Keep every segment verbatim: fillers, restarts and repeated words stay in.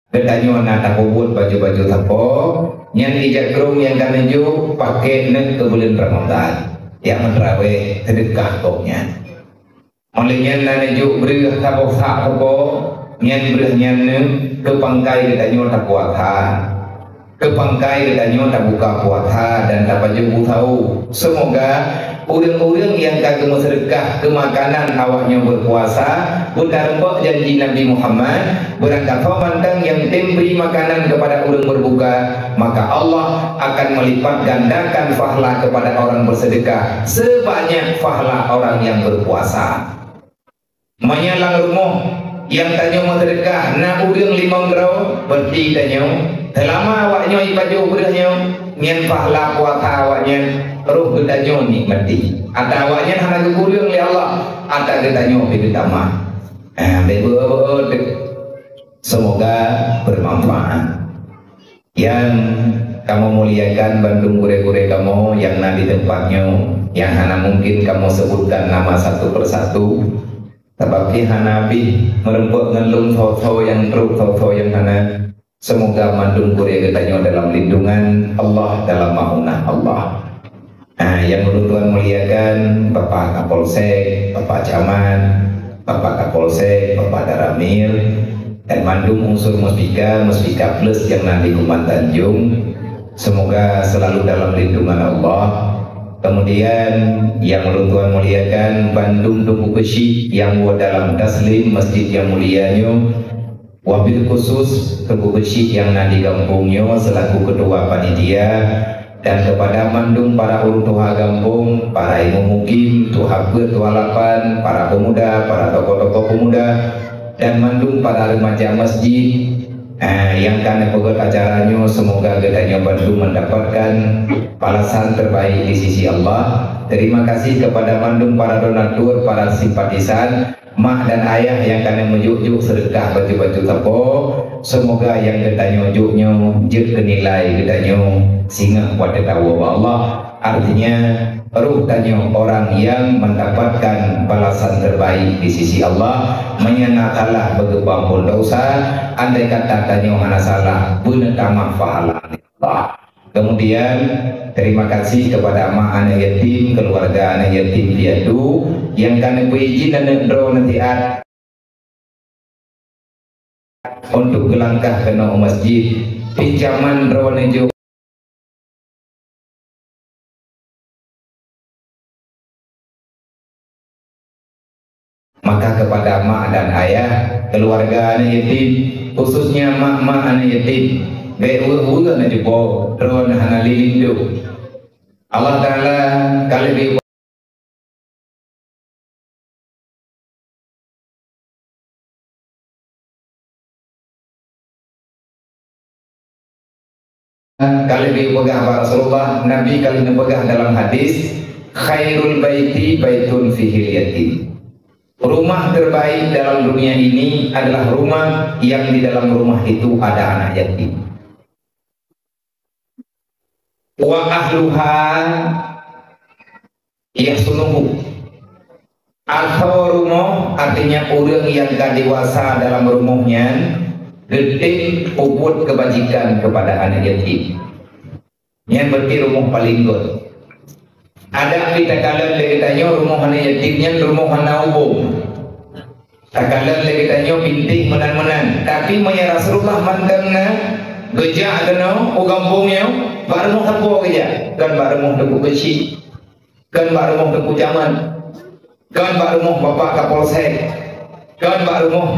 Geutanyoe na tapeubuet baju-baju sapo, nyan ija krông nyang ka neujok paké neuk keu buleuen Ramadhan. Jak meutrawéh, seudeukah gobnyan. Óh lheueh nyan na neujok breueh saboh sak sapo, nyan breueh nyan neuk keu pangkai geutanyoe tapuasa. Keu pangkai geutanyoe tabuka puasa dan tapajoh bu sawo. Seumoga ureuëng-ureuëng nyang ka geumeuseudeukah keu makanan awaknyoe beupuasa, beutarumpok janji Nabi Muhammad, beurangkasoe mantong nyang tem bri makanan keupada ureuëng beubuka, maka Allah akan meulipat gandakan pahala keupada orang beuseudeukah seubanyak pahala orang nyang beupuasa. Meunyoe lam rumoh nyang tanyoe meuseudeukah na ureuëng limong droe, beureuti tanyoe, seulama awaknyoe jipajoh breueh nyoe, nyan pahala puasa awaknyan roh geutanyoe nikmati. Ata awaknyan hana geukureueng lé Allah, ata geutanyoe pih geutamah. Ah, beuet-beuet. Seumoga beumanfaat. Nyang kamoe muliakan bandum gurée-gurée kamoe nyang na di teumpat nyoe, nyang hana mungkin kamoe seubutkan nama satu persatu, sabab pih hana abéh meurumpok ngon lôn soe-soe nyang trok, soe-soe nyang hana. Seumoga mandum gurée geutanyoe dalam lindungan Allah, dalam maunah Allah. Ah, nyang ulôn tuan muliakan, Bapak Kapolsek, Bapak Camat, Bapak Kapolsek, Bapak Danramil, dan mandum unsur Muspika, Muspika Plus nyang na di Kuman Tanjong, seumoga seulalu dalam lindungan Allah. Kemudian, nyang ulôn tuan muliakan, bandum Teungku Keuchik nyang woe dalam taslim masjid nyang mulia nyoe, wabil khusus Teungku Keuchik nyang na di gampông nyoe seulaku keutua panitia, dan keupada mandum para ureuëng tuha gampông, para imeum mukim, tuha peuet, tuha lapan, para peumuda, para tokoh-tokoh peumuda, dan mandum para remaja masjid, eh, nyang ka neupeugét acara nyoe, seumoga geutanyoe bandum mendapatkan balasan terbaik di sisi Allah. Terima kasih kepada mandum para donatur, para simpatisan, mak dan ayah nyang ka neumeujok-jok seudeukah baju-baju sapo, seumoga nyang geutanyoe jok nyoe jeuet keu nilai geutanyoe singoh watée tawoe bak Allah. Artinya, roh tanyoe orang nyang mendapatkan balasan terbaik di sisi Allah. Meunyoe na salah beugeubang pun dosa, andai kata tanyoe hana salah, beuneutamah pahala Allah. Kemudian, terima kasih kepada mak aneuk yatim, keluarga aneuk yatim piatu nyang ka neupeuijin aneuk droeneuh siat untuk geulangkah keunoe u masjid. Pinjaman droeneuh jok. Maka kepada mak dan ayah, keluarga aneuk yatim, khususnya mak-mak aneuk yatim, bék weueh-weueh na jeupo, droeneuh hana lilindong. Allah Taala ka lheueh Ka lheueh geupeugah bak Rasulullah, Nabi ka lheueh neupeugah dalam hadis, "Khairul baiti baitun fihil yatim." Rumah terbaik dalam dunia ini adalah rumah yang di dalam rumah itu ada anak yatim. Wa ahluha yahsunuhu. Asoe rumoh, artinya ureuëng nyang ka dewasa dalam rumoh nyan, geutem peubuet keubajikan keupada aneuk yatim. Nyan berarti rumoh paleng göt. Adak pih takalon lé geutanyoe rumoh aneuk yatim nyan rumoh hana ubông. Takalon lé geutanyoe bintéh meunan-meunan. Tapi meunyoe Rasulullah mantong na geujak keunoe u gampông nyoe, bak rumoh sapeue geujak? Kon bak rumoh Teungku Keuchik. Kon bak rumoh Teungku Camat, kon bak rumoh Bapak Kapolsek, kon bak rumoh,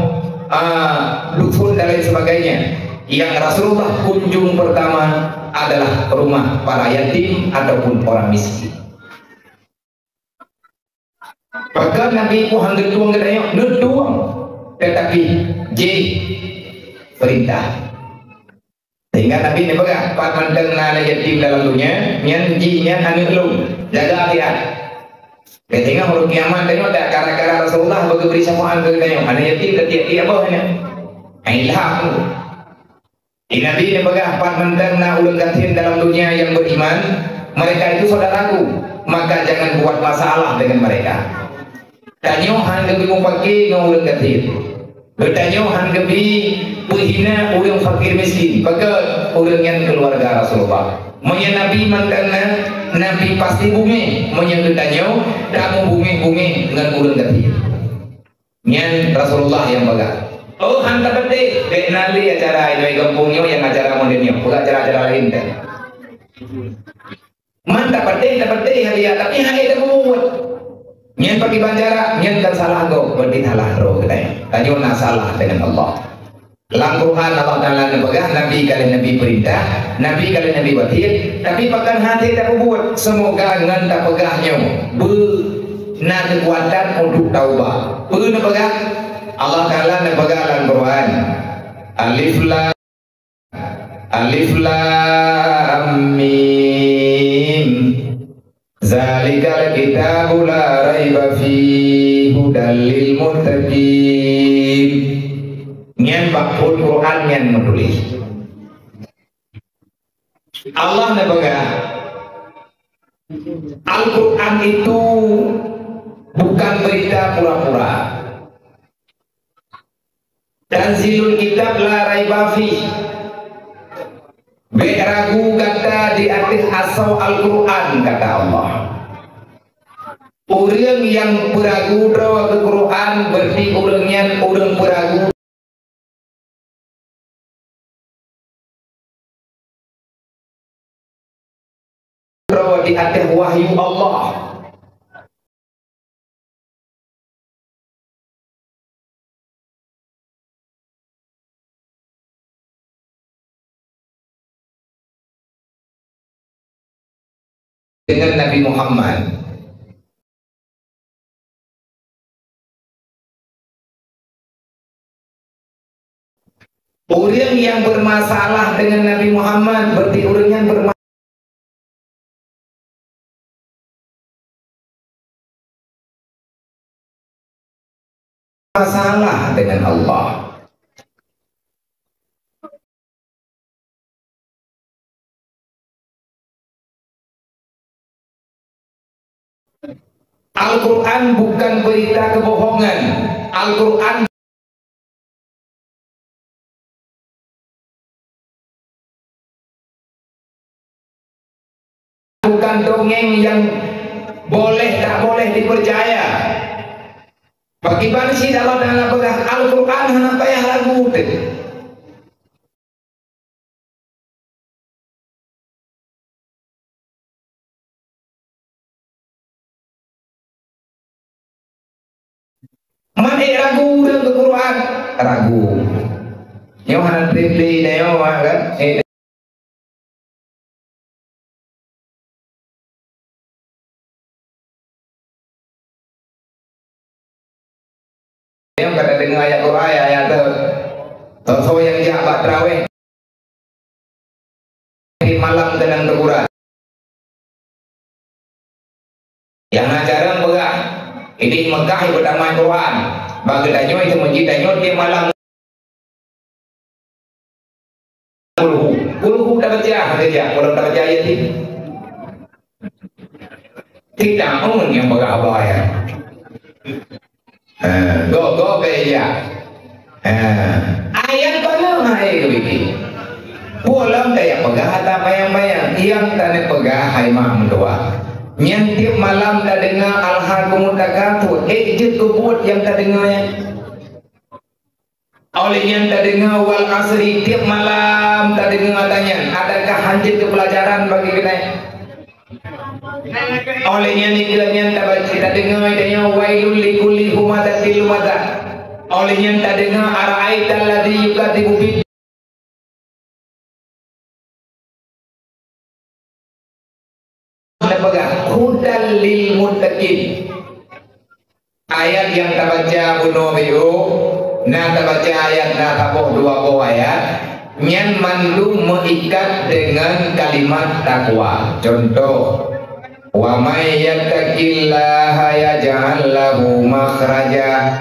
ah, dusun dan lain sebagainya. Yang Rasulullah kunjung pertama adalah rumah para yatim ataupun orang miskin. Pakon Nabi Muhammad neutueng geutanyoe, neutueng, tetapi jih perintah. Sehingga Nabi neupeugah, "Pat mantong na aneuk yatim dalam donya, nyan jih nyan aneuk lôn, jaga até-até." Keudéh ngon uroe kiamat tanyoe dak gara-gara Rasulullah beugeubri syafaat keu geutanyoe, aneuk yatim ka tiep-tiep boh nyan. Ilham. Di Nabi neupeugah, "Pat mantong na ulôn gasien dalam donya nyang beriman, mereka itu saudaraku, maka jangan buat masalah dengan mereka." Tanyoe hana geubri mupake ngon ulôn gasien. Geutanyoe han geubi peuhina ureuëng fakir miskin, pakon ureuëng nyan keuluwarga Rasulullah. Meunyoe Nabi mantong na, Nabi pasti beungéh. Meunyoe geutanyoe tamubeungéh-beungéh ngon ureuëng gaki. Nyan Rasulullah nyang peugah. Oh, han tapeudeh, bék na lé acara inong gampông nyoe nyang acara modern nyoe, peugah acara-acara laén dah. Man tapeudeh, tapeudeh hadiah, tapi hai tapeubuet. Nyan pakriban cara, nyan kan salah gob, berarti salah droe geutanyoe. Tanyoe na salah dengan Allah. Lam Quran Allah Taala neupeugah, Nabi ka lheueh Nabi peurintah, Nabi ka lheueh Nabi wasiet, tapi pakon hase tapeubuet. Seumoga ngon tapeugah nyoe beu na keukuatan untuk taubat. Peue neupeugah? Allah Taala neupeugah lam Quran, Alif Lam, Alif Lam Mim. Zalikal kitabu la raiba fihi hudal lil muttaqin. Nyan bak phon Quran nyan meutuléh. Allah neupeugah, Al-Quran itu bukan berita pura-pura. Tanzilul kitab la raiba fih. Bék ragu gata di ateueh asoe Al-Quran, kata Allah. Ureuëng nyang peuragu droe keu Quran, berarti ureuëng nyan ureuëng peuragu droe di ateueh wahyu Allah. Dengan Nabi Muhammad. Ureuëng nyang bermasalah dengan Nabi Muhammad, berarti ureuëng nyan berma-, masalah dengan Allah. Al-Quran bukan berita kebohongan. Al-Quran bukan dongeng yang boleh tak boleh dipercaya. Pakriban cit Allah Taala peugah, Al-Quran hana payah ragu teuh. Man ék ragu ureuëng keu Quran, ragu. Nyoe hana treb lé nyoe kan? Eh, Nyang ka tadeungoe ayat Quran, ayat tu. Soe-soe nyang jak bak tarawih di malam keunong teuguran. Nyang na jareueng peugah, idéh Mekah ipeutamat Quran. Bak geutanyoe itu masjid tanyoe tiep malam Kulhu. Kulhu tabaca saja, walau tabaca Yasin. Tidak pun yang peugah apa ya. Ha, go, go ke iya. Ha, ayat mana hai ke bibi? Pulang daya peugah atau bayang-bayang. Yang tadi peugah hai mak mentua. Nyang tiap malam tadeungoe alhaakumut takatsur, eh jeuet keubuet nyang tadeungoe. Óh lheueh nyan tadeungoe wal asri, tiep malam tadeungoe ata nyan, adakah hanjeuet keu peulajaran bagi keunoe? Óh lheueh nyan dikeue nyan tabaca, tadeungoe tanyoe wailul likulli humazatil lumazah. Óh lheueh nyan tadeungoe ara'aital ladzi yukadzibu bid Neupeugah, "Hudal lil muttaqin." Ayat nyang tabaca bunoe biôh, na tabaca ayat na saboh dua boh ayat, nyan mandum meuikat deungon kalimat takwa. Contoh, "Wa may yattaqillaha yaj'al lahu makhraja."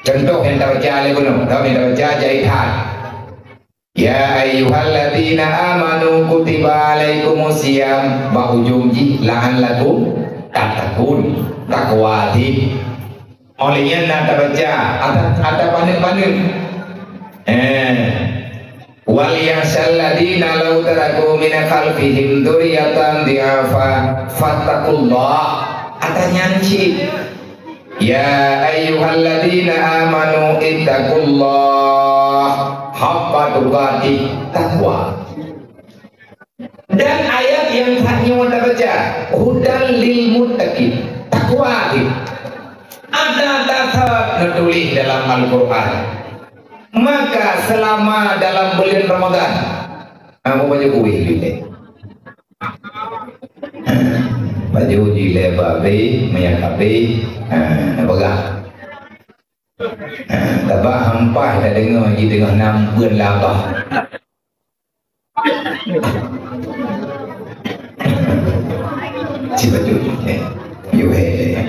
Contoh nyang tabaca lé bunoe, nyang tabaca jai that. "Ya ayyuhalladzina amanu kutiba alaikumus siyam," bak ujong jih, "la'allakum tattaqun," takwa jih. Óh lheueh nyan na tabaca, ata, ata paneuk-paneuk. Eh. "Wal yakhsyal ladzina law taraku min khalfihim dzurriyyatan dhi'afa fattaqullah." Ata nyan cit. "Ya ayyuhalladzina amanu ittaqullah haqqa tuqatih." Takwa. Dan ayat nyang that nyoe tabaca, "Hudan lil muttaqin", takwa jih. Ada dasar neutuléh dalam Al-Quran. Maka selama dalam bulan Ramadan, kamu baju kuih lilé. Baju jilé babe, minyak kabe, ha, na peugah. Ha, tabah hampai tadeungoe jih teungoh nam beun labah. Sibeutulnya, eh, you have, eh.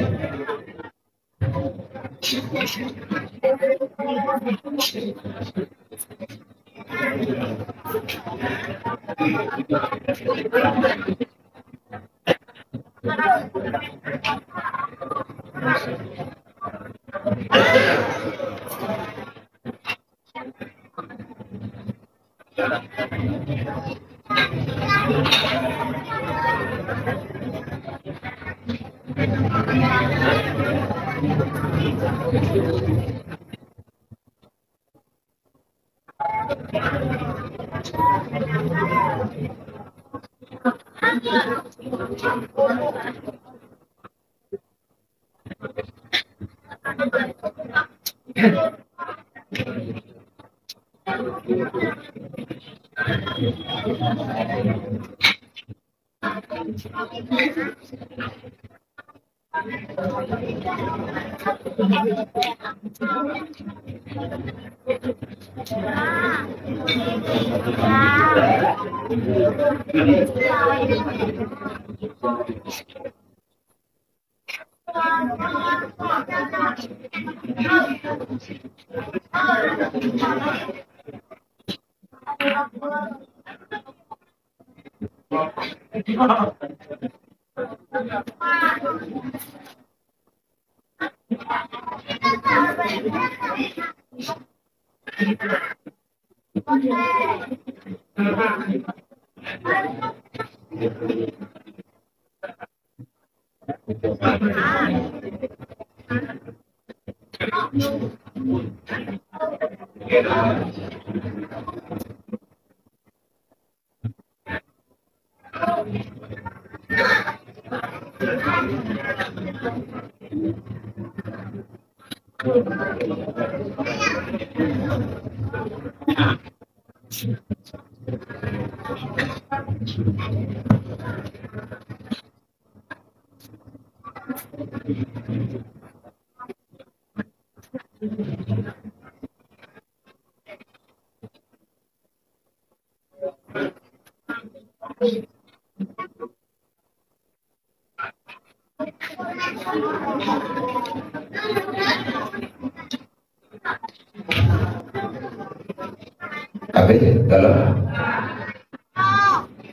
Habis, kalau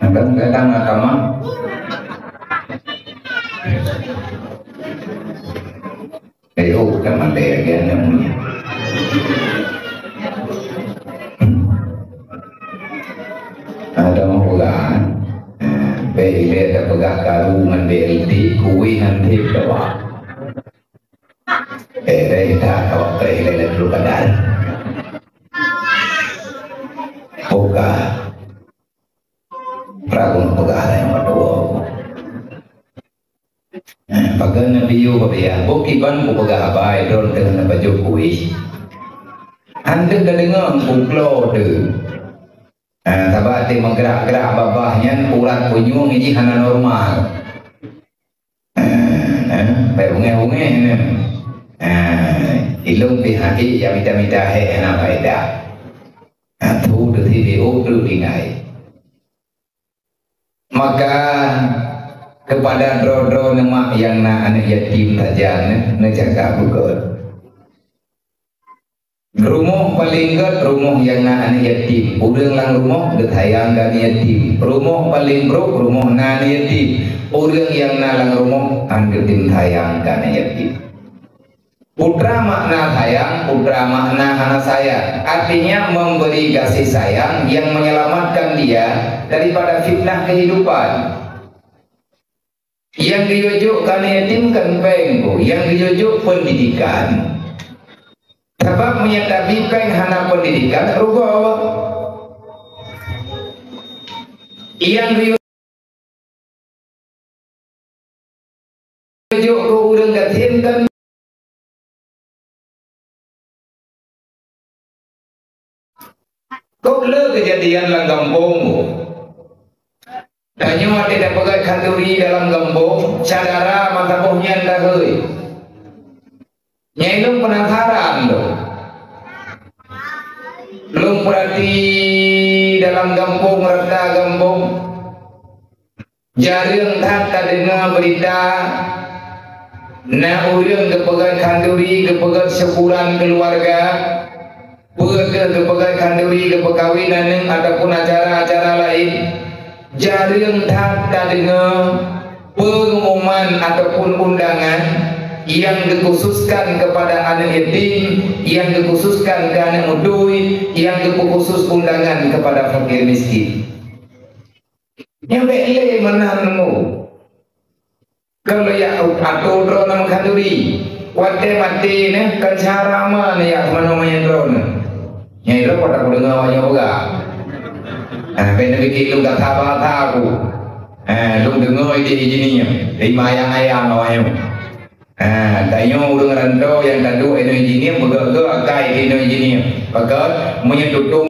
kadang-kadang nak tamam. Eh, oh, bukan mandai lagi, anak punya. Ada mau pegang. Eh, bèk ilèe tapeugah karu ngon B L T, kueh ngon tép tawa. Eh, dah tak, awak teh ilèe Lailatul Qadar. Bukan. Prabu peugah nyang meutuwah. Pagan Nabi Yub, ya, bukon ban kupeugah haba, droe teuh na bacut kueh. Hana teuh tadeungoe, kuklo teuh. Ah, sabab até meugrak-grak babah nyan urat punyueng jih hana normal. Ah, ah, bèk ungèh-ungèh nyan. Ah, ilôn pih hana jak mita-mita hék hana faedah. Ah, tu teuh si B O tu tinggai. Maka keupada droe-droe neuh mak nyang na aneuk yatim sajan, neujaga beugöt. Rumoh paleng göt rumoh nyang na aneuk yatim. Ureueng lam rumoh geusayang keu aneuk yatim. Rumoh paleng brôk rumoh na aneuk yatim. Ureueng nyang na lam rumoh han geutem sayang keu aneuk yatim. Putra makna sayang, putra makna hana sayang. Artinya memberi kasih sayang yang menyelamatkan dia daripada fitnah kehidupan. Nyang geuyue jok keu aneuk yatim kon péng, Bu. Nyang geuyue jok pendidikan. Sabab meunyo tabi péng hana pendidikan, rugoe. Nyang geuyue jok keu ureueng gasien kon Kok le keujadian lam gampông. Tanyoe watèe tapeugöt khanduri dalam gampông, syedara masa boh nyan dahôi. Nyan lôn penasaran lôn. Lôn peurati dalam gampông, rata gampông. Jareueng that tadeungoe beurita, na ureueng geupeugöt khanduri, geupeugöt syukuran keuluwarga, peue keuh geupeugöt khanduri, geupeukawen aneuk ataupun acara-acara laén. Jareueng that tadeungoe peungumuman ataupun undangan nyang geukhususkan keupada aneuk yatim, nyang geukhususkan keu aneuk beutôi, nyang geukhusus undangan keupada fakir miskin. Nyan bèk lé meunan nemu. Kalau jak atô droeneuh meukhaduri, watèe maté nyan kan cara ma nyan jak meunoe manyang droeneuh. Nyan droe pada kudeungoe awak nyoe peugah. Ah, bèk neupike lôn gata basa ku. Ah, lôn deungoe idéh injinier, lé mayang ayang awak nyoe. Ah, tanyoe ureueng rantô nyang taduek inoe injinier, peugah-peugah akai inoe injinier. Pakon meunyoe tutong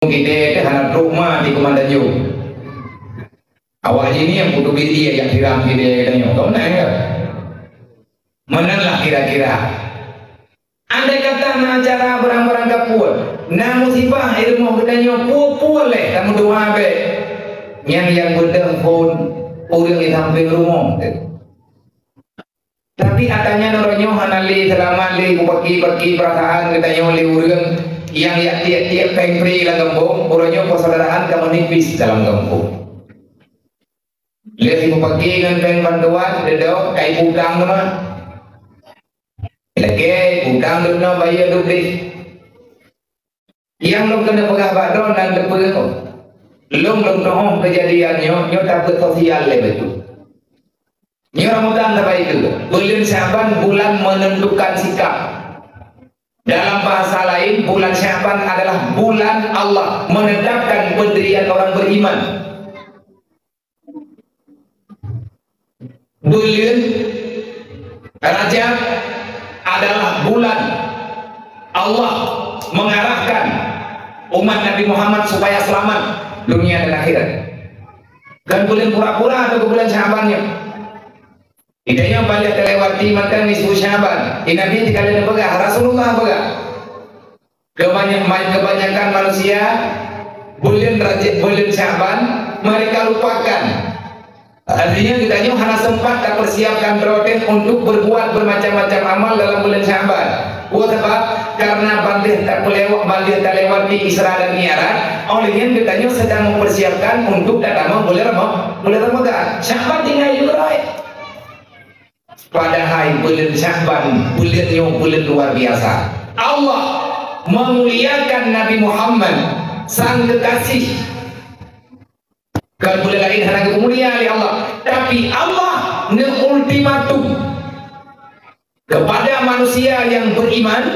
Kidée teuh hana trok ma di Keumandanjong. Awak jih ni nyang putôh biri jak siram kidée geutanyoe. Ka meunan ka? Meunan lah kira-kira. Andai kata na acara barang-barang kapue, na musibah i rumoh geutanyoe, peue-peue lé tameudoa bèk. Nyan nyang beudeuh phon ureueng di sampéng rumoh teuh. Tapi ata nyan uroe nyoe hana lé seulamat lé bupaki-baki peurasaan geutanyoe lé ureueng nyang jak tiek-tiek péng pri lam gampông, uroe nyoe persaudaraan ka meunipis dalam gampông. Lé si bupaki ngon péng bantuan, deudok, ka ipeutang teuma. Lagèe utang lôn nyoe bayeue duek deh. Nyang lôn keuneuk peugah bak droeneuh nan teupeue, lôn lôn tu'oh keujadian nyoe, nyoe tabeuet sosial lé bacut. Nyoe Ramadan saban itu, buleuen Sya'ban bulan menentukan sikap. Dalam bahasa lain, bulan Sya'ban adalah bulan Allah menetapkan pendirian orang beriman. Buleuen Rajab adalah bulan Allah mengarahkan umat Nabi Muhammad supaya selamat dunia dan akhirat. Kon buleuen pura-pura atau buleuen Sya'ban nyoe. Geutanyoe paléh talewati mantong nisfu Sya'ban. Di Nabi teuka lheueh neupeugah, Rasulullah peugah. Kebanyak-, kebanyakan manusia buleuen Rajab, buleuen Sya'ban, mereka lupakan. Artinya, geutanyoe hana sempat tapersiapkan droe teuh untuk berbuat bermacam-macam amal dalam buleuen Sya'ban. Peue sabab? Karena ban lheueh tapeulewa-, ban lheueh talewati Isra dan Mi'raj, oleh nyan geutanyoe sedang mempersiapkan untuk tatamong buleuen Rama-, buleuen Ramadan. Sya'ban tinggai lheueh. Padahai buleuen Sya'ban, buleuen nyoe buleuen luar biasa. Allah memuliakan Nabi Muhammad, sang kekasih. Kon buleuen laén hana geumulia lé Allah, tapi Allah neuultimatum kepada manusia yang beriman,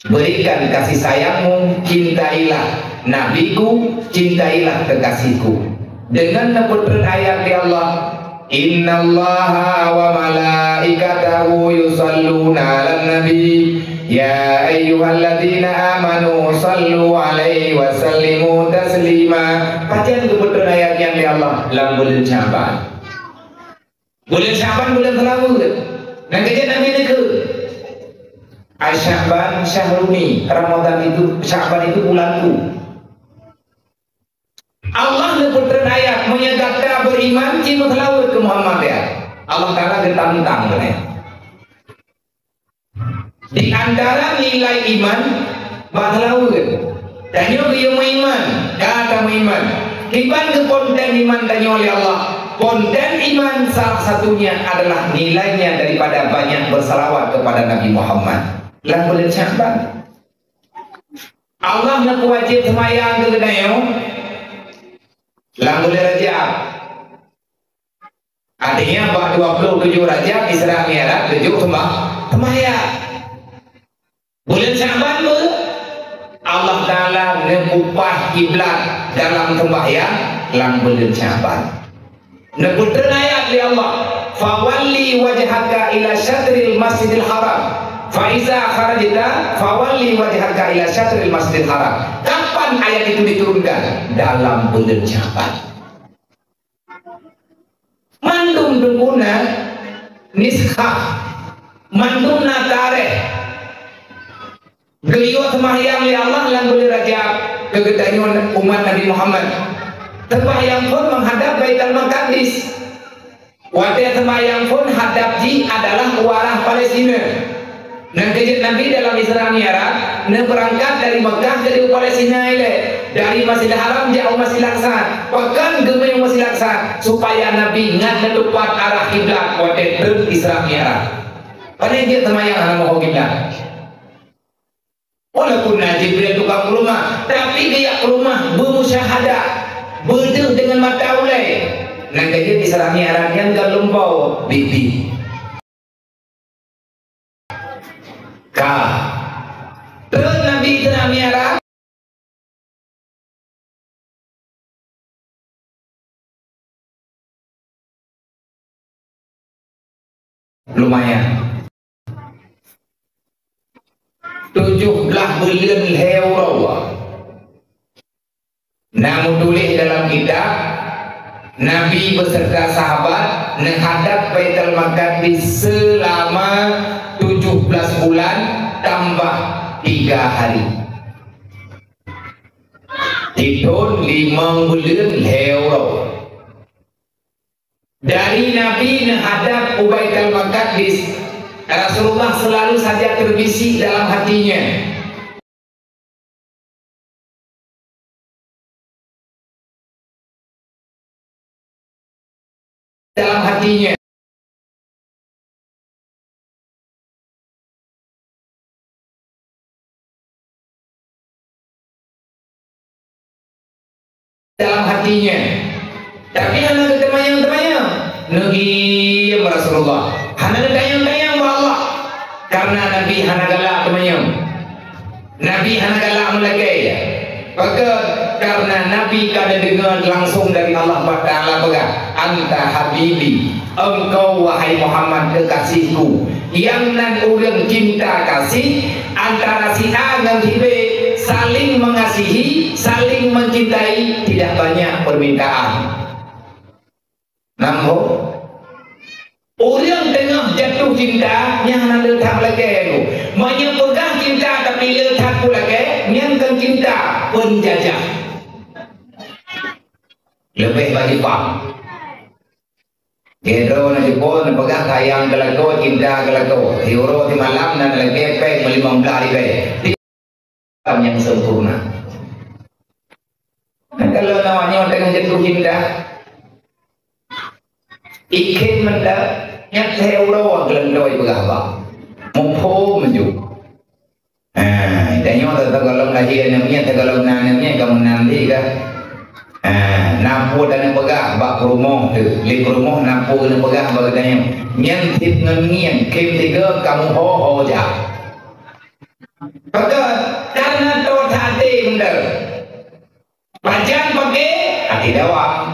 Berikan kasih sayangmu, cintailah nabiku, cintailah kekasihku. Deungon neupeutrön ayat di Allah, "Innallaha wa malaikatahu yusalluna 'alan nabi, ya ayyuhalladzina amanu sallu 'alaihi wa sallimu taslima." Pajan geupeutrön ayat nyan di Allah lam buleuen Sya'ban. Buleuen Sya'ban buleuen seulaweuet. Nyang keujeuet Nabi neukheun, "Asy-Sya'ban syahruni," Ramadan itu, Sya'ban itu bulanku. Allah neupeutrön ayat, meunyoe gata beriman, ci meuseulaweuet keu Muhammad, ya. Allah Taala geutantang keunoe. Di antara nilai iman, bak seulaweuet. Tanyoe geuyue meuiman, ka tameuiman. Kiban geuponten iman tanyoe lé Allah? Ponten iman salah satunya adalah nilainya daripada banyak bersalawat kepada Nabi Muhammad. Lam buleuen Sya'ban, Allah neupeuwajéb seumayang keu geutanyoe lam buleuen Rajab. Artinya, bak dua puluh tujuh Rajab Isra Mi'raj tujuh seumbah-, sembahyang. Buleuen Sya'ban pun Allah Ta'ala neupeupaih kiblat dalam sembahyang lam buleuen Sya'ban. Neupeutrön ayat lé Allah, "Fawalli wajhaka ila syatril Masjidil Haram, fa iza kharajta fawalli wajhaka ila syatril Masjidil Haram." Kapan ayat itu diturunkan? Dalam buleuen Sya'ban. Mandum teungku na niskhah, mandum na tarikh. Geuyue seumahyang lé Allah lam buleuen Rajab keu geutanyoe umat Nabi Muhammad. Seumahyang phon meuhadab Baitul Maqdis. Watée seumahyang phon hadab jih adalah u arah Palestina. Nyan keuh jeuet Nabi dalam Isra Mi'raj, neubeurangkat dari Meukah keudéh u Palestina ilée, dari Masjidil Haram jak u Masjidil Aqsa. Pakon geumé u Masjidil Aqsa? Supaya Nabi ngat neutupat arah kiblat watée trön Isra Mi'raj. Pane jeuet seumayang hana meuho kiblat? Walaupun na Jibril tukang peuleumah, tapi geujak peuleumah beumusyahadah, beudeuh deungon mata ulée. Nyan keuh jeuet Isra Mi'raj nyan ka lom po biet-biet. Ka. Trön Nabi Isra Mi'raj. Lumayan. Tujoh blaih buleuen lhée uroe. Na meutuléh dalam kitab, Nabi beserta sahabat neuhadab Baitul Maqdis seulama tujoh blaih bulan tambah tiga hari. Di thon limong buleuen lhée uroe. Dari Nabi neuhadab u Baitul Maqdis, Rasulullah selalu saja terbisik dalam hatinya. Dalam hatinya. Dalam hatinya. Tapi hana geuteumanyong-teumanyong. Neugiem Rasulullah. Hana geutanyong-tanyong bak Allah. Karena Nabi hana galak teumanyong. Nabi hana galak meulakée. Pakon? Karena Nabi ka neudeungoe langsung dari Allah Taala peugah, "Anta habibi, engkau wahai Muhammad kekasihku." Nyang nan ureuëng cinta kasih, antara si A ngon si B saling mengasihi, saling mencintai, tidak banyak permintaan. Nambah, ureuëng teungoh jatuh cinta, nyan hana le that lakée tu. Meunyoe peugah cinta tapi le that lakée, nyan kon cinta, penjajah. Leubeh bak Jepang. Geuh droe na jipo neupeugah sayang keu lakoe, cinta keu lakoe. Siuroe simalam na lakée péng meulimong blaih ribée. Nyang sempurna. Nah, kalau awak nyoe teungoh jatuh cinta, ikheun mantong, nyan lhée uroe geulantoe peugah haba. Muphom ju. Ha, tanyoe teuka gohlom lahé aneuk miet, teuka gohlom na aneuk miet, ka meunan lé kah? Ha, na peue taneuk peugah bak peurumoh teuh, lé peurumoh na peue keuneuk peugah bak geutanyoe. Nyan tieb ngon ngieng, khem tiga kamoe ho-ho jak. Pakon? Karena tô that até beunder. Pajan paké, até dawang.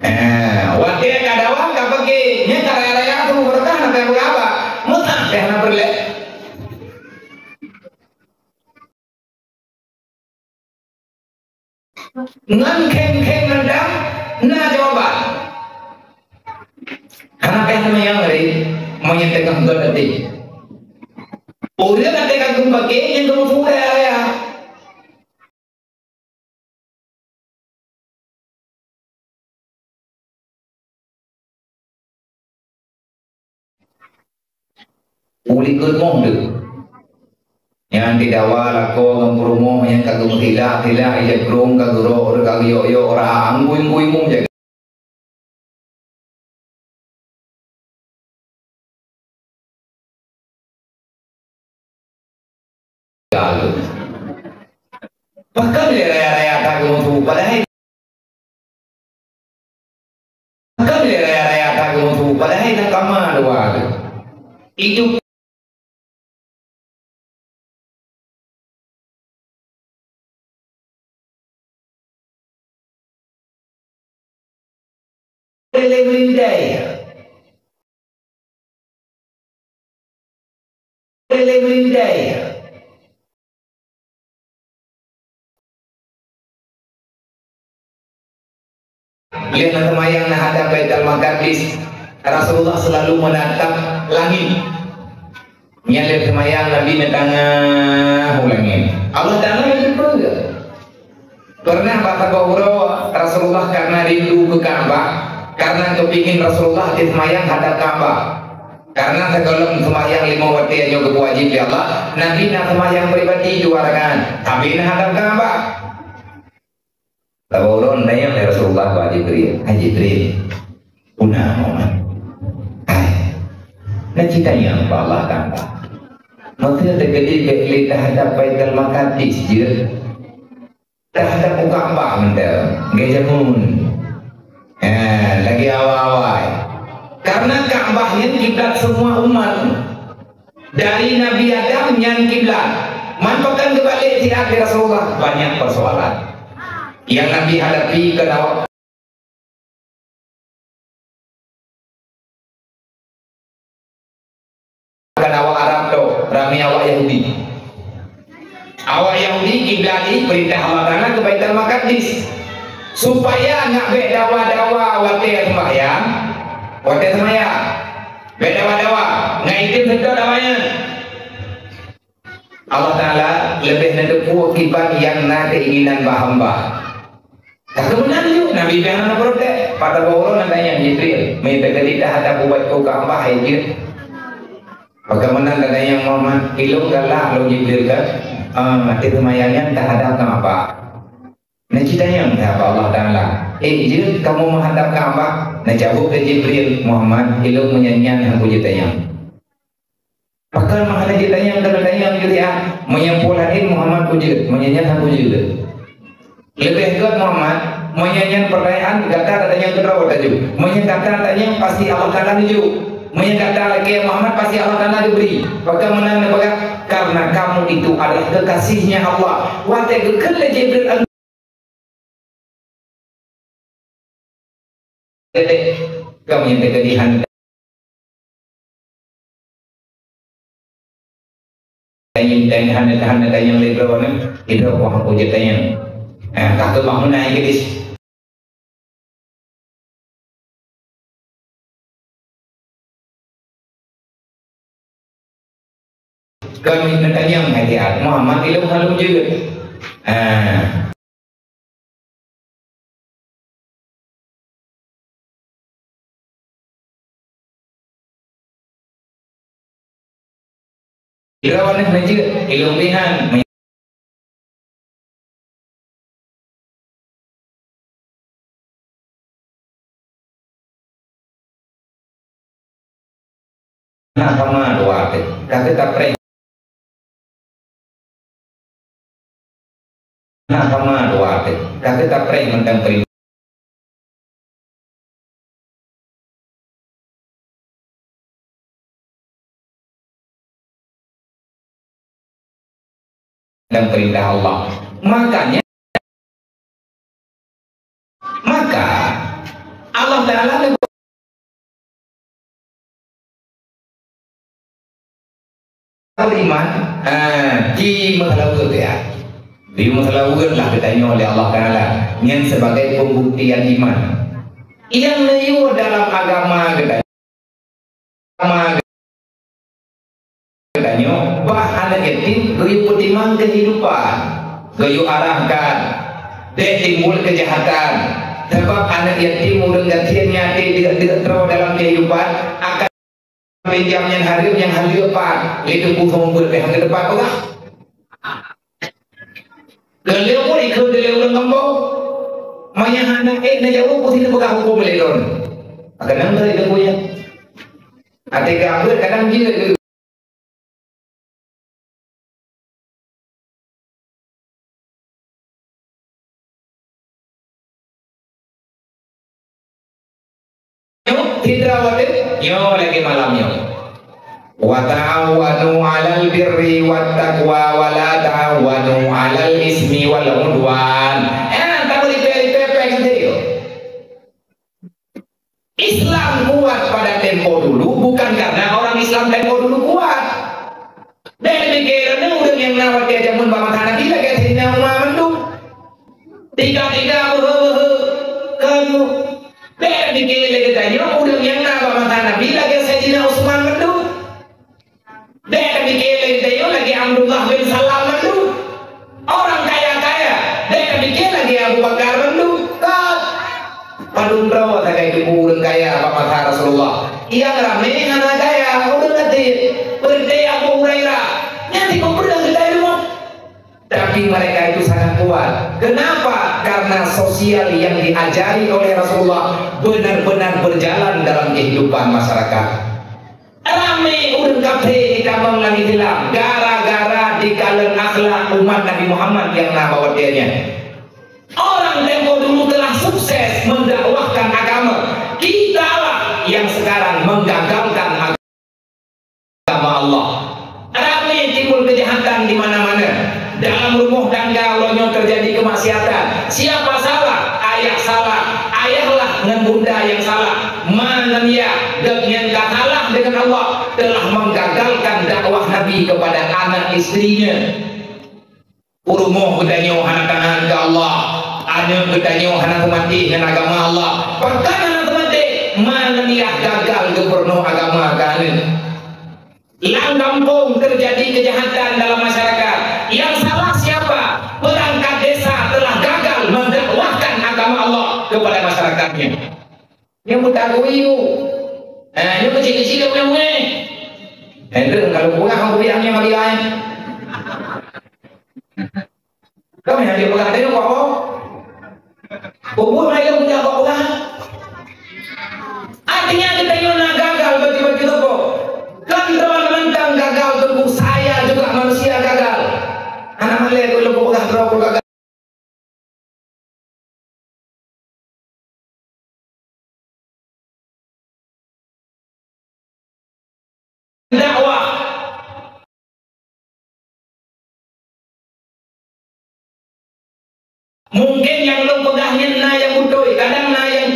Eh, watée ka dawang ka paké, nyan ka raya-raya tu beureukat na payah beuraba. Meusampéh na peureulée. Ngon khem-khem mantong na jawaban. Hana payah teumanyong lé, meunyoe teungoh göt até. Ureuëng até ka geupaké nyang geumeupeue raya-raya. Ulikot moh deuh. Nyan didawa lakoe ngon peurumoh nyang ka geumeutilak-tilak, ija krong ka geurok, ka geuyok-yok, ora angkui-angkui mum jaga. Pakon lé raya-raya that geumeusu, padahai Kan lé raya-raya that geumeusu, padahai na kama dua tu. Itu lé meulintèe. Lé meulintèe. Lheueh na seumayang na hadap Baitul Maqdis, Rasulullah selalu menatap langit. Nyan lheueh seumayang Nabi neutangah u langit. Allah Taala neuteupeue. Pernah bak saboh uroe Rasulullah karena rindu keu Ka'bah, karena keupingin Rasulullah teuseumayang hadap Ka'bah. Karena sigohlom seumayang limong watèe nyoe geupeuwajéb lé Allah, Nabi na seumayang pribadi dua rakaat, tapi na hadap Ka'bah. Saboh uroe neutanyong lé Rasulullah bak Jibril, "Hai Jibril, peue na Muhammad?" "Hai, na cit tanyong bak Allah Taala. Meuseu teukeudi bèk lé tahadap Baitul Maqdis jeuet, tahadap u Ka'bah mantong, lagèe jameun." Eh, lagèe awai-awai. Karena Ka'bah nyan kiblat semua umat. Dari Nabi Adam nyan kiblat. Man pakon geubalek siat lé Rasulullah? Banyak persoalan yang Nabi hadapi keu awak, keu awak Arab tu, ramé awak Yahudi. Awak Yahudi kiblat jih peurintah Allah Taala keu Baitul Maqdis. Supaya nyak bèk dawa-dawa watèe seumayang, watèe seumayang. Bèk dawa-dawa, ngon item seutôt awaknyan. Allah Taala leubeh neuteupeue kiban nyang na keinginan bak hamba. Ka keuh meunan ju, Nabi pih hana protes. Pada bak uroe na tanyong Jibril, "Meunyo teukeudi tahadap u Baitul Ka'bah, hai jeuet?" Bagaimana tanyong Muhammad, "Ilôn galak lôn Jibril kan? Ah, watèe seumayang nyan tahadap Ka'bah." Na cit tanyong that bak Allah Taala, "Eh, jeuet kamoe meuhadap Ka'bah?" Na jaweueb lé Jibril, "Muhammad, ilôn meunyan nyan han kujeuet tanyong." "Pakon meuhana jeuet tanyong, keuneuk tanyong jih, ah? Meunyo peue laén Muhammad kujeuet, meunyo nyan han kujeuet." "Leubeh gèt Muhammad, meunyo nyan peurtanyaan gata tatanyong keudroe laju. Meunyo gata tanyong, pasti Allah Taala neujaweueb. Meunyo gata lakèe Muhammad, pasti Allah Taala geubri. Bagaimana neupeugah? Karena kamu itu adalah kekasihnya Allah." Watèe geukheun lé Jibril, Geutanyoe, kamoe nyang teukeudi han tanyong, tanyong, hana, hana tanyong lé droeneuh, sidroe boh han kujeuet tanyong. Ah, ka keubah meunan Iblis. Kami neutanyong hai siat, Muhammad ilôn han lôn jeuet. Ah. Droeneuh neujeuet, ilôn pih han. Na kama dua teuh, ka teuh tapreh. Na kama dua teuh, ka teuh tapreh mantong peurintah. Dan perintah Allah. Makanya, maka Allah Taala Beriman, ah, jimeuseulaweuet ya. Jimeuseulaweuet lah geutanyoe lé Allah Taala. Nyan sebagai pembuktian iman. Nyang neuyue dalam agama geutanyoe, agama geutanyoe, bah aneuk yatim geuyue peutimang kehidupan, geuyue arahkan, dek timbul kejahatan. Sabab aneuk yatim ureueng gasien nyan deuek-deuek droe dalam kehidupan akan Pinjam nyang hareuem nyang haleue pat, lé teungku seumeubeuet pih han geuteupat peugah. Keu lheueh pun ikheun dilèe ureueng gampông. Meunyo hana ék neujaweueb, putih neupeugah hukôm lé droeneuh. Kadang teuh ikheun punya. Até geuambeuet kadang jeuet. Nyoe, sidroe watèe nyoe lagèe malam nyoe. "Wa ta'awanu 'alal birri wat taqwa wa la ta'awanu 'alal ismi wal 'udwan." Eh, tak boleh ripèe-ripèe péng nanti. Islam kuat pada tempo dulu bukan karena orang Islam tempo dulu kuat. Bèk pike droeneuh ureueng nyang na watèe jameun bak masa Nabi lagèe Saidina Umar mandum. Tiga-tiga beuhe-beuhe keu. Bèk pike lé geutanyoe ureueng nyang na bak masa Nabi lagèe Saidina Utsman mandum. Bèk pike lé geutanyoe lagèe Abdullah bin Salam mandum. Orang kaya-kaya, bèk pike lagèe Abu Bakar mandum. Ka padum droe sagai teungku ureueng kaya bak masa Rasulullah. Nyang ramè hana kaya, ureueng até. Peureuté Abu Hurairah. Nyan sipeubreueh geutanyoe. Tapi mereka itu sangat kuat. Kenapa? Karena sosial yang diajari oleh Rasulullah benar-benar berjalan dalam kehidupan masyarakat. Ramè ureueng kafé jitamong lam Islam gara-gara dikalon akhlak umat Nabi Muhammad nyang na bak watèe nyan. Orang tempo dulu telah sukses mendakwahkan agama. Kitalah yang sekarang menggagalkan agama Allah. Ramè timbul kejahatan di mana-mana. Dalam rumoh tangga uroe nyoe terjadi kemaksiatan. Siapa salah? Ayah salah. Ayahlah ngon bunda nyang salah. Ma ngon yah, gobnyan ka salah deungon Allah, telah menggagalkan dakwah Nabi kepada anak istrinya. Peurumoh geutanyoe hana taat keu Allah, aneuk geutanyoe hana teumaté ngon agama Allah. Pakon hana teumaté? Ma ngon yah gagal geupeurunoe agama keu aneuk. Lam gampông terjadi kejahatan dalam masyarakat. Yang salah siapa? Perangkat desa telah gagal mendakwahkan agama Allah kepada masyarakatnya. Nyoe meutagui u. Eh, nyoe keucil-keucil dah punya mué. Eh, tu kalau kurang aku bilang nyoe bagi lain. Kami hanya pegang tengok apa? Umur lain punya apa pegang? Artinya kita nyoe na gagal bagi-bagi toko. Kan teman-teman gagal, tentu saya juga manusia gagal. Anak malai kalau pegang terus gagal. Dakwah. Mungkin nyang lôn peugah nyan na nyang beutôi, kadang na nyang,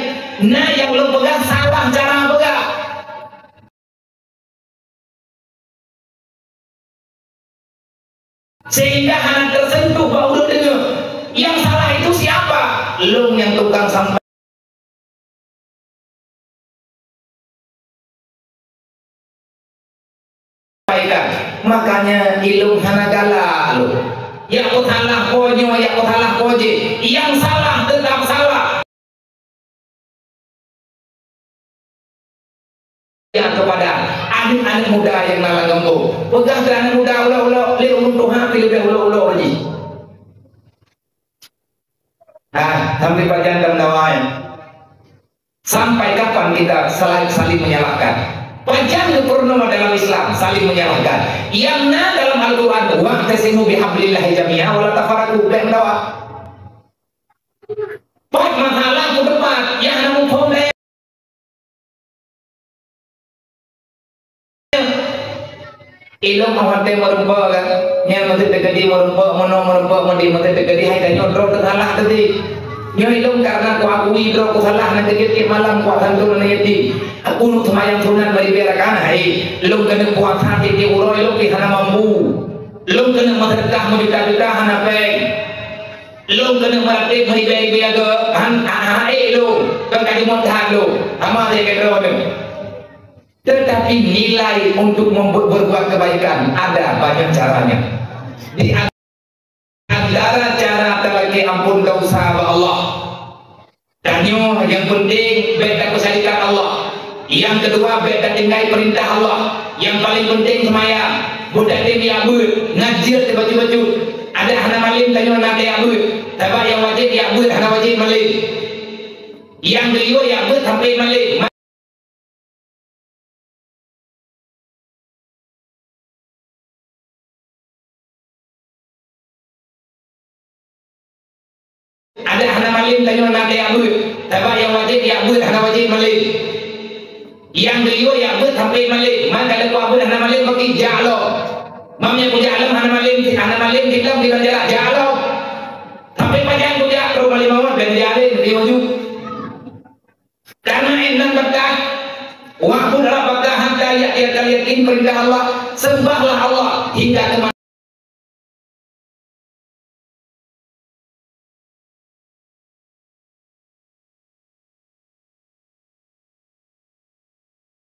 na nyang lôn peugah salah cara peugah. Sehingga hana tersentuh bak ureueng deungoe. Yang salah itu siapa? Lôn nyang tukang sampaikan. Makanya ilôn hana galak lôn. Yak peusalah po nyoe, yak peusalah po jih. Yang salah tetap salah. Ya, kepada aneuk-aneuk muda nyang na lam gampông. Peugah keu aneuk muda ulok-ulok, lé ulôn tuha pih leubeh ulok-ulok lé jih. Nah, sampai pajan dalam dakwah nyan. Sampai kapan kita selalu saling menyalahkan? Pajan geupeurunoe dalam Islam saling menyalahkan. Yang na dalam Al-Quran, "Wa'tasimu bihablillahi jami'a wa la tafarraqu." Bèk meudawa. Pat masalah ku teumpat nyang hana muphom daya. Ilôn awai watèe meurumpok kan, nyan meuteuk teukeudi meurumpok, meunoe meurumpok, meudi meuteuk teukeudi hai tanyoe droe teusalah teuti. Nyoe ilôn karena ku akui droe ku salah, na tiep-tiep malam ku santun aneuk yatim. Aku nuet seumayang sunat bari biar kan hai. Ilôn keuneuk puasa tiep-tiep uroe ilôn pih hana mampu. Ilôn keuneuk meuseudeukah meujuta-juta hana péng. Lôn keuneuk meuratéb meuribèe-ribèe agam, han, han, han ék lôn, kon ka jimeuet that lôn, hama lé keudroe nyoe. Tetapi nilai untuk membu-, berbuat kebaikan ada banyak caranya. Di antara cara talakèe ampôn desya bak Allah, tanyoe nyang penting bèk tapeusyarikat Allah. Nyang keudua bèk tatinggai peurintah Allah. Nyang paleng penting seumayang, beutatém jak beuet, ngajeuet bacut-bacut. Adak hana malem tanyoe na keu jak beuet. Sabab nyang wajéb jak beuet hana wajéb malem. Nyang geuyue jak beuet sampoe malem. Adak hana malem tanyoe na keu jak beuet. Sabab nyang wajéb jak beuet hana wajéb malem. Nyang geuyue jak beuet sampoe malem. Man ka lheueh jak beuet hana malem, bagi jak lom. Man nyang kujak lom hana malem, hana malem di lom di jalan, jak lom. Sampoe pajan kujak, troh malem mawöt, ben jak lé, di waju. Karena innan berkah, "Wa'bud rabbaka hatta ya'tiyakal yaqin," perintah Allah, "Sembahlah Allah hingga kematian."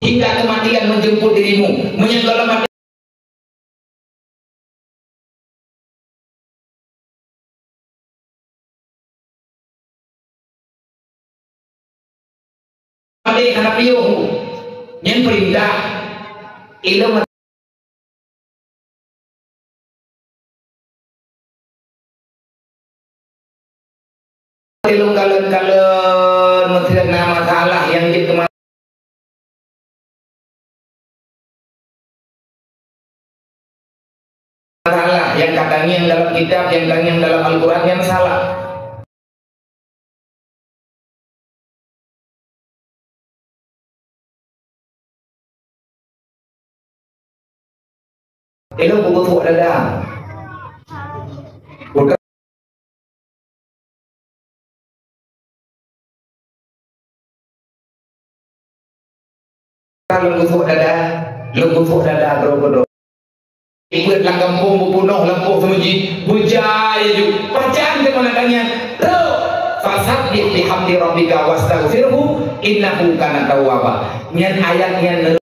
Hingga kematian menjemput dirimu. Meunyoe gohlom maté, maté hana piôh. Nyan perintah. Ilôn Lôn kalon-kalon meuteun na masalah nyang jeuet keu masalah nyang ka tangieng dalam kitab, nyang tangieng dalam Al-Quran, nyang salah. Ilôn kubeutôk dada. Bukan lôn beutôk dada, lôn beutôk dada droe keudroe. Ibuet lam gampông beupunoh lampôh seumeuji, beujai laju. Pajan teuma na tangieng? Trok! "Fasabbih bihamdi rabbika wastaghfirhu, innahu kana tawwaba." Nyan ayat nyan.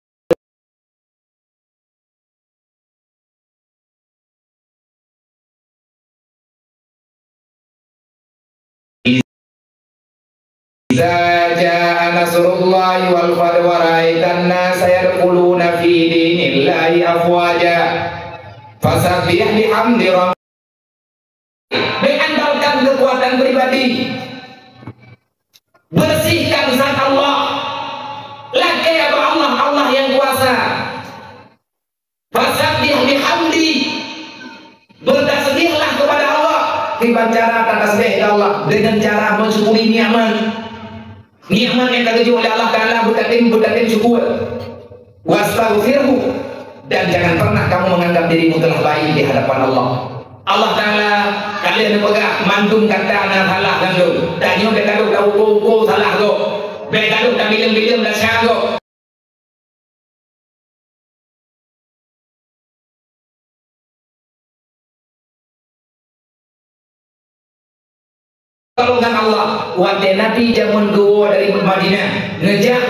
"Iza jaa nasrullahi wal fath wa ra'aitan nasa yadkhuluna fi dinillahi afwaja. Fasabbih bihamdi rabbika." Beandalkan kekuatan pribadi. Bersihkan zat Allah. Lakée bak Allah, Allah nyang kuasa. "Fasabbih bihamdi." Bertasbihlah kepada Allah. Kiban cara tatasbih keu Allah? Dengan cara mensyukuri nikmat. Nikmat nyang ka geujok lé Allah Taala, beutatem, beutatem syukur. "Wastaghfirhu," dan jangan pernah kamu menganggap dirimu telah baik di hadapan Allah. Allah Taala ka lheueh neupeugah, "Mandum gata na salah ngon Lôn." Tanyoe bék gadôh tauko-uko salah gob. Bék gadôh tabileueng-bileueng desya gob. Pertolongan Allah, watée Nabi jameun geuwoe dari Madinah, neujak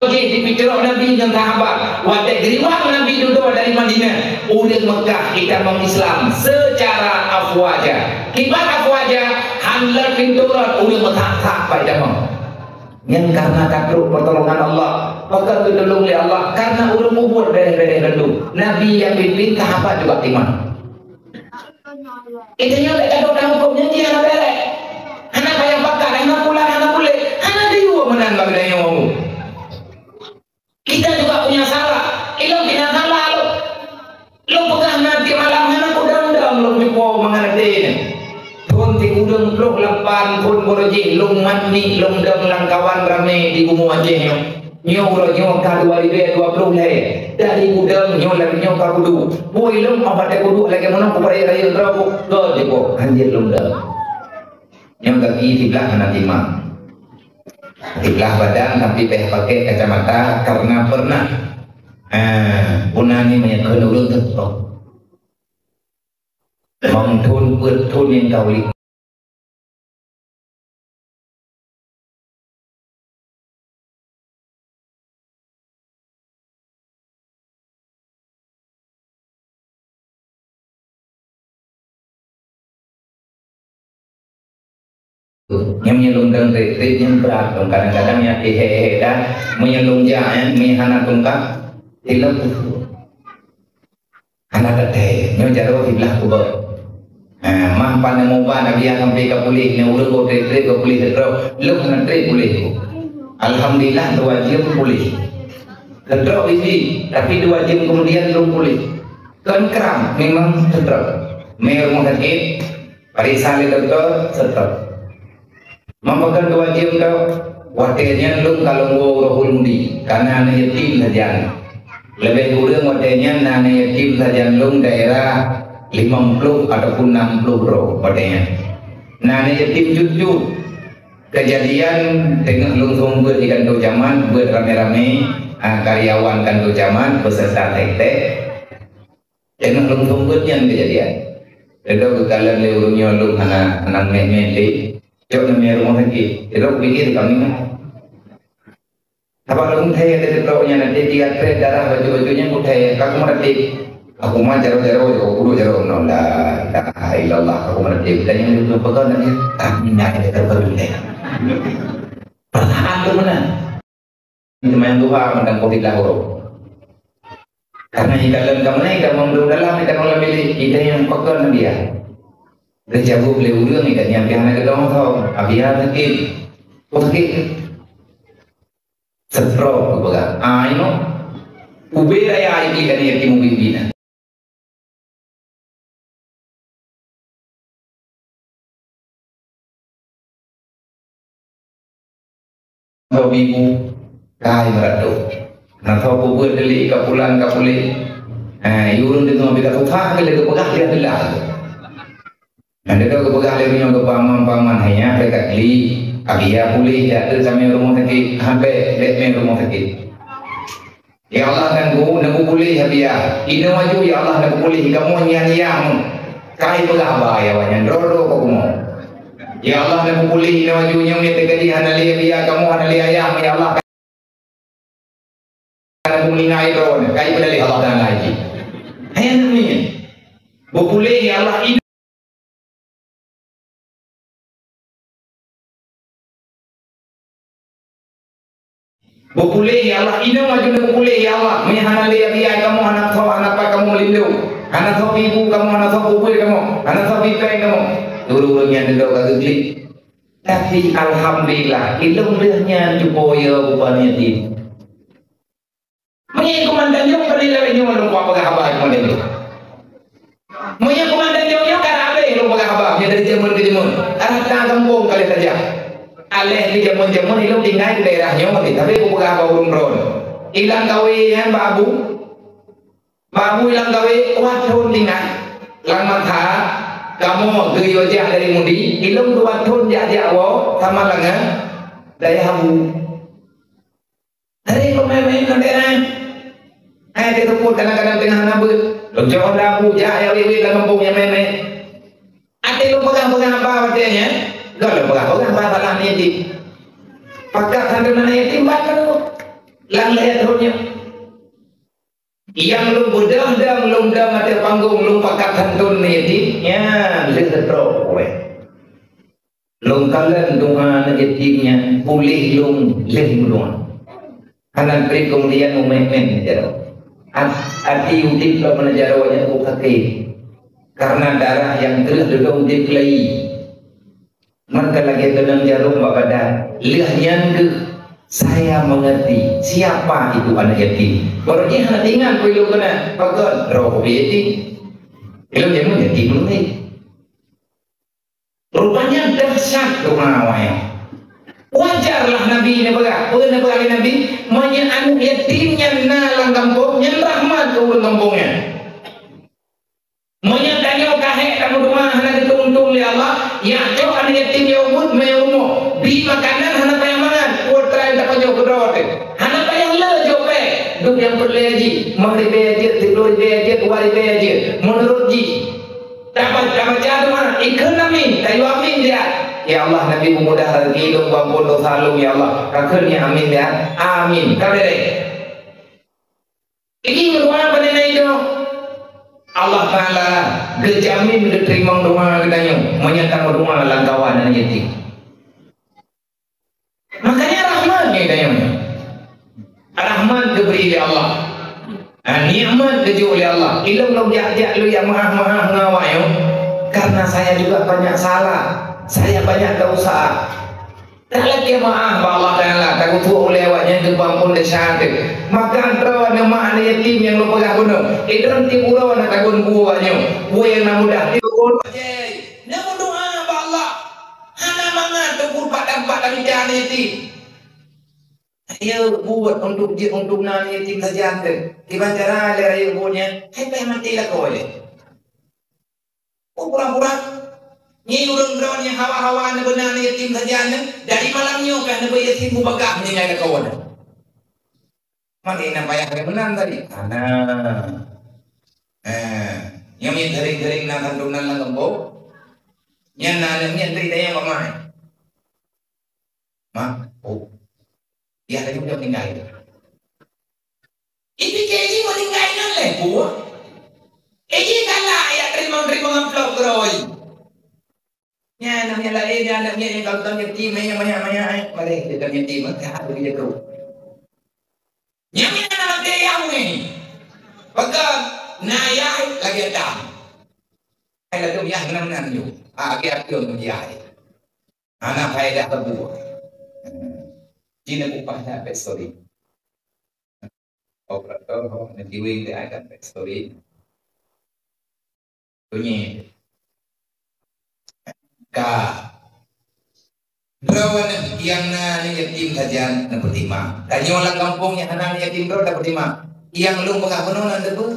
jih dipeucrok Nabi ngon sahabat. Watée geuriwang Nabi dudoe dari Madinah, ureuëng Meukah jitamong Islam secara afwaja. Kiban afwaja, han lheueh pintoe rot ureuëng meusak-sak pai tamong. Nyan karena ka trok pertolongan Allah, pakon geutulông lé Allah, karena ureuëng mubuet béréh-béréh laju. Nabi nyang pimpin, sahabat juga iman. Itu nyoe lé gadôh tahuköm nyan jih hana béréh. Hana payah pakat, hana pulan, hana puléh, hana deungoe meunan bak geutanyoe. Kita juga punya salah. Ilôn pih na salah lôn. Lôn peugah na tiep malam hana kudong-dong lôn cupo mangat até nyan. Thon sikureueng ploh lapan thon uroe jih lôn mat niet lôn dong lam kawan ramé di Bumoe Aceh nyoe. Nyoe uroe nyoe ka dua ribèe dua ploh lhèe. Dari kudong nyoe lagèe nyoe ka kuduek. Bui lôn 'oh watèe kuduek lagèe meunoe kuparék rayeuk droe ku, kon cupo hanjeuet lôn dong. Nyoe gaki siblah hana timang. Siblah badan tapi bèk pakai kacamata karena pernah, eh, puna ni meunyoe kheun ureueng teuntông. Limong thon, peuet thon nyang ka ulih. Nyang meunyoe lôn dong treb-treb nyan brat lôn. Kadang-kadang nyang pih hék-hék dah, meunyoe lôn jak nyan, meunyoe hana tungkat, ilôn peusu. Hana teuthèe, nyoe jaroe siblah kubah. Ha, mah pane muban Abiya sampai ka puléh, nyoe ureueng ka treb-treb ka puléh sidroe, lôn hana treb puléh. Alhamdulillah, dua jeuem puléh. Sidroe bisi, tapi dua jeuem kemudian lôn puléh. Kon kram, memang sidroe. Mé rumoh sakét, pareksa lé dokto, sidroe. Meupakat dua jeuem tau, watèe nyan lôn ka lôn woe u Rohul Mudi, ka na aneuk yatim sajan. Leubeh kureueng watèe nyan na aneuk yatim sajan lôn daerah limong ploh ataupun nam ploh droe watèe nyan. Na aneuk yatim cut-cut. Keujadian teungoh lôn seumeubeuet di kantô camat, beuet ramé-ramé, a, karyawan kantô camat beuseureuta tek-tek. Teungoh lôn seumeubeuet nyan keujadian. Teudong geukalon lé ureueng nyoe lôn hana, hana mèh-mèh lé. Cok neumè rumoh sakét. Teudong kupikir di kami mah. Sabab lôn thèe lé sidroe nyan, até tiga trép darah baju-baju nyan kuthèe, ka kumeuratéb. Aku mah jaroe-jaroe, aku kuduek jaroe nyoe. La ilaha illallah, aku meuratéb. Dan nyang lôn peugah nyan, ah, minah dia terbaru ni. Perasaan tu mana? Seumayang duha mantong poh siplôh uroe. Karena ikalon kamoe, ikalon dalam, ikalon lam bilék, ikalon nyang pakon Abiya. Geujaweueb lé ureueng, ikalon nyang pih hana geudong thom. Abiya sakét. Oh, sakét. Stroke geupeugah. Ah, inoe. Ubé raya ikalon yatim ubé-ubé na. Soe ibu kai meuradoh. Na soe peubeuet deuli ka pulan ka puléh. Eh, ureueng deungoe beda susah ke lagèe peugah dia telah. Nah, dia tu geupeugah lé nyoe keu paman-paman, "Hanya bèk ka klik, Abiya puléh, jak teuk samé rumoh sakét, han bèk, bèk mé rumoh sakét." Ya Allah, Teungku, neupeupuléh Abiya. Inoe aju, ya Allah, neupeupuléh. Kamoe nyan ayah mu. Kai peugah haba, ya Allah, nyan droe-droe keu kamoe. Ya Allah, neupeupuléh inoe aju, nyoe nyang teukeudi hana lé Abiya, kamoe hana lé ayah mu, ya Allah. Karena meuninggai droe, kai peudaleh Allah Taala jih. Hai aneuk miet. Beupuléh, ya Allah, inoe Beupuléh, ya Allah. Inoe aju neupeupuléh, ya Allah. Meuhana lé Abiya kamoe, hana soe, hana pat kamoe lindong. Hana soe ibu kamoe, hana soe peubeuet kamoe, hana soe ipèng kamoe. Ureueng-ureueng nyan dudoe ka geuklik. Tapi, alhamdulillah, ilôn lheueh nyan cupo yo buban yatim. Meunyoe keumandan nyoe ka lheueh lawét nyoe lôn peugah haba keumandan nyoe. Meunyoe keumandan nyoe, nyoe ka habéh lôn peugah haba, nyoe dari jameun keu jameun. Rata gampông ka lheueh tajak. Aléh di jameun-jameun ilôn tinggai di daerah nyoe, tapi kupeugah haba ureueng droe. Ilang kawé nyan bak Abu. Bak Abu ilang kawé, dua thon tinggai. Lam masa kamoe geuyue jak dari Mudi, ilôn dua thon jak-jak woe Samalanga, dayah Abu. Hari peumaén-maén lam daerah. Hai, teuteupeue kadang-kadang teungoh hana beuet. Lôn cok Honda Abu, jak, jak wét-wét lam gampông nyang maén-maén. Até lôn peugah-peugah haba watèe nyan, kon lôn peugah-peugah haba salah aneuk yatim. Pakat santôn aneuk yatim ban lôn. Lam lhèe thon nyoe. Nyang lôn beudôh dong, lôn dong ateueh panggong, lôn pakat santôn aneuk yatim, nyan lheueh stroke wéh. Lôn kalon doa aneuk yatim nyan, puléh lôn lheueh meudoa. Hana trép keumudian meumaén-maén jaroe. At-, até udép lom hana jaroe nyan sakét. Karena darah nyang trôh dudoe udép keulayi. Maka lagèe teunang jarôm bak badan. Lheueh nyan kheueh saya mengerti siapa itu anak yatim. Baru jih hana teuingat peue lôn keunan. Pakon? Droe ubé yatim. Ilôn jameun yatim lôn. Rupanya dahsyat doa awai. Wajarlah Nabi neupeugah. Peue neupeugah lé Nabi? Meunyoe aneuk yatim nyan na lam gampông, nyan rahmat keu ureueng gampông nyan. Meunyoe tanyoe ka hék tameudoa hana geutueng-tueng lé Allah, jak cok aneuk yatim nyang ubit mé rumoh, bi makanan hana payah mangan, peue treuk tapajoh keudroe teuh. Hana payah le jok péng, duek nyang peureulèe jih, limong ribèe jeuet, siplôh ribèe jeuet, dua ribèe jeuet, meunurot jih. Taba-, tabaca doa, ikheun amin, tayue amin siat. Ya Allah, Nabi peumudah rezeki lôn, peuampôn dosa lôn, ya Allah. Ka kheun nyan amin siat. Amin. Ka beureh. Ini meudoa pada Nabi tu. Allah Taala geujamin geuteurimong doa geutanyoe meunyoe tameudoa lam kawan aneuk yatim. Nikmat geubri lé Allah. Ha, nikmat geujok lé Allah. Ilôn lôn jak-jak lôn jak meu'ah-meu'ah ngon awak nyoe. Karena saya juga banyak salah. Saya banyak dosa. Talakée meu'ah bak Allah Taala, takutuek ulée awak nyan geupeuampon desya teuh. Maka droeneuh ma aneuk yatim nyang lôn peugah bunoe, idon tiep uroe na tagun bu awak nyoe. Buet nyang na mudah tiep uroe. Nyang meudoa bak Allah. Hana mangat teupeu pat-pat tamita aneuk yatim. Ayo buet untuk jih, untuk na aneuk yatim sajan teuh. Kiban cara lé rayeuk buet nyan, hai payah maté lakoe lé. Oh, pura-pura. Nyoe ureuëng droe nyang hawa-hawa neubeuna aneuk yatim sajan nyan, dari malam nyoe ka neubeuna yatim bubagah meuninggai lakoe. Maka na payah lé meunan tadi. Hana. Eh, nyang miet garing-garing na santunan lam geumbok. Nyan na aneuk miet dari dayah pamai. Mak, oh. Ya, laju dia meninggal. Ipike jih meuninggai nyan lé buet. Eh, jih galak ya teurimong-teurimong amplop keurôi. Nyan aneuk miet laén, nyan aneuk miet nyang ka lheueh yatim, nyang manyak-manyak, eh. Maréh dia ka yatim, eh. Ka lheueh jago. Nyan miet na maté yah ni. Peugah na yah lagée dam. Hai lalu yah meunan-meunan nyoe. Ah, lagée apion yah. Hana faedah teupeu. Jih na upah that backstory. Operator ho neujiweng di adat backstory. Bunyi. Ka. Droeneuh nyang na aneuk yatim sajan neupeutimang. Tanyoe lam gampông nyang hana aneuk yatim droe tapeutimang. Nyang lôn peugah bunoe na teupeu.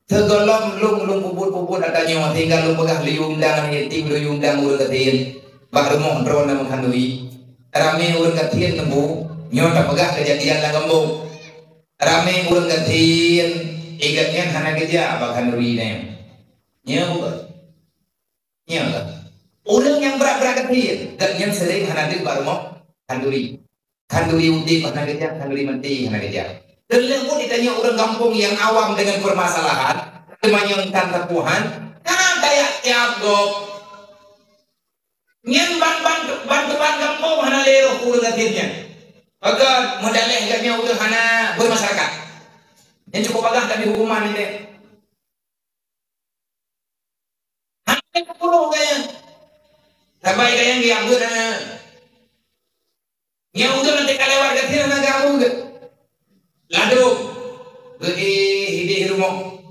Sigohlom lôn, lôn peubuet-peubuet ata nyoe, sehingga lôn peugah lôn undang aneuk yatim, lôn undang ureuëng gasien. Bak rumoh droe na meukanui. Ramé ureuëng gasien neubu, nyoe tapeugah keujadian lam gampông. Ramé ureuëng gasien, i gobnyan hana geujak bak khanuri nyan. Nyoe bukan. Nyoe kan. Ureuëng nyang brat-brat gasien, gobnyan sering hana deuek bak rumoh khanuri. Khanduri udeb hana geujak, khanduri maté hana geujak. Dan leuh pun ditanya ureuëng gampông nyang awam dengan permasalahan, teumanyong tan tapuhan, ka tajak tiab gob. Nyan ban-, ban-, bantuan gampông hana lé roh ureuëng gasien nyan. Pakat meudaleh geuhnyan ureuëng hana bermasyarakat. Nyan cukup bagah tapi hukuman ini. Hana lé peurunoe gaya. Sabai gaya geujak beuet hana. Nyang udeb nanti ka lewat gasien hana geuabu geuh. Ladôm. Geuh hideh rumoh.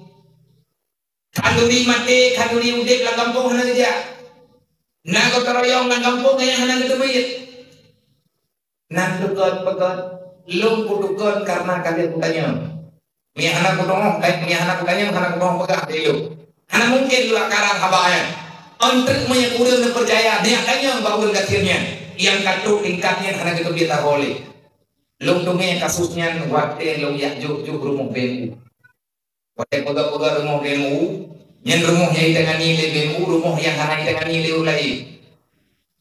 Khanduri maté, khanduri udeb lam gampông hana geujak. Na gotong royong lam gampông nyang hana geuteubiet. Nan tukon peugöt, lôn kutukon kareuna ka lheueh kutanyong. Meunyo hana kutanyong, eh, meunyo hana kutanyong, hana kutanyong peugah lé lôn. Hana mungken lôn karang haba nyan. Ôn treuk meunyo kureueng neupeucaya, neujak tanyong bak ureuëng gasien nyan. Nyang ka trok tingkat nyan hana geuteubiet sahoe lé. Lôn teumé kasus nyan watée lôn jak jok-jok rumoh B M U. Watée peugah-peugah rumoh B M U, nyan rumoh nyang jitangani lé B M U, rumoh nyang hana jitangani lé ureuëng laén.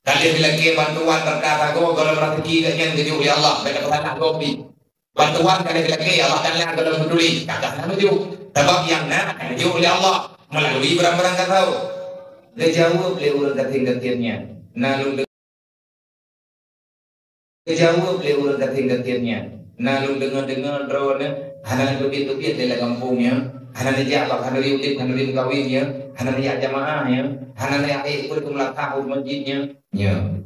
Ka lheueh geulakée bantuan rata sagoe gohlom raseuki geuh nyan geujok lé Allah, bèk tapeusalah gob pih. Bantuan ka lheueh geulakée, Allah Taala gohlom geutuléh, ka kah na meujok. Sabab nyang na ka geujok lé Allah meulalui barang-barang gasoe. Geujaweueb lé ureuëng gasien-gasien nyan, na lôn Geujaweueb lé ureuëng gasien-gasien nyan, na lôn deungoe-deungoe droeneuh hana neuteubiet-teubiet lé lam gampông nyan, hana neujak bak khanduri udeb, khanduri meukawen nyan, hana neujak jamaah nyan, hana neujak ék peuet keu meulakah u masjid nyan. Nyan.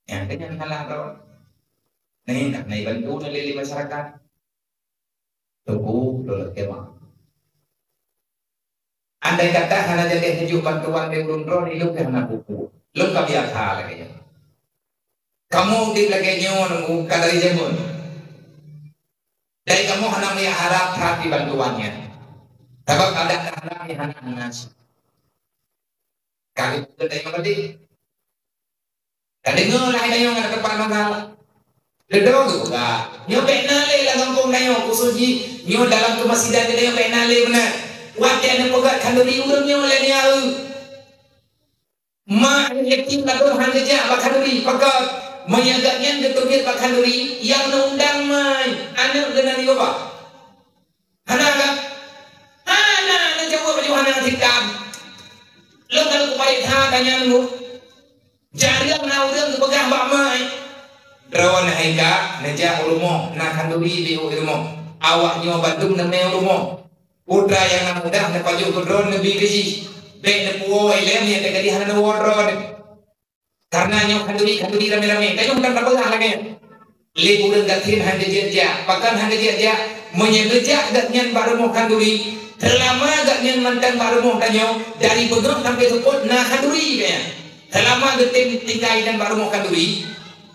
Nyan keuh nyan salah droe. Nah, nyan ka na jibantu lé, lé masyarakat. Teungku, lôn lakée meu'ah. Andai kata hana jadi neujok bantuan lé ureuëng droe, ilôn pih hana peue-peue. Lôn ka biasa lagée nyan. Kamoe udeb lagée nyoe nunggu ka dari jameun. Dari kamoe hana meuharab that di bantuan nyan. Sabab adat hana hana hana. Ka geupeubuet tanyoe padé. Ka deungoe lah tanyoe ngon teumpat masalah. Leudong geupeugah, nyoe bèk na lé lam gampông tanyoe, khusos jih nyoe dalam keumasidan tanyoe bèk na lé meunan. Watée neupeugah khanduri ureuëng nyoe lé nyan. Mak yatim ladôm han geujak bak khanduri, pakon meunyo gobnyan geuteubiet bak khanduri, nyang neuundang mai aneuk geuh nan di babah. Hana kan? Hana, na jaweueb laju hana sikam. Lôn ka lôn kuparit that tanyong lôn. Jareueng na ureuëng geupeugah bak mai. Droeneuh Ka neujak u rumoh, na khanduri di u rumoh. Awak nyoe bandum neumè u rumoh. Putra nyang na muda neupajoh keudroe neubi keu jih. Bèk neupuwoe ilèe meunyoe teuka jih hana neuwoe droe. Karena nyoe khanduri-khanduri ramè-ramè. Tanyoe mantong tapeugah lagèe nyan. Lé ureueng gasien hana geujak-jak. Pakon hana geujak-jak? Meunyoe geujak gobnyan bak rumoh khanduri, seulama gobnyan mantong bak rumoh tanyoe, dari beungoh sampoe seupôt na khanduri gobnyan. Seulama geutem tinggai dan bak rumoh khanduri,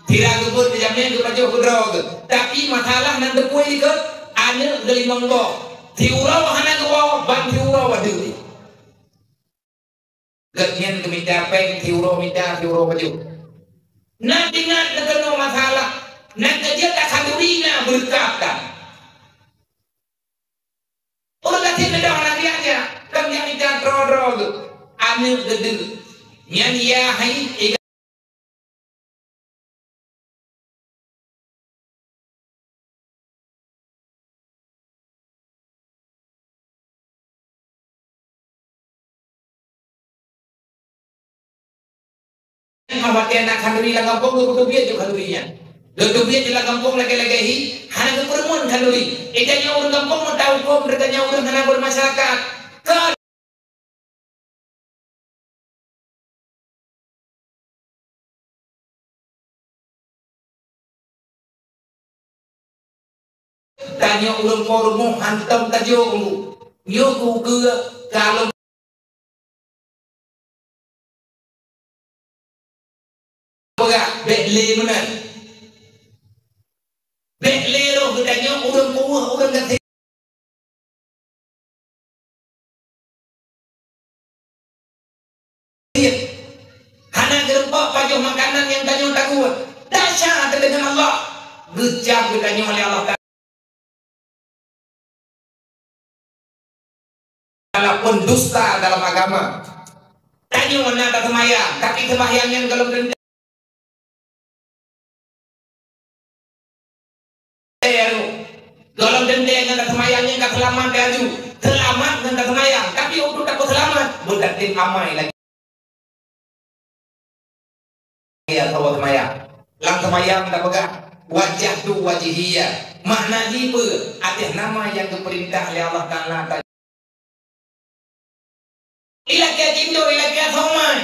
sira geubeuet jamèe geupajoh keudroe geuh. Tapi masalah nan teupue likot, aneuk geulimong boh. Siuroe hana geuwoe, ban siuroe wadeuh. Gobnyan geumita pèng, siuroe mita, siuroe pajoh. Na tinggai teukeunong masalah, nan keujeuet takhanduri na beureukat tan. Ureueng gasien neudong aneuk lé aja, kon jak mita droe-droe geuh. Aneuk geudeuh. Nyan ya hai, Watèe na khanduri lam gampông, geuteubiet ju khanduri nyan. Geuteubiet ju lam gampông lagèe-lagèe hi, hana geupeureumeun khanduri. Ita nyoe ureueng gampông meuta hukôm, ita nyoe ureueng hana beumasyarakat. Ka Tanyoe ureueng po rumoh hantom tajok u. Nyoe keu ukeue kalon peugah bèk lé meunan. Bèk lé roh geutanyoe ureueng puweuh ureueng gasien. Hana geurumpok pajoh makanan nyang tanyoe taguet. Desya teuh deungon Allah. Geucam geutanyoe lé Allah Taala pendusta dalam agama. Tanyoe na taseumayang, tapi seumayang nyan gohlom teuntèe. Gohlom teuntèe ngon taseumayang nyan ka seulamat laju. Seulamat ngon taseumayang, tapi untuk tapeuseulamat, beutatem amai lagèe atawa seumayang. Lam seumayang tapeugah, "Wajjahtu wajhiya." Makna jih peue? Ateueh nama nyang geupeurintah lé Allah Taala. Ilakèe cindô, ilakèe somai.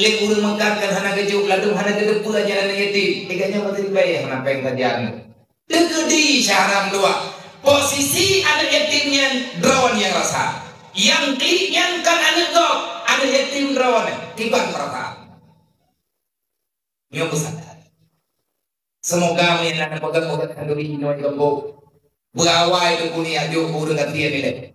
Lé ureueng meukat kan hana geujok, ladôm hana geuteupeue ajaran yatim. Tiga nyan meuteuribèe hana pèng sajan. Teukeudi syahram dua. Posisi aneuk yatim nyan droeneuh nyang rasa. Nyang klik nyan kon aneuk gob, aneuk yatim droeneuh kiban peurasaan. Nyoe peusadar. Seumoga meunan peugah-peugah khanduri inoe di gampông. Beurawai teungku ni ajok ureueng gasien ilèe.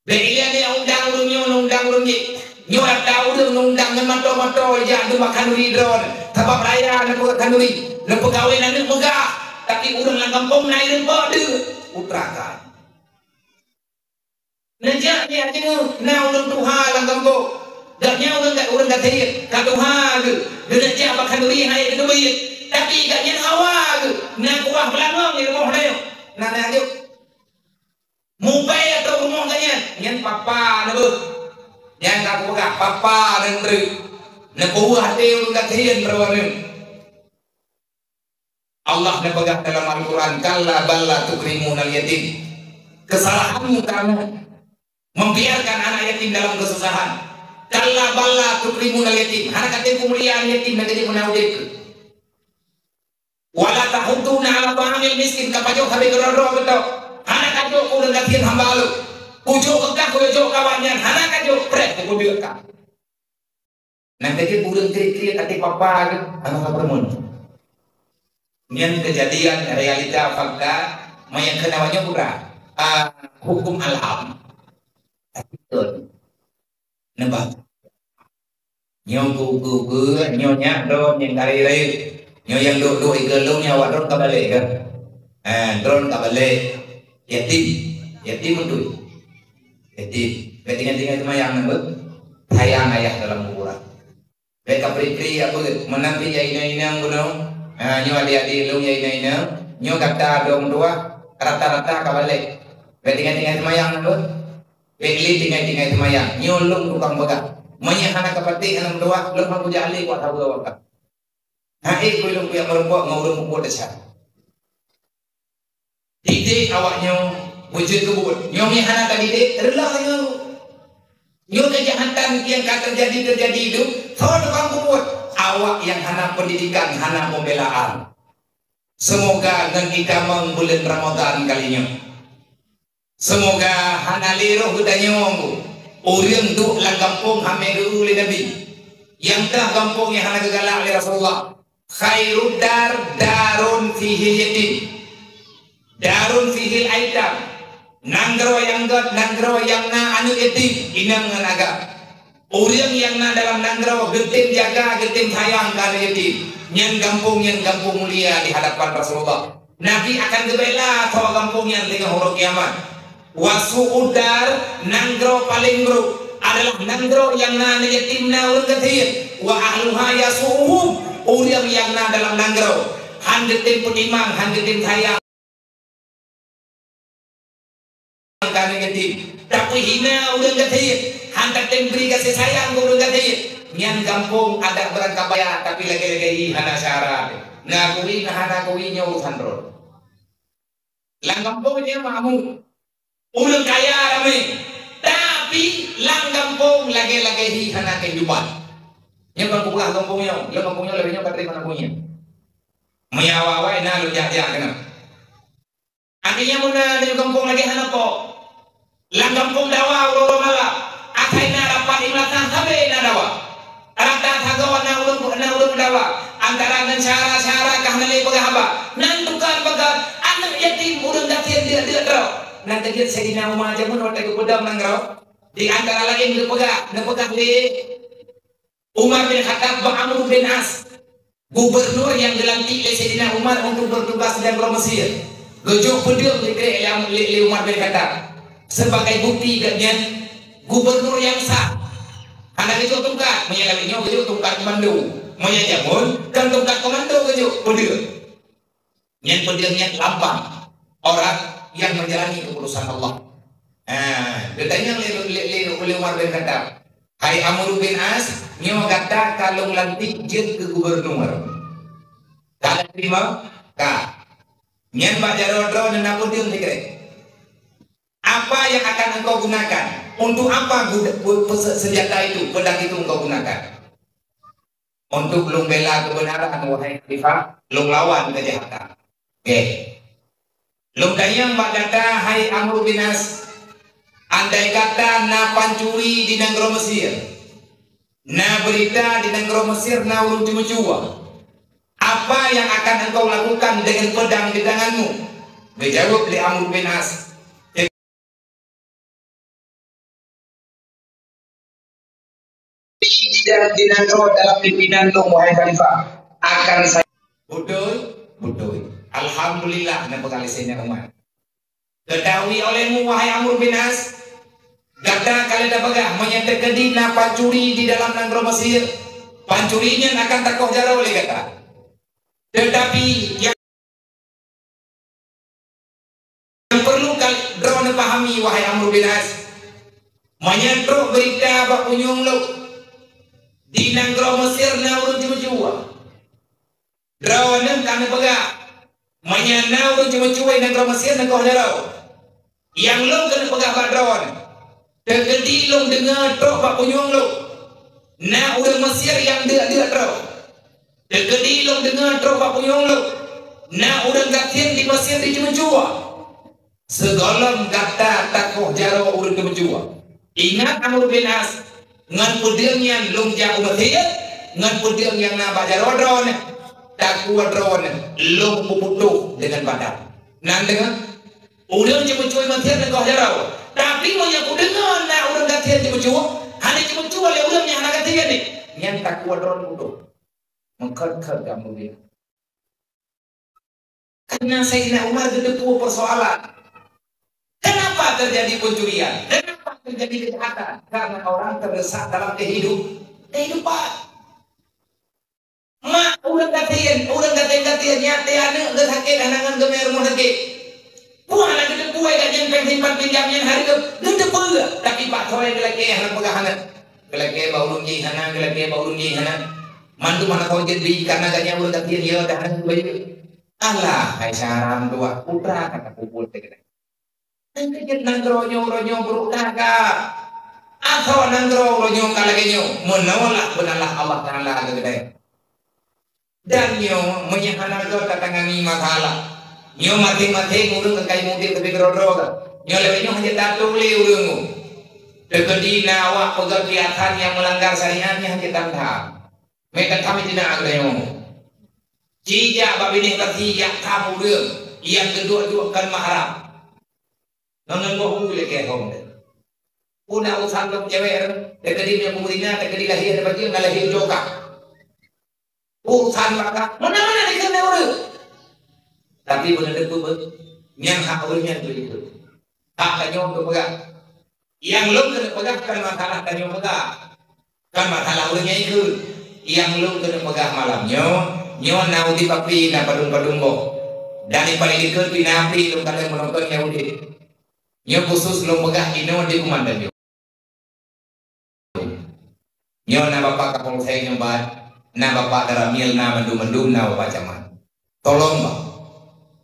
Bèk ilèe ni undang ureueng nyoe, undang ureueng jih. Nyoe ata ureueng undang ngon moto-moto jak dum bak khanduri droeneuh. Sabab raya neupeugah khanduri, neupeugawé aneuk meugah. Tapi ureueng lam gampông na ireueng po deuh. Putra ka. Neujak nyan teungoh na ureueng tuha lam gampông. Gobnyan ureueng, ureueng gasien, ka tuha geuh. Geuneuk jak bak khanduri han ék geuteubiet. Tapi gobnyan hawa geuh. Na kuah beulangong di rumoh nyoe. Na, na, ayo. Mubèe ateueh rumoh gobnyan. Nyan papa neubeuh. Nyan ka kupeugah, papa neubeuh. Neupeuweueh até ureueng gasien droeneuh. Allah neupeugah dalam Al-Quran, "Kalla bal la tukrimunal yatim." Kesalahanmu kamu membiarkan anak yatim dalam kesusahan. "Kalla bal la tukrimunal yatim." Hana katem peumulia aneuk yatim nyang keuneuk meunan udép. "Wa la tahudduna ala ta'amil miskin." Ka pajoh sabe keudroe-droe beutôi. Hana kajok ureueng gasien hamba lôn. Kujok keu kah, kujok kawan nyan. Hana kajok preh keu peue ka. Nyang keujeuet ureueng kriet-kriet até papa geuh, hana sapeue meunan. Nyan keujadian realita fakta, manyang keunan awaknyoe peugah, ah, huköm alam. Tapi beutôi. Neubah. Nyoe ku, ku, ku, nyoe nyak droe nyang kari rayeuk. Nyoe nyang duek-duek igoe lôn nyoe awak droe ka balek kan? Eh, droe ka balek. Yatim. Yatim beutôi. Yatim. Bèk tinggai-tinggai seumayang nyan beuh. Sayang ayah dalam kuburan. Bèk kapri-pri apa geuh. Meunan pih ya inong-inong bunoe. Ha, nyoe adik-adik lôn ya inong-inong. Nyoe gata dong dua rata-rata ka balek. Bèk tinggai-tinggai seumayang nyan beuh. Bèk lé tinggai-tinggai seumayang. Nyoe lôn tukang peugah. Meunyoe hana kapatéh aneuk dua, lôn han kujak lé kuat saboh waktu. Hai, keu lôn kujak meurumpok ngon ureueng peubuet desya. Didik awak nyoe beujeuet keu buet. Nyoe meuhana tadidik, reuloh nyoe. Nyoe keujahatan nyang ka teujadi-teujadi itu, soe tukang peubuet? Awak nyang hana pendidikan, hana pembelaan. Seumoga ngon itamong buleuen Ramadhan kali nyoe, seumoga hana lé roh geutanyoe ureueng duek lam gampông hamé geu lé Nabi. Nyang teuh gampông nyang hana geugalak lé Rasulullah. Khairud dar darun fihil yatim, darun fihil aitam. Nanggroe nyang gét, nanggroe nyang na aneuk yatim, inong ngon agam. Ureueng nyang na dalam nanggroe geutem jaga, geutem sayang keu aneuk yatim, nyan gampông, nyan gampông mulia di hadapan Rasulullah. Nabi akan geubela soe gampông nyan teungoh uroe kiamat. Wa su'ud dar, nanggroe paleng brôk adalah nanggroe nyang na aneuk yatim, na ureueng gasien. Wa ahluha yasu'uhum, ureueng nyang na dalam nanggroe han geutem peutimang, han geutem sayang. Keu aneuk yatim, tapeuhina ureueng gasien, han tatem bri gaséh sayang keu ureueng gasien. Nyan gampông adat beurangkapeue, tapi lagèe-lagèe hi hana syarat. Na kui, na hana kui, nyoe urusan droe. Lam gampông nyan makmu, ureueng kaya ramé, tapi lam gampông lagèe-lagèe hi hana kehidupan. Nyoe ban kupeugah gampông nyoe, lam gampông nyoe lagèe nyoe ka trép hana kui nyan. Meunyoe awai-awai na lôn jak-jak keunoe. Akhé nyan meunan di gampông lagèe hana po. Lam gampông dawa uroe-uroe malam, asai na rapat imlatan sabe na dawa. Rata sagoe na ureueng, na ureueng dawa, antara ngon syedara-syedara ka hana lé peugah haba. Nan tukang peugah, aneuk yatim ureueng gasien deuk-deuk droe. Nan teubiet Saidina Umar jameun watèe geupeudong nanggroe. Di antara laén geupeugah, neupeugah lé Umar bin Khattab bak Amr bin As, gubernur nyang geulantik lé Saidina Umar untuk bertugas di nanggroe Mesir, geujok peudeueng dikeue lé, lé, lé Umar bin Khattab. Sebagai bukti gobnyan gubernur nyang sah. Hana geujok tungkat, meunyoe lawét nyoe geujok tungkat komando. Meunyoe jameun, kan tungkat komando geujok, peudeueng. Nyan peudeueng nyan lambang orang yang menjalani keputusan Allah. Ha, geutanyong lé, lé, lé, lé Umar bin Khattab, "Hai Amr bin As, nyoe gata ka lôn lantik jeuet keu gubernur. Ka lôn teurimong?" "Ka." "Nyan bak jaroe droeneuh na peudeueng sikrek. Apa yang akan engkau gunakan? Untuk apa gud-, pe-, pe-, senjata itu, pedang itu engkau gunakan?" "Untuk lôn bela kebenaran, wahai Khalifah, lôn lawan keujahatan." Oke. Lôn tanyong bak gata, hai Amr bin As, andai kata na pancuri di nanggroe Mesir, na beurita di nanggroe Mesir na ureueng ceumeucue, apa yang akan engkau lakukan dengan pedang di tanganmu? Geujaweueb lé Amr bin As, di, di, di nanggroe dalam pimpinan lôn, wahai Khalifah, akan saya. Beutôi, beutôi. Alhamdulillah, na peugah lé Saidina Umar. Ketahui olehmu, wahai Amr bin As, gata ka lheueh tapeugah, meunyoe teukeudi na pancuri di dalam nanggroe Mesir, pancuri nyan akan takoh jaroe lé gata. Teutapi nyang perlu ka droeneuh pahami, wahai Amr bin As, meunyoe trok beurita bak punyueng lôn, di nanggroe Mesir na ureueng ceumeucue. Droeneuh ka neupeugah, meunyoe na ureueng ceumeucue nanggroe Mesir, neukoh jaroe. Nyang lôn keuneuk peugah bak droeneuh, teukeudi lôn deungoe trok bak punyueng lôn, na ureueng Mesir nyang deuk-deuk droe. Teukeudi lôn deungoe trok bak punyueng lôn, na ureueng gasien di Mesir jiceumeucue. Sigohlom gata takoh jaroe ureueng ceumeucue. Ingat Amr bin As, ngon peudeueng nyan lôn jak u Mesir, ngon peudeueng nyang na bak jaroe droeneuh, takue droeneuh lôn peuputôh deungon badan. Nan deungoe, ureueng ceumeucue Mesir neukoh jaroe. Tapi meunyoe kudeungoe na ureueng gasien ceumeucue, hana ceumeucue lé ureueng nyang hana gasien nyan, nyan takue droeneuh putôh. Meukhot-khot kamoe nyan. Karena Saidina Umar geuteupeue persoalan. Kenapa terjadi pencurian? Kenapa terjadi kejahatan? Karena orang terdesak dalam kehidup-, kehidupan. Mak ureueng gasien, ureueng gasien-gasien, nyan até aneuk geusakét, hana ngon geumè rumoh sakét. Peue hana geuteupeue, gobnyan péng simpan pinjam nyan hareuem, geuteupeue, tapi bak soe geulakèe hana peugah hana. Geulakèe bak ureueng jih hana, geulakèe bak ureueng jih hana. Mandum hana teuh jeuet bi karena gata nyan ureuëng gasien, ya dah hana bayeue. Alah, hai syaram dua putra kata pupul teukeudai. Nyan keuh jeuet nanggroe nyoe, uroe nyoe brok that ka. Asoe nanggroe uroe nyoe ka lagée nyoe, meunoe lah beunalah Allah Taala keukeudai. Dan nyoe meunyoe hana goe tatangani masalah, nyoe maséng-maséng ureuëng ka kai mudik tapi keudroe-droe ka. Nyoe lagée nyoe hana jeuet tatueng lé ureuëng. Teukeudi na awak peugah piasan nyang meulanggar syariat nyan hana jeuet tanda. Meunan kami tina geutanyoe. Ci jak bak binéh pasi jak tham ureuëng nyang geuduek-duek kon mahram. Ngon ngon boh hu lé keu hom deh. Puna urusan lom cewek deh, teukeudi nyang peumeuringa, teukeudi lahé deh bajeueng, na lahé joka. Urusan maka, mana-mana dikeue ureuëng. Tapi beuna teupeue, nyang hak ureuëng nyan tu itu. Hak tanyoe untuk peugah. Nyang lôn keuneuk peugah kon masalah tanyoe peugah. Kon masalah ureuëng nyang ikheun. Nyang lôn keuneuk peugah malam nyoe, nyoe na udeb api, na padum-padum boh. Dan di paléng dikeue pih na api lôn kalon meunonton nyang udeb. Nyoe khusus lôn peugah inoe di Kumandan nyoe. Nyoe na Bapak Kapolsek nyoe ban, na Bapak Daramil, na mandum-mandum, na Bapak Camat. Tolong, Bang.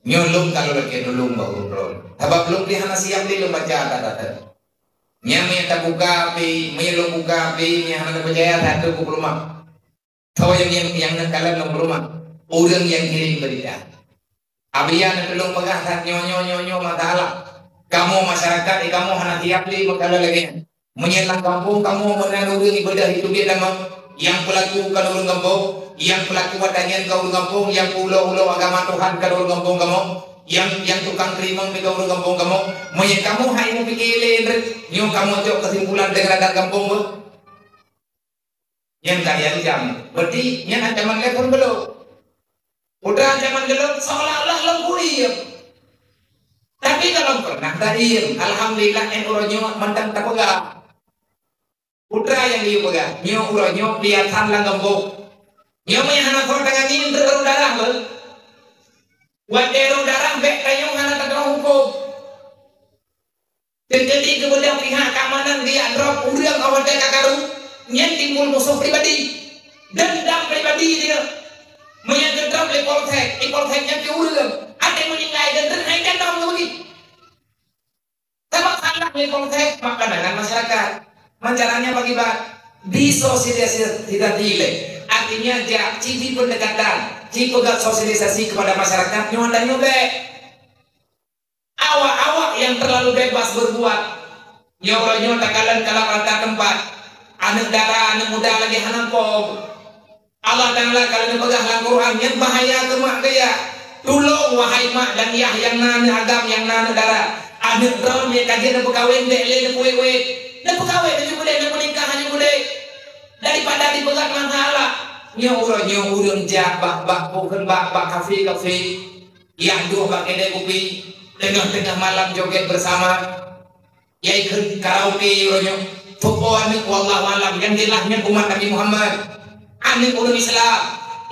Nyoe lôn ka lôn lakée tulông bak ureuëng droe. Sabab lôn pih hana siab lé lôn baca that-that. Nyan meunyoe tabuka pih, meunyoe lôn buka pih, meunyoe hana tapeucaya, that teuk kupeurumak. Soe nyang, nyang, nyang neukalon lôn peurumak? Ureuëng nyang kirim beurita. Abiya neutulông peugah that nyoe, nyoe, nyoe, nyoe masalah. Kamoe masyarakat, eh, kamoe hana siab lé meukalon lagée nyan. Meunyoe lam gampông kamoe meunan ureuëng ibadah itu biet lamong, nyang peulaku kon ureuëng gampông, nyang peulaku ata nyan kon ureuëng gampông, nyang peuulo-ulo agama Tuhan kon ureuëng gampông kamoe, nyang, nyang tukang teurimong pih kon ureuëng gampông kamoe, meunyoe kamoe hai mupike lé, nyoe kamoe cok keusimpulan deungon adat gampông beuh. Nyan ka diancam. Berarti nyan ancaman lé phon geulok. Udah ancaman geulok seolah-olah lom kuiem. Tapi kalau pernah taiem, alhamdulillah, nyan uroe nyoe mantong tapeugah. Putra nyang geuyue peugah, nyoe uroe nyoe piasan lam gampông. Nyoe meunyoe hana soe tangani, enteuk rhom darah beuh. Watée rhom darah, bék tanyoe hana tadroe huköm. Teukeudi keubeudah pihak keamanan geujak drop ureuëng watée ka karu, nyan timbul musoh pribadi. Dendam pribadi dia. Meunyoe geudrop lé polsek, di polsek nyan keu ureuëng, até meuninggai dan reunhai kandong keu beugih. Sabab salah lé polsek, makanan masyarakat. Mancaranya bagi bak disosialisasi lé. Artinya, jak ci pendekatan, ci peugah sosialisasi kepada masyarakat, nyoe dan nyoe bék. Awak-awak yang terlalu bebas berbuat. Nyoe uroe nyoe takalon kalap rata teumpat. Aneuëk dara, aneuëk muda lagée hana pom. Allah Taala ka lheueh neupeugah lam Quran, nyan bahaya keu mak gaya. Tulông, wahai mak dan yah nyang na aneuëk agam, nyang na aneuëk dara. Aneuëk droe nyang ka jeuet neupeukawen bék lé neupeuwét-wét. Neupeukawen laju beudée, neupeunikah laju beudée. Daripada dipeugah masalah. Nyoe uroe nyoe ureuëng jak bak, bak, bukon bak, bak kafe-kafe. Nyang duek bak keudée kupi, teungoh-teungoh malam joget bersama. Nyang ikheun karaoke uroe nyoe. Soe po aneuëk, wallahu alam, nyang jeulaih nyan umat Nabi Muhammad. Aneuëk ureuëng Islam.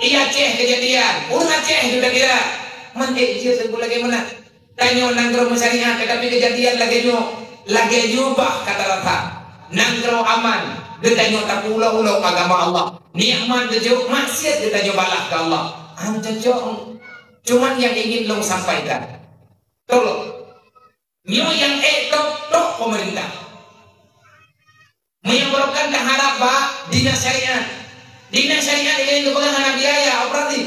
Di Aceh keujadian, ureuëng Aceh juga kira. Man ék jeuet teungku lagée meunan. Tanyoe nanggroe meusyariat, tetapi keujadian lagée nyoe. Lagée nyoe bah ka tarasa. Nanggroe aman, geutanyoe tapeuulo-ulo agama Allah. Nikmat geujok, maksiat geutanyoe balah keu Allah. Han cocok. Cuman nyang ingin lôn sampaikan. Tolong. Nyoe nyang ék top-top pemerintah. Meunyoe barokon taharab bak dinas syariat. Dinas syariat nyang geupeugah hana biaya operasi.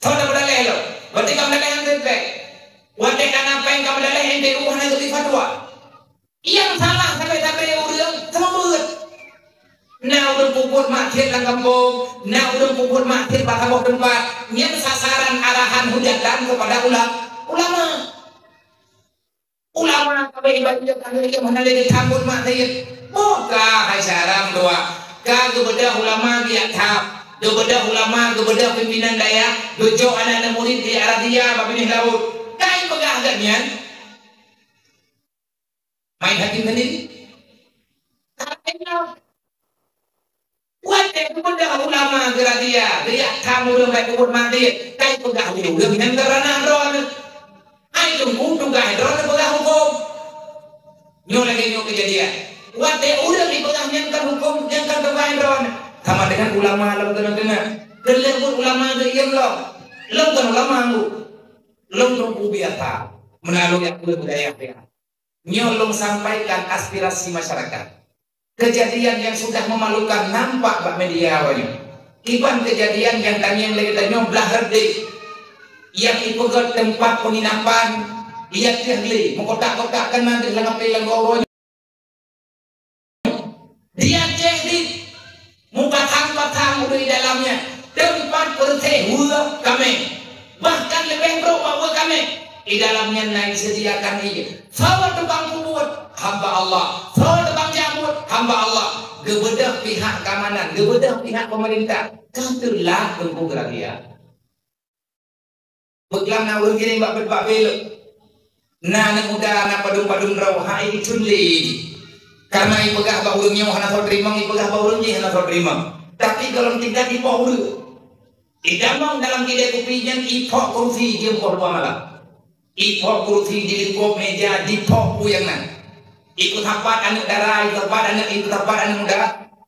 Soe na meudaleh lom? Watée ka meudaleh han teuntée. Watée ka na péng ka meudaleh M T U hana geubri fatwa. Nyang salah sabe-sabe ureuëng seumeubeuet. Na ureuëng peubuet maksiat lam gampông, na ureuëng peubuet maksiat bak saboh teumpat. Nyan sasaran arahan hujatan kepada ula-, ulama. Ulama sabe ibadat hana lé, hana lé disambot maksiat. Boh ka hai syaram dua. Ka geubeudôh ulama geujak tham. Geubeudôh ulama, geubeudôh pimpinan dayah, geujok aneuk-aneuk murit di Arabia bak binéh laôt. Ka ipeugah gobnyan. Main hakim sendiri. Watée geubeudôh ulama geuradia, geujak tham ureuëng bak peubuet maksiat, ka ipeugah lé ureuëng nyang teuranah droeneuh. Hai teungku, tugaih droeneuh peugah huköm. Nyoe lagée nyoe keujadian. Watée ureuëng ipeugah nyan kon huköm, nyan kon tugaih droeneuh. Sama dengan ulama lom teungoh-teungoh. Keuneuk buet ulama geuiem lom. Lom kon ulama, Bu. Lom teungku biasa. Meulalu nyang peue budaya dia. Nyoe lôn sampaikan aspirasi masyarakat. Kejadian yang sudah memalukan nampak bak media awaknyoe. Kiban kejadian nyang tanyong lé geutanyoe blah reudeh. Nyang ipeugöt teumpat penginapan, nyang teuh glé, meukotak-kotak keunan deuh lam api lam gob uroe nyoe. Di Aceh dit, mupatang-patang udeueng di dalamnya, teumpat peureuséh weue kaméng. Bahkan leubeh brok bak weue kaméng. Di dalamnya na disediakan ie. Soe tukang peubuet? Hamba Allah. Soe tukang jak buet? Hamba Allah. Geubeudôh pihak keamanan, geubeudôh pihak pemerintah. Ka teulat Teungku geuragia. Beuklam na ureueng giring bak bak belok. Na aneuk muda, na padum-padum droe, hai icun lé. Karena ipeugah bak ureueng nyoe hana soe teurimong, ipeugah bak ureueng jih hana soe teurimong. Tapi golom tingkat ipoh ureueng. Idamong dalam kidai kupi nyan ipoh kursi jeuem poh dua malam. Ipoh kursi di lingkup meja, dipoh peue nyang na. Ipeusapat aneuk dara, ipeusapat aneuk, ipeusapat aneuk muda,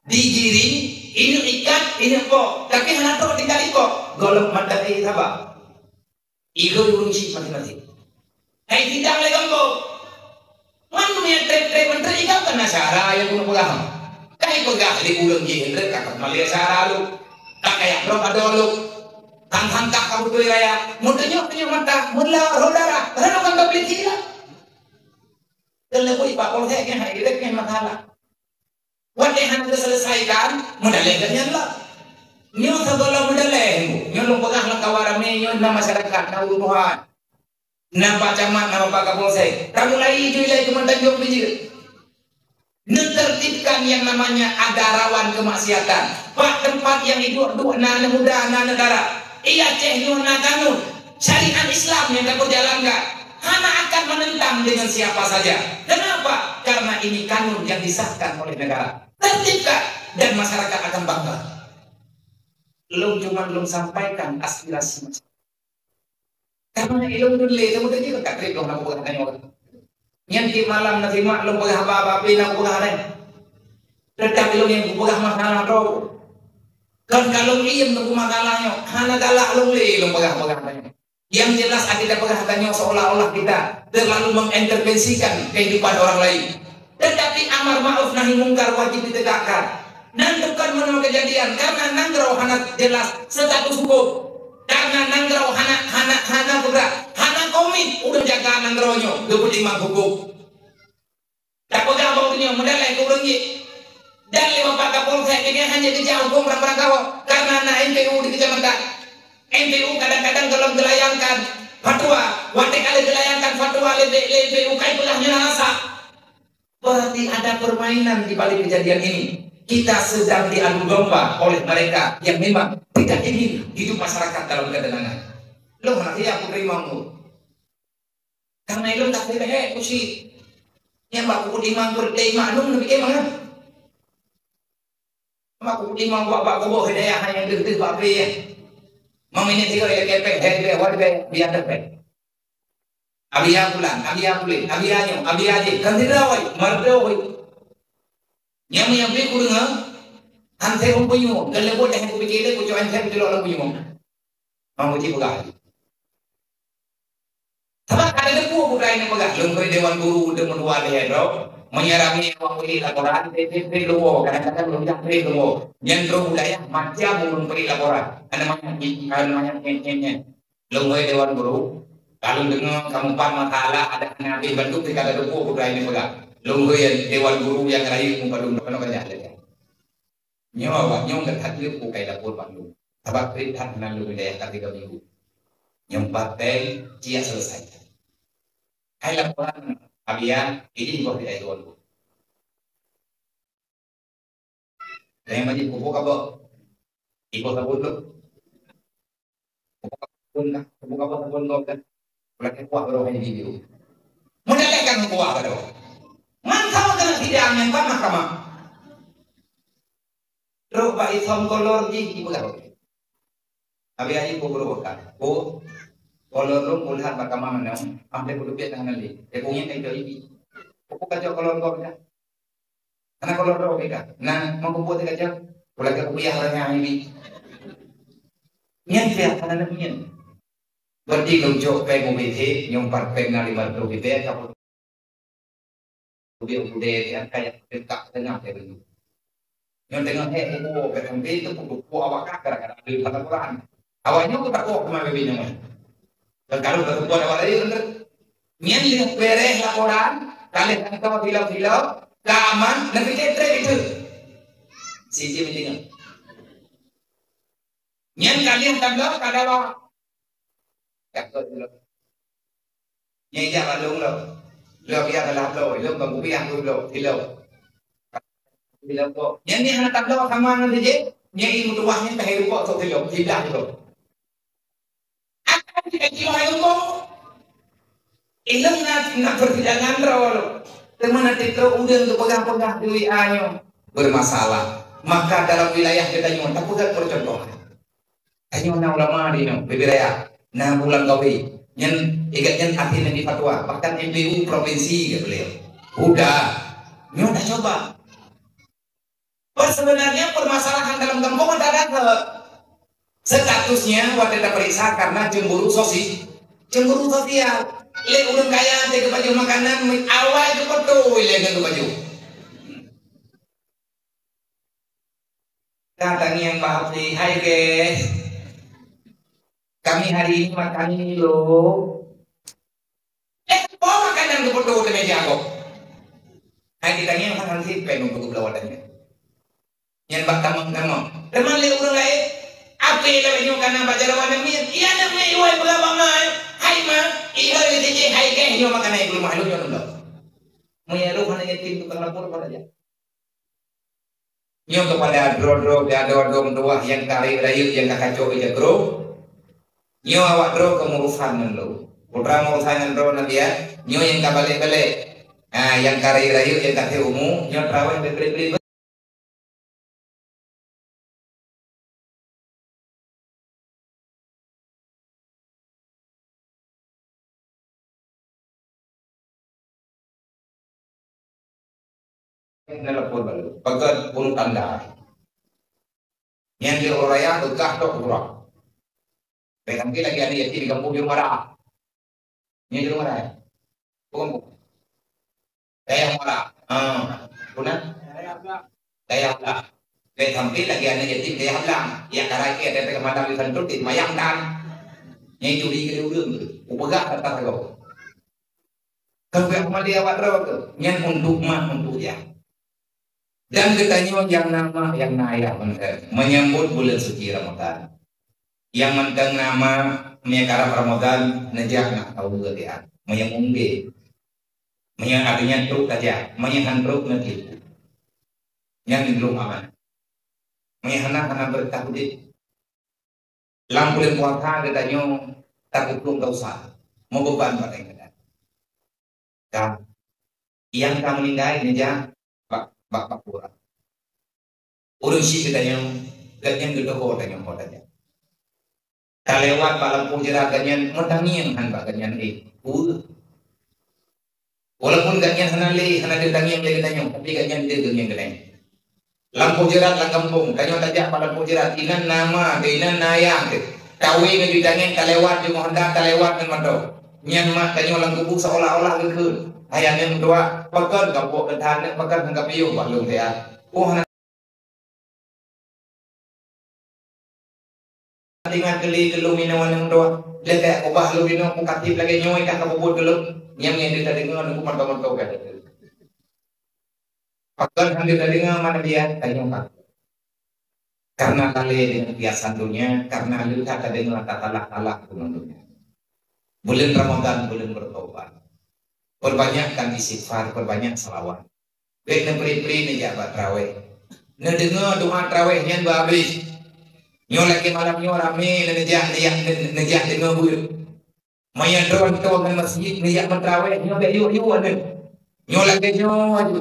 digiring, ineuk ikat, ineuk poh. Tapi hana trok tingkat ipoh. Golom mantap, eh, saba. Igo ureueng cit maséng-maséng. Hai sidang lé gampông. Man meunyo trép-trép mantri iga kan acara nyang keuneuk peugah. Kai peugah lé ureueng jih trép ka keumalée acara lu. Ka kaya droe adoe lu. Tang-tang ka beutôi raya. Meuteunyoe-teunyoe mata, meula roh darah. Rana kan ka beli sila. Dan leubeh bak polsek nyan hai direk nyan masalah. Watée hana teuseuleusoikan, meudaleh geuh nyan lah. Nyoe sagoe lom meudaleh, nyoe lôn peugah lam kawan ramé, nyoe na masyarakat, na ureueng tuha, na Pak Camat, na Bapak Kapolsek. Tamulai jih ilée keumantan jong pih jeuet. Neutertibkan yang namanya ada rawan kemaksiatan. Bak teumpat nyang iduek-duek na aneuk muda, na aneuk dara. Di Aceh nyoe na kanun. Syariat Islam nyang tapeujalankan hana akan menentang dengan siapa saja. Kenapa? Karena ini kanun yang disahkan oleh negara. Tertibkan dan masyarakat akan bangga. Lôn cuma lôn sampaikan aspirasi masyarakat. Karena ilôn dun lé, teuma teuka ka trép lôn na peugah tanyoe. Nyan tiep malam na simak lôn peugah haba-haba pih na peugah nyan. Teutap ilôn nyang kupeugah masalah droe. Kan ka lôn iem teungku masalah nyoe, hana galak lôn lé lôn peugah-peugah nyoe. Yang jelas até tapeugah tanyoe seolah-olah kita terlalu mengintervensikan kehidupan orang lain. Tetapi amar ma'ruf nahi mungkar wajib ditegakkan. Nan tukon meunoe kejadian karena nanggroe hana jelas status hukum. Karena nanggroe hana, hana, hana peugah, hana komit ureueng jaga nanggroe nyoe geupeutimang hukum. Tapeugah bak ureueng nyoe meudalai keu ureueng jih. Dan lé Bapak Kapolsek nyan hana geujak huköm barang-barang kawök karena na M P U di keucamatan. M P U kadang-kadang golom geulayangkan fatwa, watée ka lheueh geulayangkan fatwa lé, lé, lé M P U kai peugah nyan rasa. Berarti ada permainan di balik kejadian ini. Kita sedang diadu domba oleh mereka yang memang tidak ingin hidup masyarakat dalam ketenangan. Lôn hana siap menerima mu. Karena ilôn tak boleh kusi. Yang bak kutimang birthday mak lôn lebih kemah. Mak kutimang buat bak kuboh hidayah yang deuh-deuh bak pria. Mau ini tiga ya kepek, hei, hei, hei, hei, biar tepek. Abia pulang, abia pulang, abia nyoe, abia jih. Kan tidak wai, mardo wai. Nyang meunyampé ku deungoe, han sép lôn punyueng, dan leubuet deh kupike lé kucok han sép kuculok lôn punyueng. Mang Uci peugah lagi. Sabab ada debu bukai nyang peugah, lôn keu dewan guru untuk meutuah lé droe, meunyo ramé awak bri laporan, trép-trép lôn woe, kadang-kadang lôn jak trép lôn woe. Nyan droe budaya macam ulôn bri laporan. Ada banyak, ada banyak nyen, nyen, nyen. Lôn hôi dewan guru, ka lôn deungoe kamoe pat masalah adak hana habéh bandum, teuka tadeungoe putra ini peugah. Lôn hôi dewan guru nyang rayeuk meupadum droeneuh ka jak lé. Nyoe awak nyoe gata jeuet bukai lapor bandum. Sabab trép that nan lôn dayah ka tiga minggu. Nyoe pat péng siap selesai. Hai laporan abian, idin boh di dewan guru. Nyang majik pupuk apa? Iboh sabun tu. Pupuk apa sabun kah? Pupuk apa sabun kau kan? Pulak kuah baru hanya video. Mudahkan kuah baru. Mantap kena sidang yang pamah kama. Trok bak isom kolor jih ipeugah. Abi aji ku guru kan. Ku kolor lu mulihat bak kama menang. Ampe kudu piet tangan li. Dia punya kain jauh ini. Ku kacau kolor kau kan. Hana kolor droe beda. Nah, meukumpul teuka jam. Ulèe ka kupiah ureueng nyan ibi. Nyan piah hana neuk nyan. Berarti lôn cok péng ubé thé, nyoe pat péng na lima reutôh ribèe, ka ubé udé di angka nyang teuka teungoh lé lôn. Nyoe teungoh hék buku, ka sampai teupeue-teupeue awak ka kadang-kadang ada dalam Quran. Awak nyoe ka takoh keumah baby nyoe. Dan kalau ka teupeue awak laén, nyan lheueh beureh laporan, ka lheueh hantom tilok-tilok, ka aman, neupike trép itu. Siji meudeungoe. Nyan ka lheueh tabloe, ka dawa. Ka kot bloe. Nyan ijak bak lôn bloe. Bloe biasa lah bloe. Lôn bak kupiah bloe, bloe. Bloe. Bloe kok. Nyan ni hana tabloe sama ngon sijih. Nyan ilmu tuah nyan ka hidup kok sok bloe. Siblah bloe. Akan dikaji wahai Allah. Ilôn na, na persidangan droe lôn. Teuma na teuka ureueng geupeugah-peugah di W A nyoe bermasalah. Maka dalam wilayah geutanyoe tapeugah percontohan. Tanyoe na ulama di nyoe, Bibiraya, na Abu Langkawi. Nyan, igat nyan ahli negeri fatwa, bahkan M P U provinsi geuh beliau. Udah, nyoe tacoba. Sebenarnya permasalahan dalam gampông ada, ada. Statusnya waktu taperiksa karena cemburu sosi-, cemburu sosial. Lé ureueng kaya teuka baju makanan, awai geufoto lé ngon baju. Ka tangieng bak api, "Hai guys, kami hari ini makan ini loh." Eh, oh, makanan geufoto di meja kok. Hai, kita ni yang hansi pen untuk keulawatan ni. Nyan bak tamong-tamong. Teuma lé ureueng laén, "Api lawét nyoe kana bak jaroe aneuk miet?" "Iya, aneuk miet, wahai peugah bak ma, eh. Hai ma, iba lé jijih, hai guys, nyoe makanan di rumah lu nyoe dulu." Meunyoe roh aneuk yatim tukang lapor pada dia. Nyoe keupada droe-droe, geuh droe-droe meutuwah nyang ka rayeuk-rayeuk, nyang ka kacok ija krueng. Nyoe awak droe keu meurusan ngon lôn. Putra meurusan ngon droe Nadia, nyoe nyang ka balek-balek. Ha, nyang ka rayeuk-rayeuk, nyang ka teuh umu, nyoe traweh bri-bri. Nelepon baru. Peugah ureueng tanda. Nyan di ureueng raya beukah tok urang. Bèk sampai lagi aneuk yatim di gampông Jurumara. Nyan Jurumara, eh? Bukan, bukan. Dayah Muara. Ha. Puna? Dayah Blang. Bèk sampai lagi aneuk yatim Dayah Blang. Ya, karai ke ada tengah malam di Santur, di mayang dan. Nyang curi ke ureueng tu. Upeugah atas aku. Kan pihak mali awak droe tu. Nyan untuk mak, untuk dia. Dan geutanyoe nyang na mak, nyang na ayah mantong, menyambut buleuen suci Ramadhan. Nyang mantong na mak, meunyoe karab Ramadhan, neujak na tau geuh tiat. Meunyoe munggeh, meunyoe artinya trok tajak, meunyoe han trok na tiep. Nyan lôn aman. Meunyoe hana, hana beureukat udép. Lam buleuen puasa geutanyoe tapeuplong desya, meubeban bak geutanyoe. Ka, nyang ka meuninggai neujak bak, bak, bak kuburan. Ureueng syiek geutanyoe, gobnyan geuteuho tanyoe ho tajak. Talewat bak lampôh jeurat gobnyan meutangieng han bak gobnyan, eh, peue? Walaupun gobnyan hana lé, hana teutangieng lé geutanyoe, tapi gobnyan deuh geungieng geutanyoe. Lampôh jeurat lam gampông, tanyoe tajak bak lampôh jeurat, inan na ma teuh, inan na ayah teuh. Tawe ngon jitangieng, talewat jeuet ngon honda, talewat ngon moto. Nyan mak tanyoe lam kubu seolah-olah geukheun, "Hai aneuk meutuah, pakon ka buet keu that aneuk, pakon han ka piôh bak lôn teuh?" Oh, hana Teungoh keu lé keu lôn minoe aneuk dua. Lé ka kubah lôn minoe, mukatib lagèe nyoe ka kabubuet keu lôn. Nyang nyan teudeungoe aneuk mantong-mantong ka. Pakon han teudeungoe mana dia? Tanyoe ka. Karena lalè deungon piasan dunia, karena leuka tadeungoe tatalah-talah deungon dunia. Buleuen Ramadhan, buleuen bertobat. Perbanyakkan istighfar, perbanyak salawat. Bèk neupri-pri neujak bak traweh. Neudeungoe doa traweh nyan beuhabéh. Nyoe lagèe malam nyoe ramé neujak, neujak, neujak deungoe beuet. Meunyoe droe toe ngon masjid neujak meutraweh, nyoe bèk yue-yue aneuk. Nyoe lagèe nyoe aju.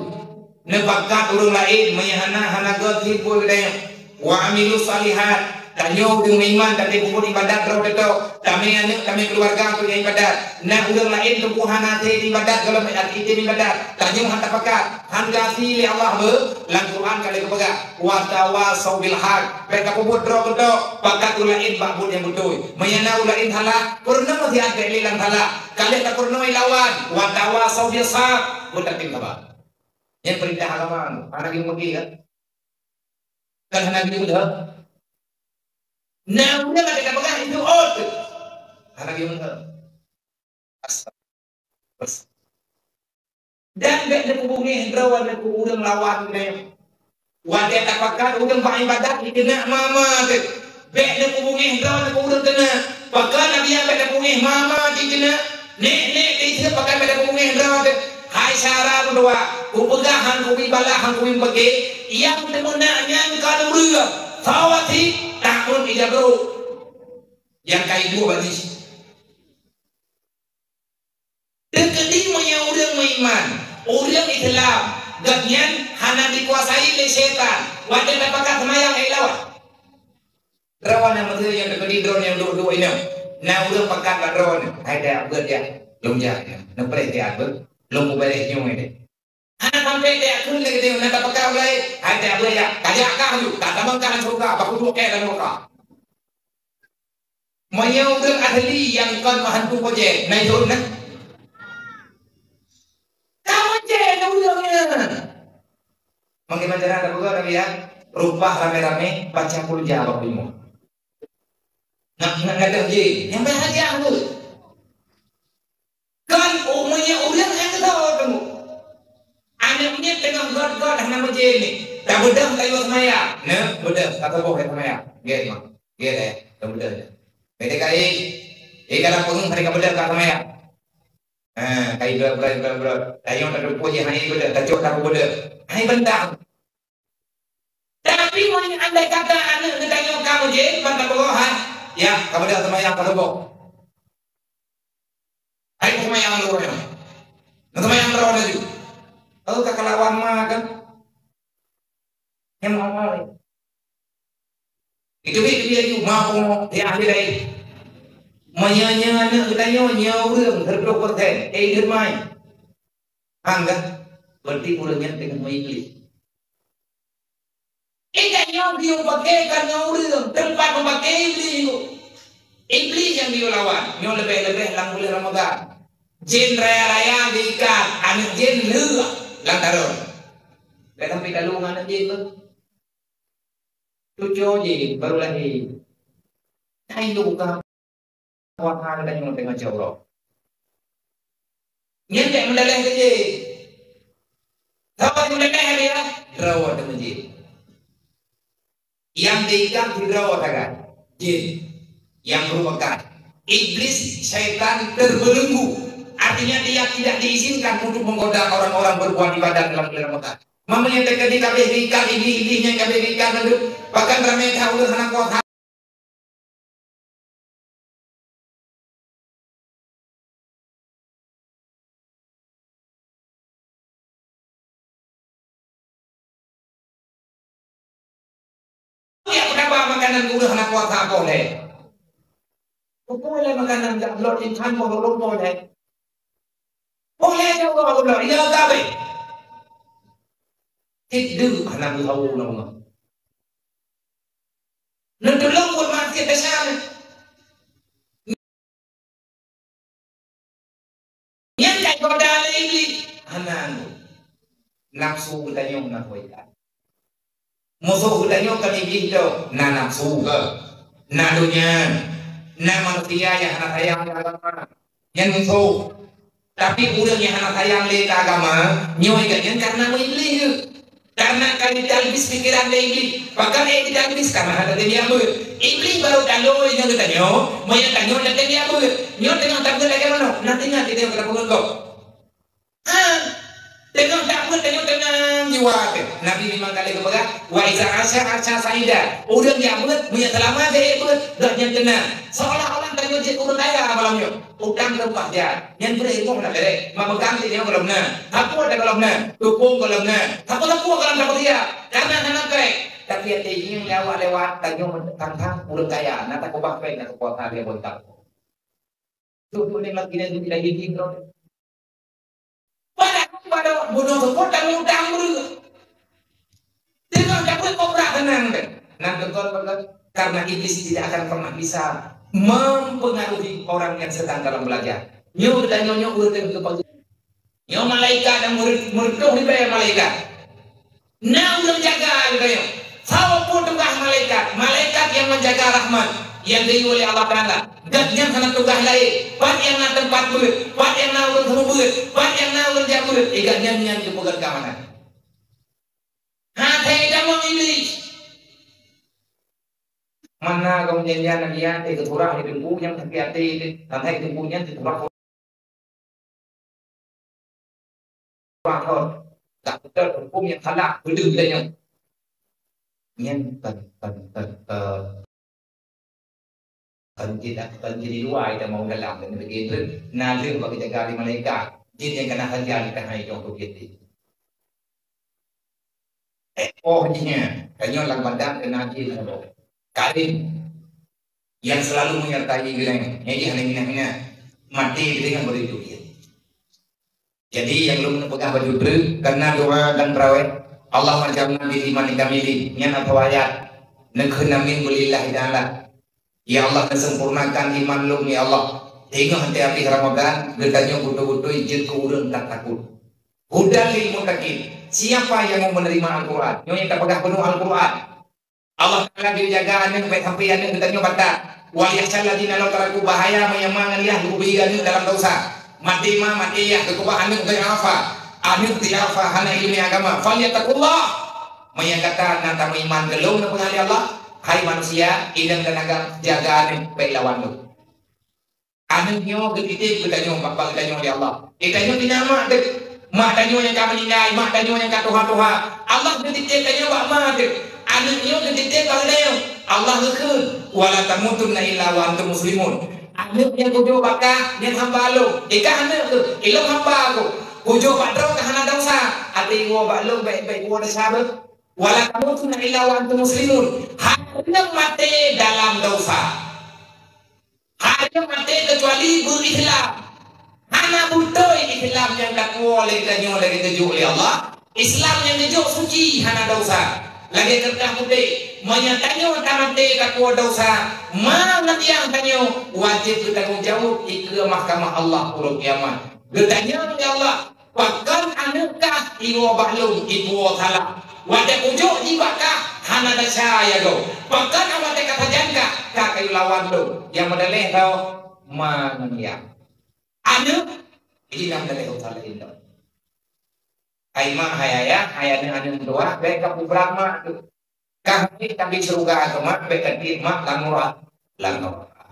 Neupakat ureueng laén, meunyoe hana, hana göt hibur geutanyoe. Wa amilu shalihat. Tanyoe ureuëng meuiman, tapi peubuet ibadat droe teutok. Tamé aneuëk, tamé keuluwarga untuk nyang ibadat. Na ureuëng laén teungku hana até ibadat, gohlom até item ibadat. Tanyoe hana tapakat, hana geuhasé lé Allah beu. Lam Quran ka lheueh geupeugah, "Wa tawasau bil haq." Bék tapeubuet droe teutok, pakat ureuëng laén bak buet nyang beutôi. Meunyoe na ureuëng laén salah, peurunoe siat bék lé lam salah. Ka lheueh tapeurunoe lawan, "Wa tawasau bis sabr." Beutatem sabar. Nyan peurintah agama, hana geumeugi kan? Kan hana geumeugi. Na ureuëng ada tapeugah itu ot. Hana geumeugi. Astagfirullah. Dan bék neupeubungéh droe neupeue ureuëng lawan geutanyoe. Watée tapakat ureuëng bak ibadat dikeuneuk mama teuh. Bék neupeubungéh droe neupeue ureuëng keuneuk. Pakon Nabi nyan bék neupeubungéh mama dikeuneuk. Nek-nek teuh pakon bék neupeubungéh droe teuh. Hai syedara meutuwah, kupeugah han kubi balah han kubi peuke, nyang teumeunak nyan kon ureuëng. Sawati takon ija brok. Nyang ka iduek bak jih. Teukeudi meunyoe ureuëng meuiman, ureuëng Islam, gobnyan hana dikuasai lé syaitan, watée tapakat seumayang ék lawan. Droeneuh meuseu nyang teukeudi droeneuh nyang duek-duek inong. Na ureuëng pakat bak droeneuh, "Hai tajak beuet jak, lôn jak inong. Neupreh jak beuet, lôn mubareh nyoe deh." Hana sampai tajak kheun lagée nyoe, na tapakat ulai, "Hai tajak beuet jak, tajak kah laju, tatamong kah lam syeuruga, bak kuduek kèe lam syeuruga." Meunyoe ureuëng ahli nyang kon meuhantu projek, na jeuet na? Ka projek na ureuëng nyan. Bagaimana cara tapeugah lagée nyan? Rupah ramé-ramé baca kulja bak bumoe. Nak, nak gadoh jih, nyang payah hadiah tu. Kan meunyoe ureuëng nyang keudroe tu. Aneuk miet teungoh göt-göt hana meujeuet ni. Tabeudôh kayue seumayang. Nah, beudôh, tatuboh kayue seumayang. Gét mah. Gét eh, tabeudôh. Beda kai. Eh, kalau peungeuh hari ka beudôh ka seumayang. Ha, kai beudôh, beudôh, beudôh, beudôh. Tayong tatuboh je hai beudôh, tacok tak beudôh. Hai bentang. Tapi meunyoe andai kata aneuk geutanyoe ka meujeuet, ban tapeugah, "Hai, ya, ka beudôh seumayang ka tuboh." Hai, seumayang dulu nyoe. Nah, seumayang droe laju. Oh, ka kalawan ma kan? Nyang awai. Itu bi, bi laju, ma pun, ya, ahli lain. Meunyoe aneuk geutanyoe, nyoe ureuëng, seratus persen, eh, ikheun mai. Anggah, berarti ureuëng nyan teungoh meuiblih. Ingat nyoe geuyue paké kon ngon ureuëng, teumpat meupaké Iblih nyoe. Iblih nyang geuyue lawan, nyoe leubeh-leubeh lam buleuen Ramadhan. Jén raya-raya geuikat, aneuk jén lheueh lam tarong. Kadang pi talu ngon aneuk jén tu. Cucoe jén baru lahé. Hai lu ka Tuhan geutanyoe teungoh cok uroe. Nyan jak meudaleh keu jih. Saban meudaleh dia, droe teumeujieb. Nyang diikat sidroe sagai, jin. Nyang merupakan iblis, syaitan terbelenggu. Artinya dia tidak diizinkan untuk menggoda orang-orang berbuat ibadat dalam bulan Ramadan. Meunyoe teukeudi kabeh diikat iblis-iblis nyang kabeh diikat mandum, bahkan ramé that ureuëng hana kuasa. Ya, kenapa makanan gurih hana kuasa boleh? Boleh makanan jak blot insan mau boleh. Boleh je Allah, Allah. Ya, tapi. Tidur hana tahu nama. Neutulông buet maksiat dasar. Nyan ka goda lé Iblih. Hana. Nafsu geutanyoe na kuasa. Musoh geutanyoe kan Iblih tu. Na nafsu ke? Na dunia. Na manusia nyang hana sayang agama. Nyan musoh. Tapi ureuëng nyang hana sayang lé keu agama, nyoe gobnyan karena meuiblih geuh. Karena ka jitalbis pikeran lé Iblih. Pakon ék jitalbis? Karena hana teubiet beuet. Iblih barô talo ngon geutanyoe, meunyoe tanyoe hana teubiet beuet. Nyoe teungoh tabeuet lagèe manoe, na teuingat geutanyoe keu peungeut gob. Ha, teungoh tabeuet tanyoe teunang jiwa teuh. Nabi limong kali geupeugah, "Wa iza asya asya saida." Ureuëng jak beuet, meunyoe seulama jeuet beuet, gobnyan teunang. Seolah-olah tanyoe jeuet ureuëng kaya malam nyoe. Utang lumpah jak. Nyan beureh ilmu hana beureh. Memegang ti nyoe gohlom na. Sapeue ata gohlom na. Tupông gohlom na. Sapeue-sapeue gohlom sapeue siap. Karena hana trek. Tapi até ngieng lé awak lewat, tanyoe tang-tang ureueng kaya, na takeubah péng, na takeubah lé bontak. Tu, tu ni lagi dah jadi lagi tinggi tu. Padahai pada bunoe seupôt tanggong utang ureueng. Teungoh dapeuet kobra teunang deh. Nan beutôi, beutôi. Karena iblis tidak akan pernah bisa mempengaruhi orang yang sedang dalam belajar. Nyoe geutanyoe nyoe ureueng teuh keu pagi. Nyoe malaikat nyang meureutoh ribèe malaikat. Na ureueng jaga geutanyoe. Saboh peuet tugaih malaikat, malaikat nyang menjaga rahmat nyang geuyue lé Allah Taala. Gobnyan hana tugaih laén. Pat nyang na teumpat beuet, pat nyang na ureueng seumeubeuet, pat nyang na ureueng jak beuet, eh, gobnyan nyan geupeugah keamanan. Hana tamong Iblis. Mana gom janjian lagi ya, eh, geuturah di teungku nyang sakét até, eh, sampai teungku nyan geuturah. Wah, oh. Tak betul hukum yang salah, betul geutanyoe. Nyan kan, kan, kan, eh, kan tidak, kan jadi dua, kita mau dalam, dan begitu. Nah, dia bagi jaga di malaikat. Jin yang kena saja kita hai jong tu jadi. Eh, oh, jin nyan. Tanyoe lam badan kena jin. Karim. Yang selalu menyertai geutanyoe. Jadi, hana mina-mina. Maté geutanyoe baru hidup dia. Jadi, nyang lôn peugah baju treuk, karena doa dan tarawih, "Allahumma ij'alna bil imani kamilin," nyan ateueh ayat, neukheun amin billahi ta'ala. Ya Allah, neusempurnakan iman lôn, ya Allah. Teungoh até habéh Ramadan, geutanyoe beutôi-beutôi jeuet keu ureueng that takot. Hudan lil muttaqin. Siapa yang mau menerima Al-Quran? Nyoe nyang tapeugah penuh Al-Quran. Allah Taala geujaga aneuk, bèk sampai aneuk geutanyoe batat. "Wal yakhshal ladzina law taraku," bahaya meunyo ma ngon yah geubri aneuk dalam dosa. Maté ma, maté yah, geukeubah aneuk dhi'afa. Aneuk dhi'afa hana ileumèe agama. "Falyattaqullah." Meunyo gata na tameuiman keu lôn, neupeugah lé Allah, "Hai manusia, inong dan agam, jaga aneuk, bèk lawan lôn." Aneuk nyoe geutitép geutanyoe, bak, bak geutanyoe lé Allah. Eh, tanyoe pih na mak teuh. Mak tanyoe nyang ka meuninggai, mak tanyoe nyang ka tuha-tuha. Allah geutitép tanyoe bak mak teuh. Aneuk nyoe geutitép bak geutanyoe. Allah geukheun, "Wa la tamutunna illa wa antum muslimun." Aneuk nyang kujok bak kah, nyan hamba lôn. Eh, kah aneuk keuh, eh, lôn hamba keuh. Kujok bak droe kah hana desya. Até iwoe bak lôn, bèk, bèk iwoe desya beuh. "Wa la tamutunna illa wa antum muslimun." Hana maté dalam desya. Hana maté keucuali beu-Islam. Hana beutôi Islam nyang takuwoe lé geutanyoe lagèe geujok lé Allah. Islam nyang geujok suci, hana desya. Lagèe keureutah putéh, meunyo tanyoe tamaté takuwoe desya, ma ngon yah tanyoe wajéb geutanggong jaweueb dikeue mahkamah Allah uroe kiamat. Geutanyoe lé Allah, Pakon aneuk kah iwoe bak lôn ipuwoe salah? Watèe kujok jih bak kah hana desya ya goe. Pakon watèe ka sajan kah, ka kayue lawan lôn. Nyang meudalèh droe ma ngon yah. Aneuk, jih nyang meudalèh salah indong. Hai mak, hai ayah, hai aneuk-aneuk meutuwah, bèk kapeubrang mak teuh. Ka habéh tabri syeuruga keu mak, bèk katiek mak lam nuraka. Lam nuraka.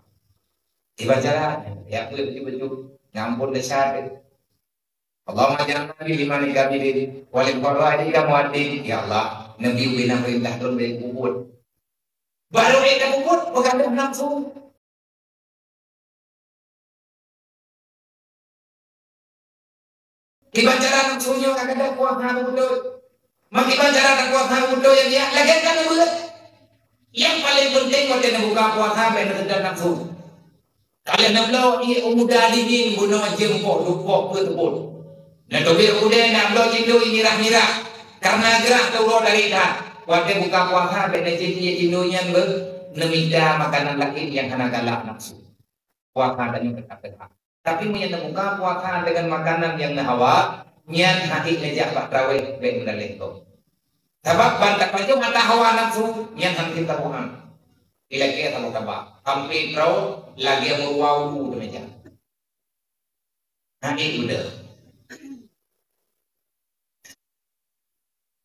Kiban cara, ya, beujeuet-beujeuet. Ngampôn desya teuh. Allahumma ij'alna bil imani kamilin, wa lil qada'i kamilin. Ya Allah, neubi ubé na peurintah lôn bèk peubuet. Barô ék tapeubuet, peugadôh nafsu. Kiban cara nafsu nyoe ka gadôh puasa beutôi. Meukiban cara tapuasa beutôi nyang jih, lagèe ka neubeuet. Nyang paleng peunteng watèe neubuka puasa bèk neuseudot nafsu. Ka lheueh neubloe ié u muda dingin bunoe jeuem poh duek poh peuet teupot. Neuteubiet u kudèe neubloe cindoi mirah-mirah, kareuna grah teuuroe dari that. Watèe buka puasa bèk neucit ié cindoi nyan beuh, neumita makanan laén nyang hana galak nafsu. Puasa tanyoe teuka-teuka. Tapi meunyoe neubuka puasa deungon makanan nyang neuhawa, nyan han ék neujak bak traweh bèk meudaleh gob. Sabab ban tapajoh ata hawa nafsu, nyan han ék taboh han. Ilakèe saboh taba. Sampoe troh lagèe meuruwa ulu teumeujak. Han ék beudôh.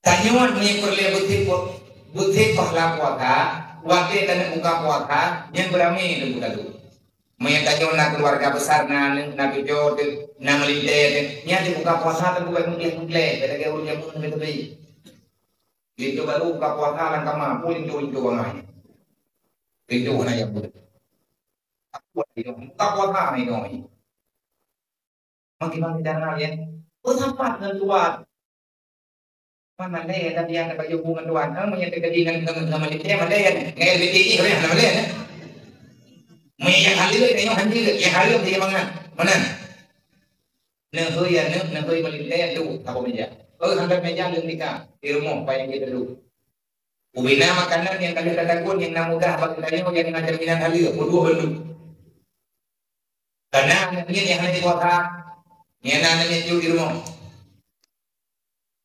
Tanyoe meunyoe peureulèe beutép, beutép pahala puasa, watèe taneuk buka puasa, nyan beuramé teungku talu. Meunyoe tanyoe na keuluwarga besar, na aneuk, na cucoe teuh, na meulintèe teuh, nyan teuh buka puasa teungku bèk meugleh-meugleh, bèk lagèe ureueng jameun leubeh-leubeh. Linto barô buka puasa lam kama, peue linto-linto bangai. Linto hana nyang buet. Buka puasa inong. Bagaimana caranya? Bersahabat dengan Tuhan. Mana ada yang dah biasa baju bunga tuan. Ha, meunyo teukeudi ngon, ngon, ngon militer, mana ada yang ngon L B T I, mana ada yang. Meunyo nyang halal, nyang hanjeuet, nyang haram dia mangat. Mana? Neuhôi aneuk, neuhôi meulintèe, duek saboh meja. Peue hana meja leueng nika, di rumoh payah jeuet duek. Ubena makanan nyang ka lheueh tatagun nyang na mudah bak geutanyoe nyang na jaminan haleue, peuduek bandum. Kana aneuk miet nyang hana jipuasa, nyang na aneuk miet jeuet di rumoh.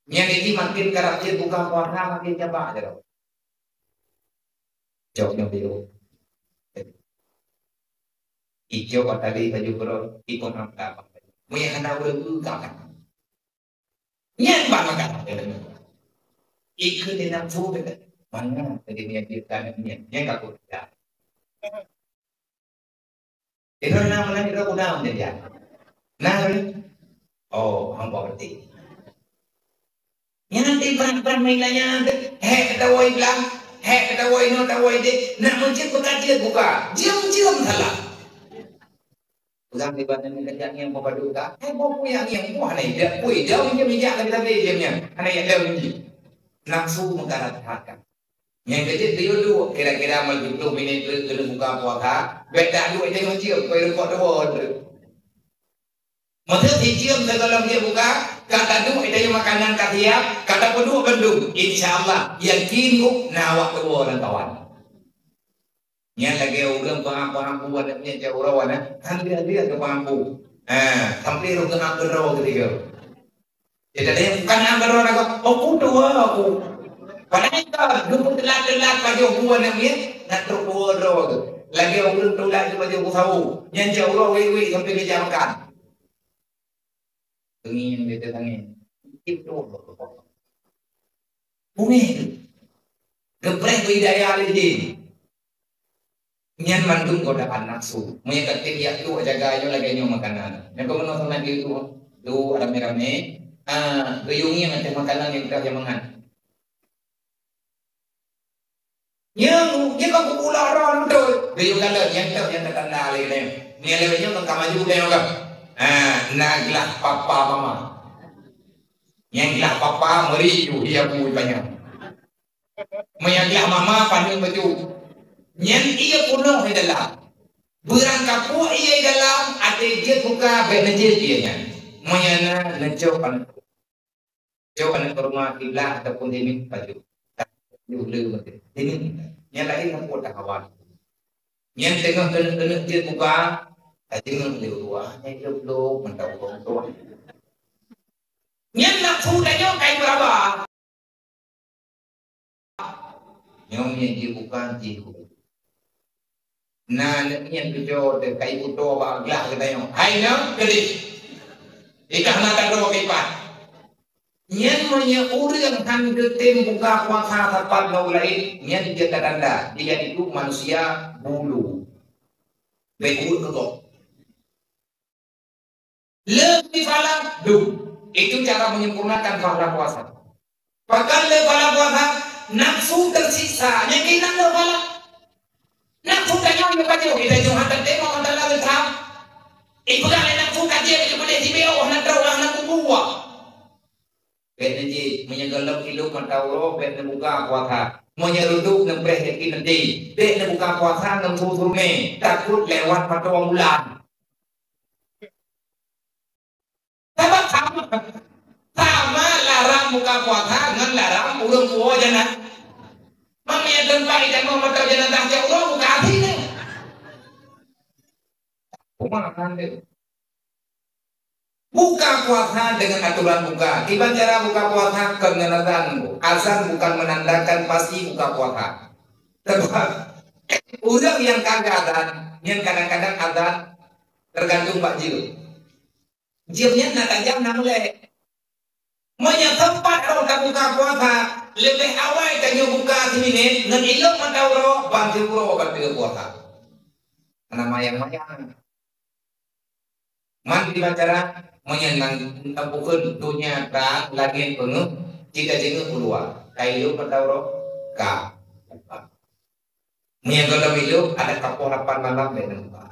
Nyan jih makin karab jeuet buka puasa makin cabak jaroe. Cok nyang biru. Icok tadi baju keurok, ipon apa? Meunyo hana ureueng buka kan. Nyan bak makan. Ikeu di nafsu dekat. Mana tadi niat kita niat. Nyan ka kuda. Itu nama lagi itu kuda menjadi. Nah, oh, hampa berarti. Nyan nanti perang-perang main nanya tu. Hek kata woi belang, hek kata woi no, kata woi deh. Nak mencit buka dia buka. Jam-jam salah. Pegang di badan ni kejak ni yang padu ka. Hek boh puyang yang buah ni. Dia pui jauh je mijak lagi tapi dia punya. Hana yang jauh ni. Nafsu mengkarat haka. Nyang keujeuet geuyue duek kira-kira meuleubeut ploh minit treuk keuneuk buka puasa, bèk taduek ija ngon jeuem, keu rukok dua treuk. Meuseu sijeuem sigohlom jeuet buka, ka taduek ija makanan ka siap, ka tapeuduek bandum, insya Allah, yakin ku na awak tuwoe lam kawan. Nyan lagèe ureueng peuham-peuham bu aneuk nyan cak uroe na, han lheueh-lheueh keu peuham bu. Ha, sampoe roh keu ham keudroe keudroe. Jadi ada yang bukan hang keudroe lagoe, "Aku tuwoe aku." Padahai ka geupeutelat-telat pajoh bu aneuk miet, nak trok tuwoe droe tu. Lagèe ureueng teulat di pajoh bu sawo, nyan jak uroe wék-wék sampoe geujak makan. Teungin, bete teungin. Itu tuwoe. Bumi tu. Geupreh beu hidayah lé jih. Nyan mandum godaan nafsu. Meunyo ka tem jak tuek jaga nyoe lagèe nyoe makanan. Nyan keumeunyoe sama di tu, tu ramé-ramé, ah, geuyue ngieng ateueh makanan nyang ka mangat. Nyan, nyan ka kupulang roh beutôi. Geuyue kalon nyan teuh nyang tatanda lé nyoe. Nyan lé nyoe ka maju lé nyoe ka. Ah, na glah papa mama. Nyan glah papa meuri ju hia bui panyang. Meunyo glah mama paneuk baju. Nyan ié peunoh di dalam. Beurangkapeue ié di dalam, até jeuet buka bèk neujeuet ié nyan. Meunyo na neucok aneuk. Cok aneuk keuruma kiblah ataupun tineuk baju. Di ulu meuti. Tineuk. Nyan laén sapeue tahawa. Nyan teungoh keuneuk-keuneuk jeuet buka, tateungoh lé ulua. Nyan jeuet lom mantong ureueng tuha. Nyan nafsu tanyoe kai meuraba. Nyoe nyang jibuka jiku. Na aneuk nyan tujoh teukai utoe bak glah geutanyoe. Hai nyoe keudeh. Ikah mata droe kipat. Nyan meunyoe ureueng han geutem buka puasa sapat ngon ureueng laén, nyan jeuet tatanda dia itu manusia bulu. Bèk ureueng keudroe. Leubeh pahala dum. Itu cara menyempurnakan pahala puasa. Pakon le pahala puasa, nafsu teusiksa, nyang keunan le pahala. Nafsu tanyoe nyang pajoh, kita jeuet hana teurimong Allah Taala geutam. Ipeugah lé nafsu ka jeuet, jeuet boleh jibiôh, hana trok, hana kubuah. Bèk neujeuet, meunyoe gohlom ilôn mata uroe, bèk neubuka puasa. Meunyoe reudôk neupreh yakin neudeh, bèk neubuka puasa ngon su-, surmé, takot lewat mata bulan. Sabab sama. Sama larang buka puasa ngon larang ureueng puwoe janazah. Meunyoe teumpat ijak mata janazah jak uroe buka hati deh. Kumaha kan deh? Buka puasa dengan aturan buka. Kiban cara buka puasa? Kon ngon azan. Azan bukan menandakan pasti buka puasa. Sebab ureueng nyang ka azan, nyan kadang-kadang azan tergantung bak jeuem. Jeuem nyan na tajam na meulek. Meunyoe teumpat rot tabuka puasa, leubeh awai tanyoe buka siminét ngon ilôn mata uroe ban siuroe batée puasa. Hana mayang-mayang. Man di acara meunyoe nang, nang bukon donya trang, langét peungeuh, cit tajeungeuk u luwa. Ka ilôn mata uroe? Ka. Meunyoe gohlom ilôn, adak kapoh lapan malam bèk neubuka.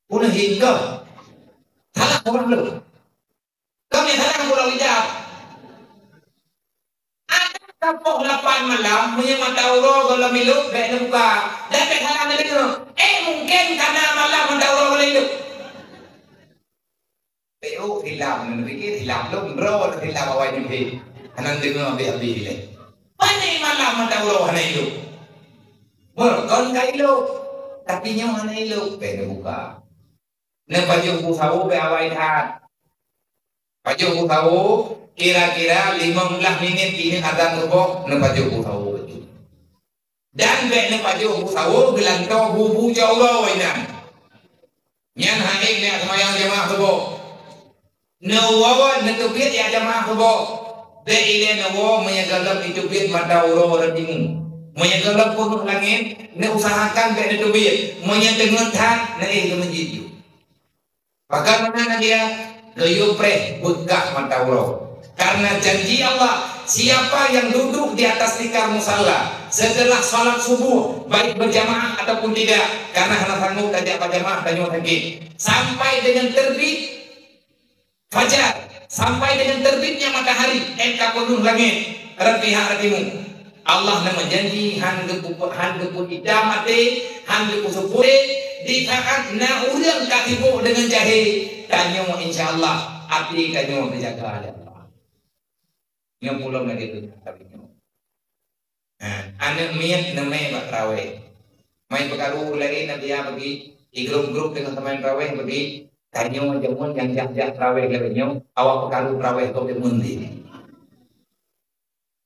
Peue hingga? Salah ureueng lôn. Kami salah pulang ijab. Ka poh lapan malam, meunyoe mata uroe gohlom ilop, bèk neubuka. Dan bèk salah neudeungoe. Eh, mungken ka na malam mata uroe gohlom ilop. Eh, oh, silap, neupike silap lom, droe silap awai nibak. Hana neudeungoe habéh-habéh ilèe. Pane malam mata uroe hana ilop. Meureugon ka ilop, tapi nyoe hana ilop, bèk neubuka. Neupajoh bu sawoe bèk awai that. Pajoh bu sawoe, kira-kira limong blah minit keuneuk azan suboh, neupajoh bu sawoe. Dan bèk neupajoh bu sawoe geulantoe bu-bu cot uroe inan. Nyan han ék neuseumayang jamaah suboh. Neuwoe neuteubiet jak jamaah suboh. Bèk ilèe neuwoe meunyoe gohlom neuteubiet mata uroe rot timu. Meunyoe gohlom peunoh langèt, neuusahakan bèk neuteubiet. Meunyoe teungeut that, neuéh keu meuseujid ju. Bagaimana dia? Geuyue preh beukah mata uroe. Karena janji Allah, siapa yang duduk di atas tikar musalla setelah salat subuh, baik berjamaah ataupun tidak, karena hana sanggup tajak berjamaah, tanyoe sakét, sampai dengan terbit fajar, sampai dengan terbitnya matahari, ék ka peunoh langèt, rot pihak rot timu. Allah na meujanji han geupeu-, han geupeuidam até, han geupeuseupôt. Di saat na ureueng ka sibok deungon jahé, tanyoe insya Allah até tanyoe teujaga lé Allah. Nyoe pulom lagèe tu tapi nyoe. Ha, aneuk miet neumè bak traweh. Mai peukaru lagèe Nadia bagi, di grup-grup teungoh teumè traweh bagi, tanyoe jameun nyang jak-jak traweh lagèe nyoe, awak peukaru traweh keu jameun di.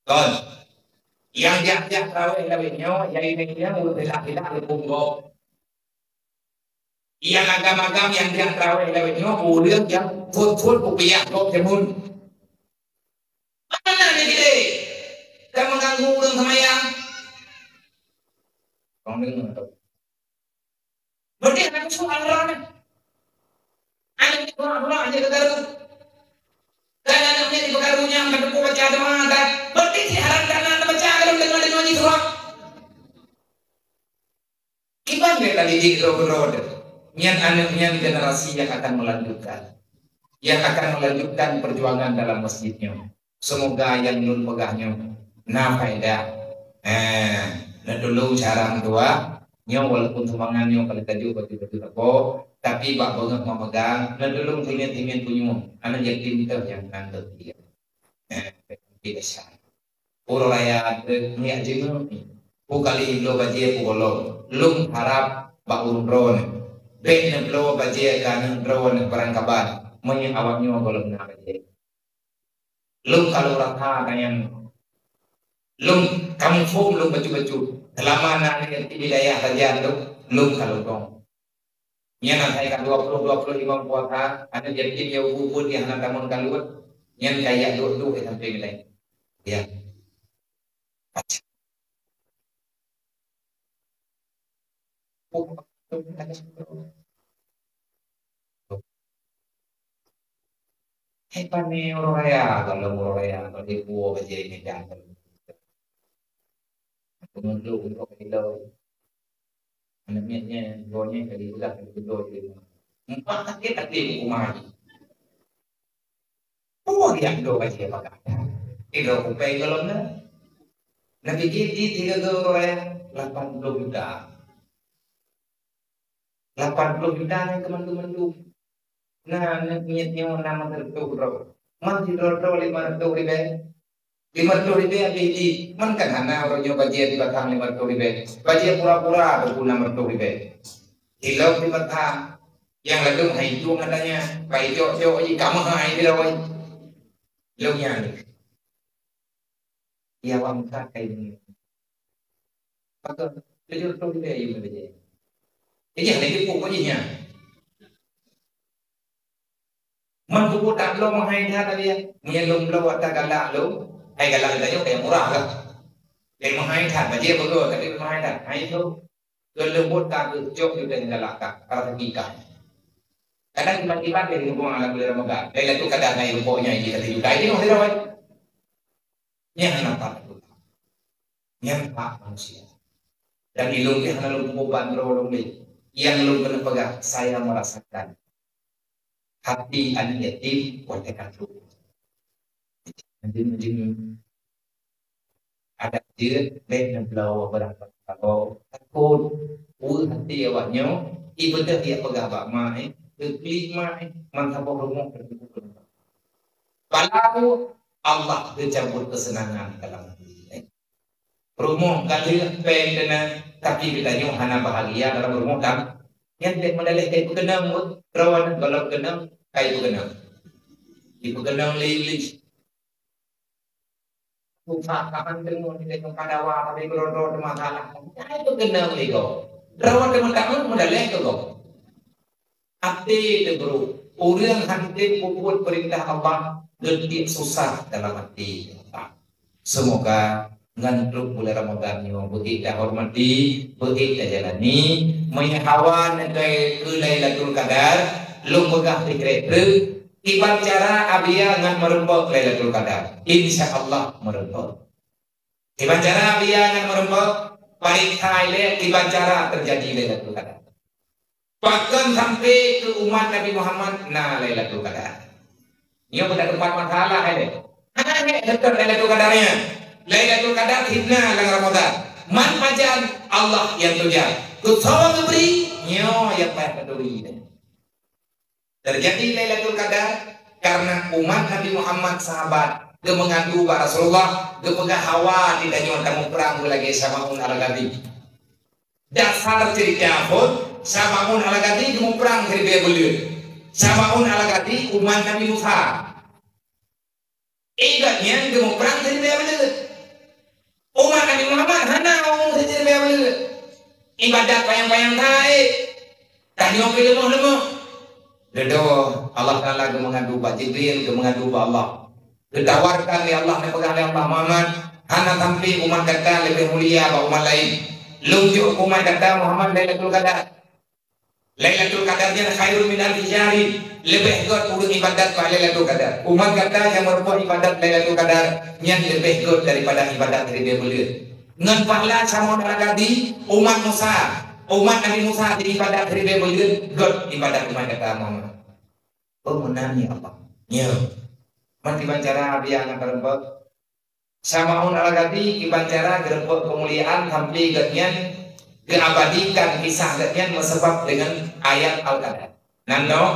Kon. Nyang jak-jak traweh lagèe nyoe, nyang inong nyan ureueng silak-silak leumpung gob. Nyang agam-agam nyang jak traweh lagèe nyoe, ureueng nyang phôn-phôn kupiah gob jameun. Mana ni gede? Ka mengganggu ureueng semayang. Kong deungoe tu. Berarti anak su alarm. Aneuk pula-pula aja ke baru. Dan aneuk ni di pekaru nyang ka teupeu baca doa dah. Berarti si haram kana baca kalau dengar-dengar di surah. Kiban bèk tadidik droe-droe. Nyan aneuk nyan generasi yang akan melanjutkan. Yang akan melanjutkan perjuangan dalam masjid nyoe. Semoga nyang lôn peugah nyoe na faedah. Eh, neutulông cara meutuah. Nyoe walaupun seumangat nyoe ka lheueh tajok baju-baju sapo, tapi bak beungoh meumeugang, neutulông singet-singet punyueng. Aneuk yatim teuh nyang meunan teuh dia. Eh, biasa. Uroe raya teuh miyak jingeuk. Peue kali ibloe bajèe peue gohlom. Lôn harab bak ureueng droeneuh. Bèk neubloe bajèe keu aneuk droeneuh barangkaban. Meunyoe awak nyoe gohlom na bajèe. Lôn ka lôn rasa ka nyan. Lôn ka muphom lôn bacut-bacut. Seulama na aneuk yatim di dayah sajan lôn, lôn ka lôn dong. Nyan asai ka dua ploh, dua ploh limong puasa, aneuk yatim nyang ubu-ubu nyang hana tamong kalon, nyan ka jak duek-duek sampoe nilai. Ya. Hei, pane uroe raya, kalau uroe raya, kalau ibu bajèe ini dah. Penunduk untuk kilo. Aneuk miet nyan, dua nyan ka diulah, ka diudah di rumah. Empat sakét hati huköman. Peue nyang dua bajèe pakai? Tiga kupèe golom na. Neupike di tiga gurèe lapan ploh juta. Lapan ploh juta nyan keu mandum-mandum. Na aneuk miet nyoe na meureutôh droe. Man sidroe-droe lima reutôh ribèe. Lima reutôh ribèe habéh jih. Man kan hana uroe nyoe bajèe di batang lima reutôh ribèe. Bajèe pura-pura teupeu nam reutôh ribèe. Ilông di batang. Nyang ladôm hai tueng katanya. Bai jok-jok jih ka meuhai di lawai. Lông nyan. Iya, awak meukat hai nyoe. Maka, tujoh reutôh ribèe ayue meubèe. Jadi, hana jipuk keu jih nyan. Man pupuk that lom hai that tadi, ya. Meunyo lom bloe ata galak lom, hai galak tanyoe kaya murah lah. Lé meuhai that, bajèe bagoe, tapi meuhai that. Hai tu, keu leumbot ka keu jok ju teuh galak ka, ka rezeki ka. Kadang tiba-tiba dia hubung alam bulan Ramadan. Dari tu kadang naik rupoknya, ini satu juta, ini masih rawai. Nyan hana pat. Nyan hak manusia. Dan ilông pih hana lôn peubeban droe lôn lé. Nyang lôn keuneuk peugah, saya merasakan hati aneuk yatim watèe ka trok. Anjing-anjing. Adak jeuet bèk neubloe beurangkat saboh. Takot weueh até awaknyoe, ibeudôh jak peugah bak mak, eh, keu klik mak, eh, man saboh rumoh teututup. Padahai Allah geucabut keuseunangan dalam até, eh. Rumoh ka lheueh, péng teunang, tapi geutanyoe hana bahagia dalam rumoh tang-, nyan dek meudaleh kai peukeunong, droe aneuk gohlom keunong, kai peukeunong. Ipeukeunong lé Iblih. Susah kaman teungoh di dalam kadawa, tapi keudroe-droe teumasalah. Kai peukeunong lé gob. Droe teumeutamong meudaleh keu gob. Até teubrok. Ureueng han tem peubuet peurintah Allah, geutiek susah dalam até. Seumoga ngon trok bulan Ramadhan nyoe beuék tahormati, beuék tajalani, meunyoe hawa neukai keu Lailatul Qadar, lôn peugah sikrek treuk, kiban cara Abia ngon meureumpok Lailatul Qadar. Insya Allah meureumpok. Kiban cara Abia ngon meureumpok, paréksa ilèe kiban cara teujadi Lailatul Qadar. Pakon sampai keu umat Nabi Muhammad na Lailatul Qadar. Nyoe bukan teumpat masalah ilèe. Hana hek teuntèe Lailatul Qadar nyan. Lailatul Qadar hana lam Ramadhan. Man pajan Allah nyang teuja. Keu soe geubri, nyoe nyang payah taturi. Teujadi Lailatul Qadar karena umat Nabi Muhammad sahabat geumeungadu bak Rasulullah, geupeugah hawa di tanyoe tamuprang beulagèe Syama'un Al-Ghazali. Dasar ceurita phon, Syama'un Al-Ghazali geumuprang siribèe buleuen. Syama'un Al-Ghazali umat Nabi Musa. Ingat nyan geumuprang siribèe buleuen. Umat Nabi Muhammad hana ureueng siribèe buleuen. Ibadat panyang-panyang that. Tanyoe pih leumoh-leumoh. Dudoe Allah Taala geumeungadu bak Jibril, geumeungadu bak Allah. Geutawarkan lé Allah, neupeugah lé Allah, Muhammad, hana sampai umat gata leubeh mulia bak umat laén. Lôn jok umat gata Muhammad Lailatul Qadar. Lailatul Qadar nyan khairun min alfi syahrin. Leubeh göt ureueng ibadat bak Lailatul Qadar. Umat gata nyang meureumpok ibadat Lailatul Qadar nyan leubeh göt daripada ibadat ribèe buleuen. Ngon pahala Syama'un Al-Ghazali, umat Musa, umat Nabi Musa di ibadat ribèe buleuen göt ibadat umat gata Muhammad. Oh, meunan ya Allah. Ya. Meunan kiban cara Abia ngon meureumpok. Syama'un Al-Ghazali kiban cara geureubot keumuliaan sampai gobnyan geuabadikan kisah gobnyan meusabab deungon ayat Al-Qadar. Nan nyoe,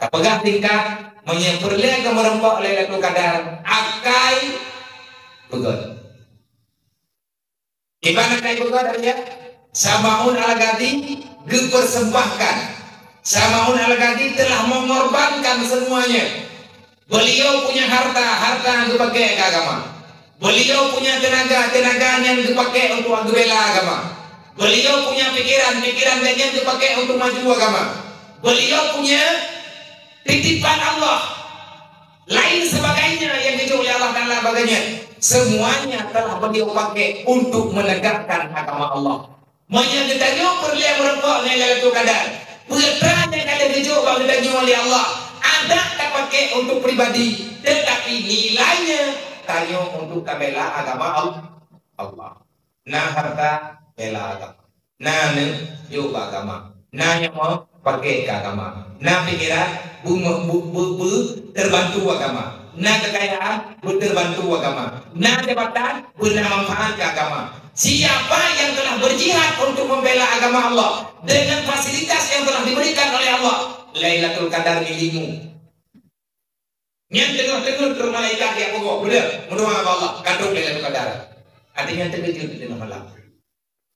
tapeugah singkat, meunyoe peureulèe keu meureumpok Lailatul Qadar, akai beugöt. Kiban akai beugöt, ya? Syama'un Al-Ghazali geupersembahkan. Syama'un Al-Ghazali telah mengorbankan semuanya. Beliau punya harta, harta geupakai keu agama. Beliau punya tenaga, tenaga nyan geupakai untuk geubela agama. Beliau punya pikiran, pikiran nyan geupakai untuk maju agama. Beliau punya titipan Allah, lain sebagainya yang dijok oleh Allah Taala bak gobnyan, semuanya telah beliau pakai untuk menegakkan agama Allah. Meunyoe geutanyoe peureulèe meureumpok ngon Lailatul Qadar, peue nyang ka lheueh geujok bak geutanyoe lé Allah, adak tapakék untuk pribadi, teutapi nilainya tanyoe untuk tabela agama Al-, Allah. Na harta, bela agama. Na aneuk, jok bak agama. Na nyoe, pakék keu agama. Na pikeran, bu-, bu-, bu-, bu-, terbantu agama. Na kekayaan, beuteubantu agama. Na jabatan, beuna manfaat keu agama. Siapa yang telah berjihad untuk membela agama Allah dengan fasilitas yang telah diberikan oleh Allah, Lailatul Qadar milikmu. Nyan teungoh-teungoh trok malaikat jak peugoh, beudôh, meudoa bak Allah, ka trok Lailatul Qadar. Artinya, teukeujot di teungoh malam.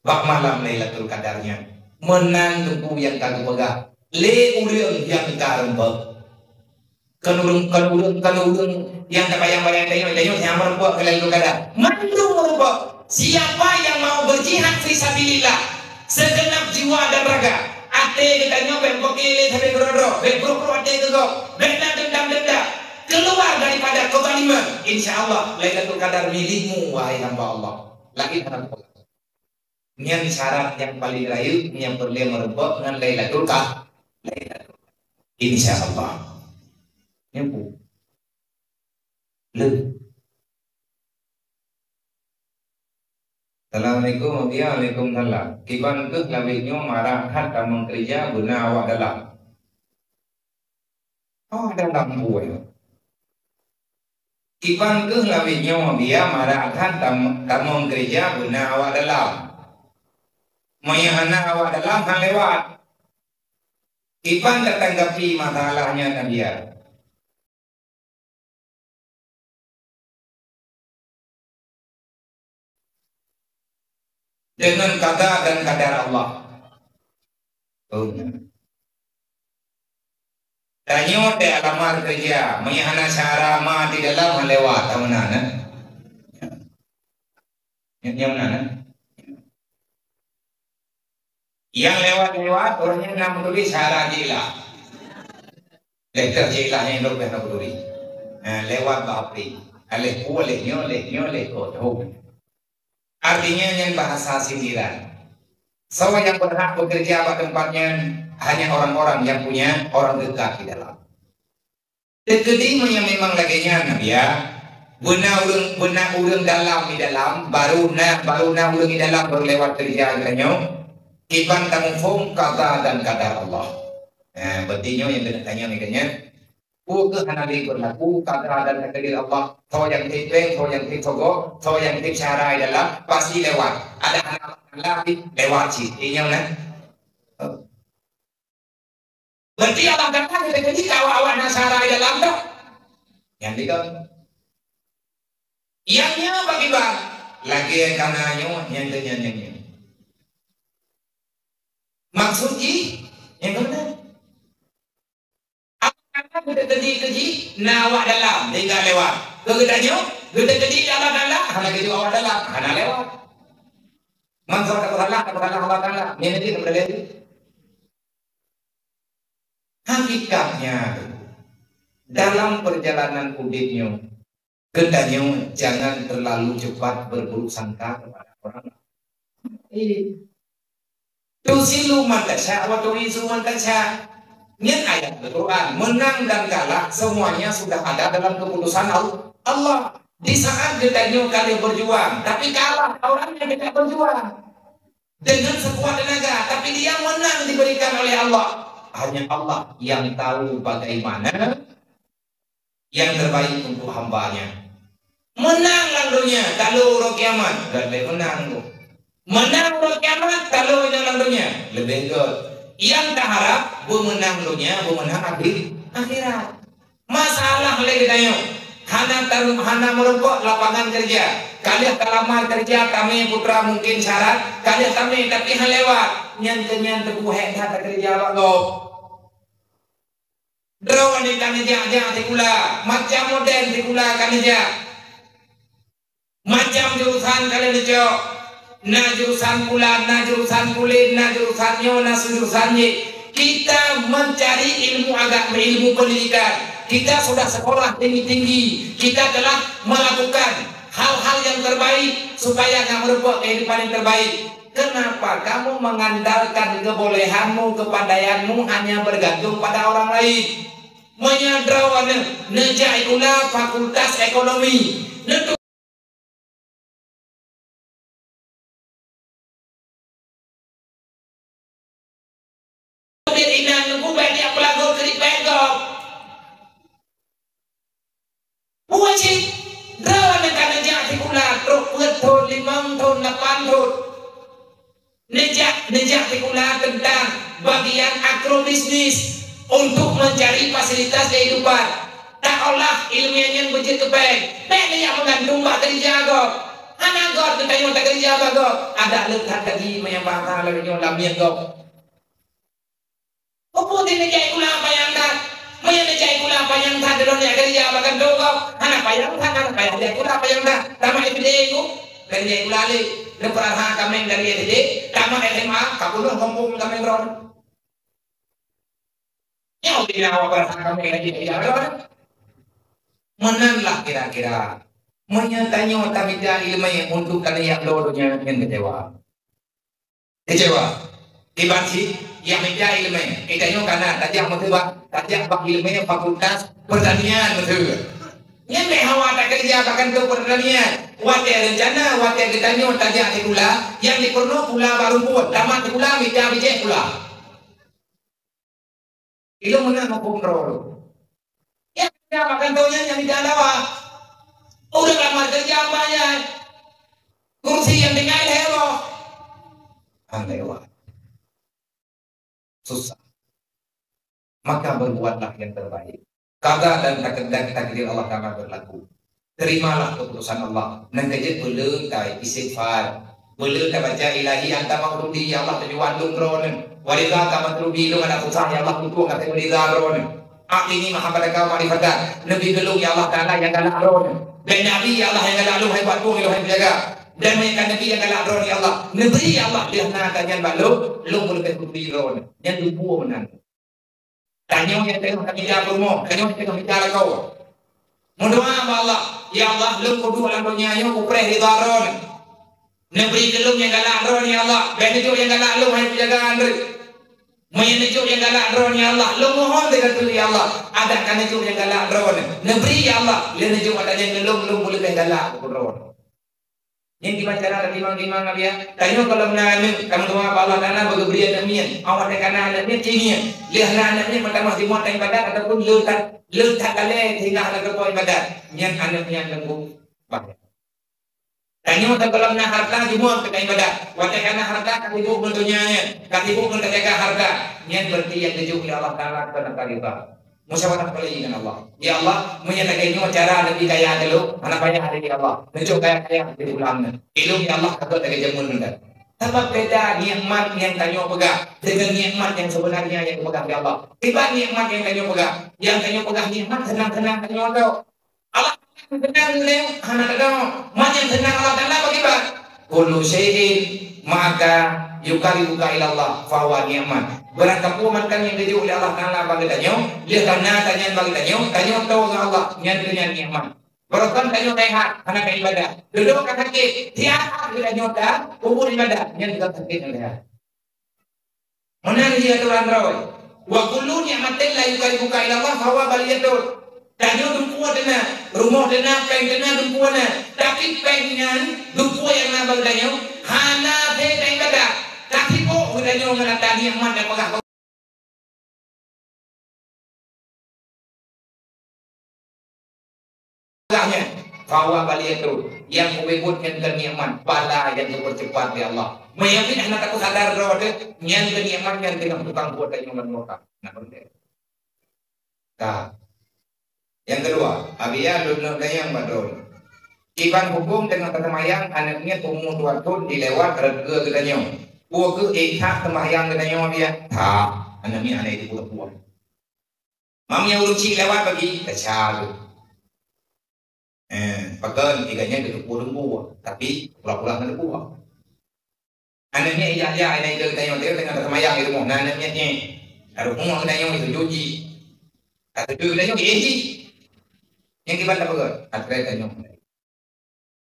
Bak malam Lailatul Qadar nyan, meunan teungku nyang ka geupeugah lé ureueng nyang ka reumpok. Kon ureueng, kon ureueng, kon ureueng nyang tabayang-bayang tanyoe, tanyoe nyang meureumpok keu Lailatul Qadar. Mandum meureumpok. Siapa yang mau berjihad fi sabilillah, segenap jiwa dan raga, até geutanyoe bèk meupiké lé sabe keudroe-droe, bèk brôk-brôk até keu gob, bèk na dendam-dendam. Keluar daripada kezaliman, insya Allah Lailatul Qadar milikmu, wahai hamba Allah. Lagi hana Nyan syarat nyang paleng rayeuk nyang peureulèe meureumpok ngon Lailatul Qad-, Lailatul Qadar. Insya Allah. Nyan peue? Le. Assalamualaikum, Abi. Waalaikumsalam. Kiban keuh lawét nyoe marah that tamong keureuja beuna awak dalam. Awak dalam buet. Kiban keuh lawét nyoe biya marak that tam-, tamong keureuja beuna awak dalam. Meunyoe hana awak dalam, han lewat. Kiban tatanggapi masalah nyan, Nadia? Deungon qada dan qadar Allah. Oh. Tanyoe teulamar keureuja, meunyoe hana syara ma di dalam, han lewat, tahu na, na? Nyang, nyang na, na? Nyang lewat-lewat, ureueng nyan na meutuléh syara jilah. Leh teuh jilah nyang dok beh na meutuléh. Ha, lewat bak api. Aleh ku, aleh nyoe, aleh nyoe, aleh ko, tahu. Artinya nyan bahasa sindiran. Soe nyang berhak bekerja bak tempat nyan hanya orang-orang yang punya orang dekat di dalam. Teukeudi meunyoe memang lagée nyan, Nadia, beuna ureuëng, beuna ureuëng dalam di dalam, baru na, baru na ureuëng di dalam baru lewat keureuja geutanyoe, kiban tamuphom qada dan qadar Allah. Nah, berarti nyoe nyang keuneuk tanyong nyan. Peue keuh hana lé beurlaku qada dan takdir Allah? Soe nyang tieb péng, soe nyang tieb sogoe, soe nyang tieb syara di dalam, pasti lewat. Ada hana lewat cit, ingat nah. Berarti Allah Taala geutanyoe ka awak-awak na syara di dalam dah. Nyang digon. Nyang nyoe bagi bang, lagée kana nyoe, nyang teunyang nyang nyoe. Maksud jih, nyang keunan. Apa kata geutanyoe keu jih, na awak dalam, tinggai lewat. Keu geutanyoe, geutanyoe di dalam dalam, hana geujok awak dalam, hana lewat. Mangsa tapeurala, tapeurala Allah Taala. Nyan lagée tapeurala. Hakikatnya, dalam perjalanan udeb nyoe, geutanyoe jangan terlalu cepat berburuk sangka kepada orang lain. Tusilu man tasya wa tuizu man tasya. Nyan ayat Al-Quran, menang dan kalah semuanya sudah ada dalam keputusan Al-, Allah. Di saat geutanyoe ka lheueh berjuang, tapi kalah orang yang tidak berjuang. Dengan sekuat tenaga, tapi dia menang diberikan oleh Allah. Hanya Allah yang tahu bagaimana yang terbaik untuk hamba-Nya. Menang lam dunia, kalau uroe kiamat, dan lebih menang tu. Menang uroe kiamat, kalau inong lam dunia, lebih good. Yang taharap, beumeunang dunia, beumeunang akhi-, akhirat. Masalah lé geutanyoe, hana taru-, hana meurumpok lapangan keureuja. Ka lheueh talamar keureuja, tamé putra mungkin syarat, ka lheueh tamé tapi han lewat. Nyan keu nyan teupeue hék that takeureuja bak gob. Droeneuh ka neujak-jak sikula, macam model sikula ka neujak. Macam jurusan ka lheueh neucok, na jurusan pula, na jurusan kulit, na jurusan nyoe, na jurusan jih. Kita mencari ilmu agama, ilmu pendidikan. Kita sudah sekolah tinggi-tinggi. Kita telah melakukan hal-hal yang terbaik supaya nak meureumpok kehidupan yang terbaik. Kenapa kamu mengandalkan kebolehanmu, kepandaianmu hanya bergantung pada orang lain? Meunyoe droeneuh neujak sikula fakultas ekonomi, neutu-, Ubit inan Teungku bèk jak peulagoe keuripèe gob. Peue cit? Droeneuh ka neujak sikula trok peuet thon, limong thon, lapan thon. Neujak, neujak sikula teuntang bagian agrobisnis untuk mencari fasilitas kehidupan. Taolah ileumèe nyan beujeuet keu bèk. Bèk neujak meugantung bak keureuja gob. Hana göt geutanyoe takeureuja bak gob. Adak leukat lagi meunyoe basa lagèe nyoe lam miet gob. Peue teuh neujak sikula panyang that? Meunyoe neujak sikula panyang that, droeneuh jak keureuja bak kantô gob, hana panyang that, hana payah jak sikula panyang that. Tamat S D ku, ka neujak sikula lé. Neupeurasa kaméng dari S D, tamat S M A, ka peunoh gampông kaméng droeneuh. Nyoe pih na awak peurasa kaméng dari S D, ya, droeneuh. Meunan lah kira-kira. Meunyoe tanyoe tamita ileumèe untuk ka neujak bloe donya ngon keucewa. Keucewa. Kiban cit, nyang mita ileumèe. Geutanyoe ka na tajak meukeubah, tajak bak ileumèe fakultas pertanian meukeue. Nyan bèk hawa takeureuja bak kantô pertanian. Watèe reuncana, watèe geutanyoe tajak sikula, nyang dipeurunoe pula bak rumpun, tamat sikula mita bijèh pula. Ilôn meunan muphom droe. Nyang mita bak kantô nyan nyang mita dawa. Udah kamar kerja apa ya? Kursi yang tinggal heboh. Andai Allah. Susah. Maka berbuatlah yang terbaik. Qada dan takdir, takdir Allah Ta'ala berlaku. Terimalah keputusan Allah. Nyang keujeuet beuleuen ta istighfar. Beuleuen ta baca ilahi anta maghdubi, ya Allah tujuan lôn droeneuh. Wa ridhaka matlubi, lôn adak susah ya Allah tujuan ka teuridha droeneuh. A'tini mahabbataka wa ma'rifatan. Neubri keu lôn ya Allah Ta'ala nyang galak droeneuh. Bèk neubi ya Allah nyang galak lôn hai buat lôn hai jaga. Dan meunyoe ka neubi nyang galak droeneuh ya Allah. Neubri ya Allah lheuh na ka nyan bak lôn, lôn beuleubèh keu droeneuh. Nyan dudoe meunan. Tanyoe nyang teungoh tamita peurumoh, tanyoe nyang teungoh mita lakoe. Meudoa bak Allah, "Ya Allah, lôn kuduek lam donya nyoe kupreh ridha Droeneuh. Neubri keu lôn nyang galak Droeneuh, ya Allah. Bèk neujok nyang galak lôn hai peujaga Andrew. Meunyoe neujok nyang galak Droeneuh, ya Allah, lôn mohon teuka keu, ya Allah, adak ka neujok nyang galak Droeneuh. Neubri, ya Allah, lôn neujok ata nyan keu lôn, lôn beuleubèh galak keu Droeneuh." Nyan kiban cara teurimong-rimong Nabi ya. Tanyoe gohlom na aneuk, tameudoa bak Allah Taala beugeubri aneuk miet. Awak teuka na aneuk miet, ci ngieng. Lheuh na aneuk miet meutamah jimuat ibadat ataupun le that, le that lalè sehingga hana geupeu ibadat. Nyan aneuk nyan leungkuk. Bah. Tanyoe gohlom na harta jimuat teuka ibadat. Watèe ka na harta ka sibuk ngon donya nyan, ka sibuk ngon teujaga harta. Nyan berarti nyang geujok lé Allah Taala keu na ka riba. Musyawarah kali dengan Allah. Ya Allah, meunyoe lagèe nyoe cara Nabi kaya keu lôn, hana payah lé ya Allah. Neujok kaya-kaya di pulang nyan. Ilôn ya Allah ka gèt lagèe jameun nyan. Sabab beda nikmat nyang tanyoe peugah dengan nikmat nyang sebenarnya nyang geupeugah lé Allah. Kiban nikmat nyang tanyoe peugah? Nyang tanyoe peugah nikmat seunang-seunang tanyoe tôh. Allah seunang lé hana teudeungoe. Man nyang seunang Allah Taala bagi ba. Kullu syai'in maka yuqarribuka ila Allah fahuwa ni'mat. Barang sapeue mantong nyang geujok lé Allah Taala bagi tanyoe, lheuh ka na tanyan bagi tanyoe, tanyoe toe ngon Allah, nyan keuh nyan nikmat. Barosan tanyoe sehat, hana ka ibadah. Dudoe ka sakét, siat keu tanyoe ta peubuet ibadah, nyan bukan sakét nyang sehat. Meunan jih atoran droe. Wa kullu ni'matin la yuqarribuka ila Allah fahuwa baliyatun. Tanyoe dumpeue teuna, rumoh teuna, péng teuna dumpeue na. Tapi péng nyan, dumpeue nyang na bak tanyoe, hana that ibadah. Ka sibok geutanyoe ngon ata nikmat nyang peugah peugah nyan, fahuwa baliyatun, nyang ubé buet nyan keu nikmat, pahala nyang geupeucepat lé Allah. Meunyoe hana tapeusadar droe teuh, nyan keu nikmat nyan teungoh tukang buet tanyoe ngon murka. Nah, beutôi. Ka. Nyang keudua, abiya lôn neuk tanyong bak droe. Kiban hukôm teungoh taseumayang aneuk miet umu dua thon dilewat rot keue geutanyoe. Peue keuh ék that seumayang geutanyoe abiya? That, aneuk miet hana jiteupeue-teupeue. Mam nyang ureueng chik lewat bagi, teuca lôn. Eh, pakon, iga nyan geuteupeue leumbua, tapi pura-pura hana leumbua. Aneuk miet ijak-jak, aneuk miet geutanyoe, teungoh taseumayang di rumoh, na aneuk miet nyan. Ka rumoh geutanyoe, sujud jih. Ka sujud geutanyoe, geuéh jih. Nyang kiban tapeugah, atra tanyoe.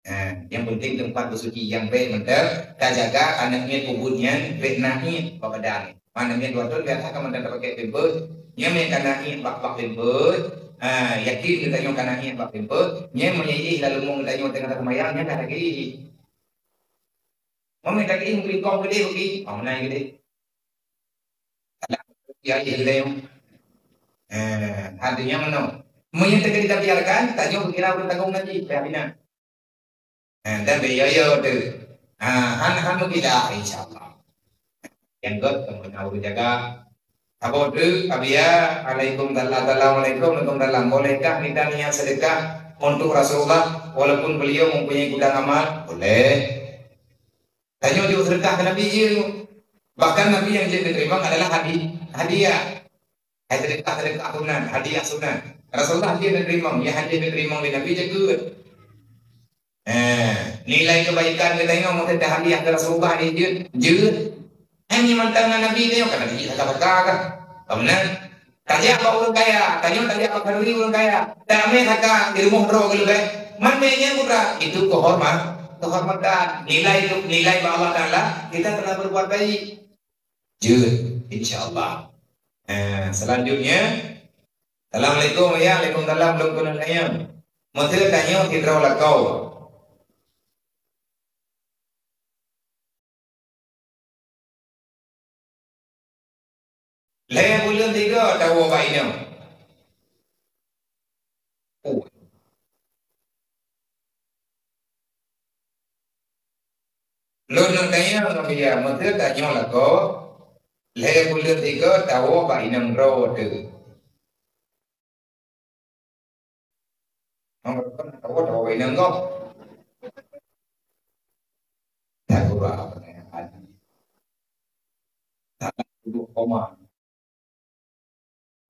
Ha, nyang penting teumpat beusuci nyang bèk mantong, tajaga aneuk miet peubuet nyan bèk na iék bak badan. Aneuk miet dua thon biasa ka mantong tapakèk pampers, nyan meunan ka na iék bak, bak pampers. Ha, yakin geutanyoe ka na iék bak pampers, nyan meunyo iék lam leumo geutanyoe teungoh taseumayang, nyan ka sakét. Meunyo sakét, mungkin kong geude bagi, oh, meunan geude. Alah, ya, ya, geude. Eh, artinya mana? Meunyo teuka tabiarkan, tanyoe geukira ureueng tanggong najih, payah bina. Eh, dan bèk yo-yo tu. Ah, han, han meukidah, insya Allah. Nyang göt, teuma na ureueng jaga. Saboh treuk, abiya, alaikum salam, assalamualaikum, alaikum salam. Bolehkah kita niat sedekah untuk Rasulullah walaupun beliau mempunyai gudang amal? Boleh. Tanyoe jeuet sedekah keu Nabi, jeuet. Bahkan Nabi nyang jeuet geuteurimong adalah hadi-, hadiah. Hai sedekah-sedekah sunat, hadiah sunat. Rasulullah jeuet geuteurimong, nyang hadiah geuteurimong lé Nabi jeuet. Eh, nilai kebaikan geutanyoe meunyoe tahadiah keu Rasulullah ni jeuet, jeuet. Hai nyang mantong ngon Nabi tanyoe ka Nabi jeuet saka-saka kah? Ka meunan. Tajak bak ureueng kaya, tanyoe tajak bak khanuri ureueng kaya. Tamè saka di rumoh droe geuleubeh. Man mè nyan putra, itu kehormat-, kehormatan. Nilai tu, nilai bak Allah Taala, kita telah berbuat baik. Jeuet, insya Allah. Eh, selanjutnya, Assalamualaikum, ya, waalaikumsalam, lôn keuneuk tanyong. Meuseu tanyoe sidroe lakoe. Lhèe buleuen tiga tawoe bak inong. Oh. Lôn neuk tanyong ngon bia, meuseu tanyoe lakoe, lhée buleuen sigoe tawoe bak inong droe teuh. Ngon droe tawoe, tawoe bak inong gob. Tawoe bak inong gob.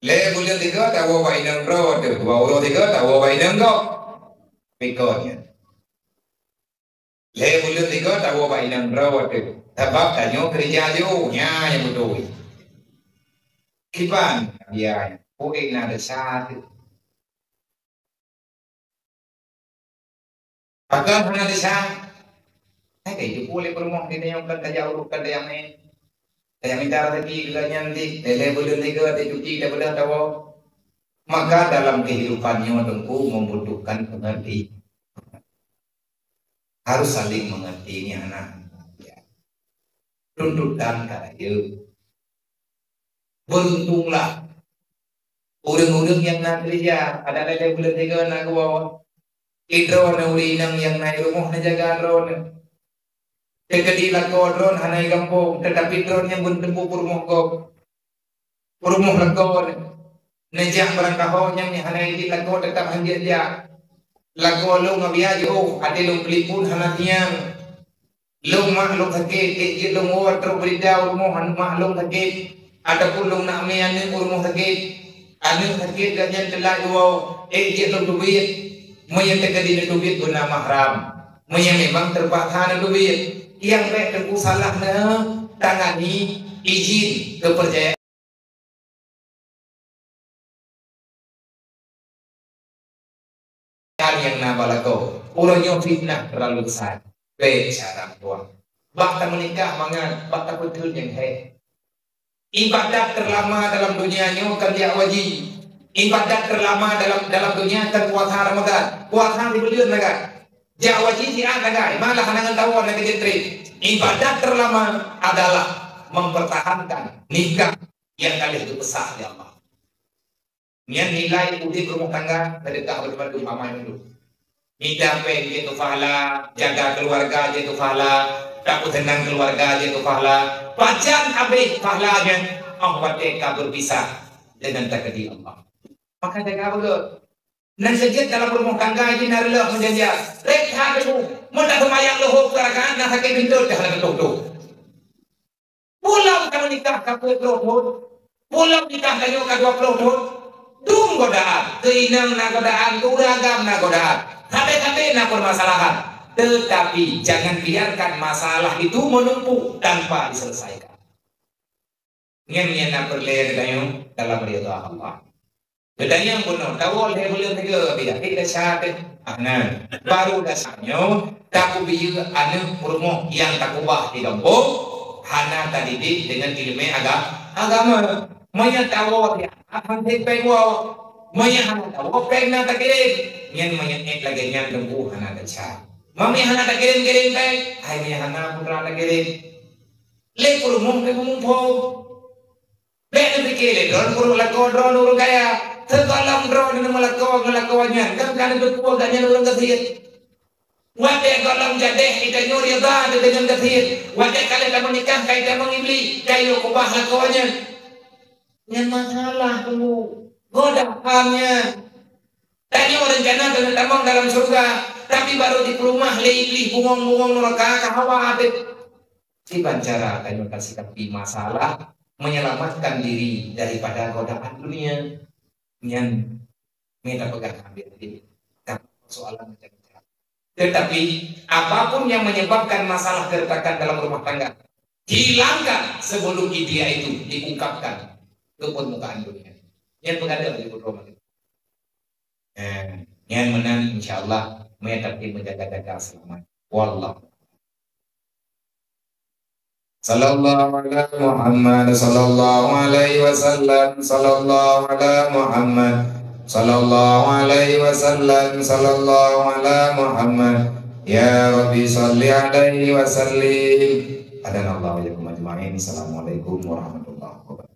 Lhée buleuen sigoe tawoe bak inong droe teuh, dua uroe sigoe tawoe bak inong gob. Pikon nyan. Lhée buleuen sigoe tawoe bak inong droe teuh. Sabab tanyoe keureuja jih, nyan nyang beutôi. Kiban bia nyan, udeb na desya teuh. Pakon hana desya? Hai, ka jipeubuet lé peurumoh di tanyoe, kon tajak ureueng, kon tajak mé. Tajak mita raseuki keu gobnyan di, lhée buleuen sigoe tacuti, tabeudôh, tawoe. Maka dalam kehidupan nyoe Teungku membutuhkan pengerti-, harus saling mengerti, nyan na. Tuntutan ka rayeuk. Beruntunglah ureueng-ureueng nyang na keureuja, adak lhée buleuen sigoe na geuwoe. Di droeneuh ureueng inong nyang na i rumoh neujaga droeneuh. Teukeudi lakoe droeneuh hana i gampông, teutapi droeneuh nyang beuteumpu peurumoh gob. Peurumoh lakoe neuh, neujak barangkaho nyang hana idin lakoe teutap hanjeuet jak. Lakoe lôn ngon bia jiôh, até lôn peuliphon hana siang. Lôn mak lôn sakét, ék jeuet lôn woe trok beurita u rumoh aneuk mak lôn sakét, ataupun lôn nak mé aneuk u rumoh sakét. Aneuk sakét gobnyan teulat woe, ék jeuet lôn teubiet. Meunyo teukeudi neuteubiet beuna mahram, meunyo memang teupaksa neuteubiet, nyang bék Teungku salah neutangani izin keupeurcayaan. Nyang na bak lakoe, uroe nyoe fitnah terlalu besar. Bék cara tuan. Bak tameunikah mangat, bak tapeutheun nyang hék. Ibadat terlama dalam dunia nyoe kan jak haji. Ibadat terlama dalam, dalam dunia kan puasa Ramadan. Puasa sibuleuen lagak. Jak haji siat lagak, malah hana ngon tawoe na keujeuet treb. Ibadat terlama adalah mempertahankan nikah nyang ka lheueh geupeusah lé Allah. Nyan nilai udeb rumah tangga, seudeukah banmandum amal nyoe. Mita péng jeuet keu pahala, jaga keuluwarga jeuet keu pahala, tapeuseunang keuluwarga jeuet keu pahala. Pajan habéh pahala nyan? 'Oh watée ka beupisah deungon takdir Allah. Maka jaga beugét. Nan seujeuet dalam rumah tangga jih na reuloh meujanji. Rét that teungku, meunyoe taseumayang leuhô peuet rakaat na sakét linto teuh hana teutoh-toh. Peue lom tameunikah ka peuet ploh thon? Peue lom nikah tanyoe ka dua ploh thon? Dum godaan, keu inong na godaan, keu ureueng agam na godaan, sabe-sabe na permasalahan. Teutapi jangan biarkan masalah itu menumpuk tanpa diselesaikan. Nyan nyang na peureulée geutanyoe dalam ridha Allah. Geutanyoe bunoe tawoe lhée buleuen tiga bida hé desya teuh. Ah, na. Baru desya nyoe tapeubiyeu aneuk peurumoh nyang takeubah di gampông, hana tadidik deungon ileumé aga-, agama. Meunyoe tawoe di atas han sép péng woe. Meunyoe hana tawoe péng na takirém. Nyan meunyoe ék lagée nyan teungku hana desya. Meunyoe hana takirém-kirém péng, hai meunyoe hana putra takirém. Lé peurumoh lé peumuphom. Bék neupike lé droeneuh peurumoh lakoe droeneuh ureueng kaya. Sigohlom droeneuh meulakoe ngon lakoe nyan, kan ka neuteupeue gobnyan ureueng gasien. Watée gohlom jadéh, geutanyoe ridha teuh deungon gasien. Watée ka lheueh tameunikah, ka itamong Iblih, ka iyue keubah lakoe nyan. Nyan masalah teungku. Godaan nyan. Tanyoe reuncana keuneuk tamong dalam syeuruga, tapi barô jipeuleumah lé Iblih bungong-bungong nuraka ka hawa teuh. Kiban cara tanyoe tasikapi masalah menyelamatkan diri daripada godaan dunia. Nyan mita peugah habéh tadi. Tapi persoalan macam-macam. Tetapi, apapun yang menyebabkan masalah keretakan dalam rumah tangga, hilangkan sebelum dia itu diungkapkan ke permukaan dunia. Nyan peugadang di putroe maté. Eh, nyan meunan, insya Allah, meunan tapi menjaga-jaga selamat. Wallah. Sallallahu ala Muhammad, sallallahu alaihi wasallam, sallallahu ala Muhammad, sallallahu alaihi wasallam, sallallahu ala Muhammad. Ya Rabbi, salli alaihi wasallim. Hadanallahu wa iyyakum ajma'in. Assalamualaikum warahmatullahi wabarakatuh.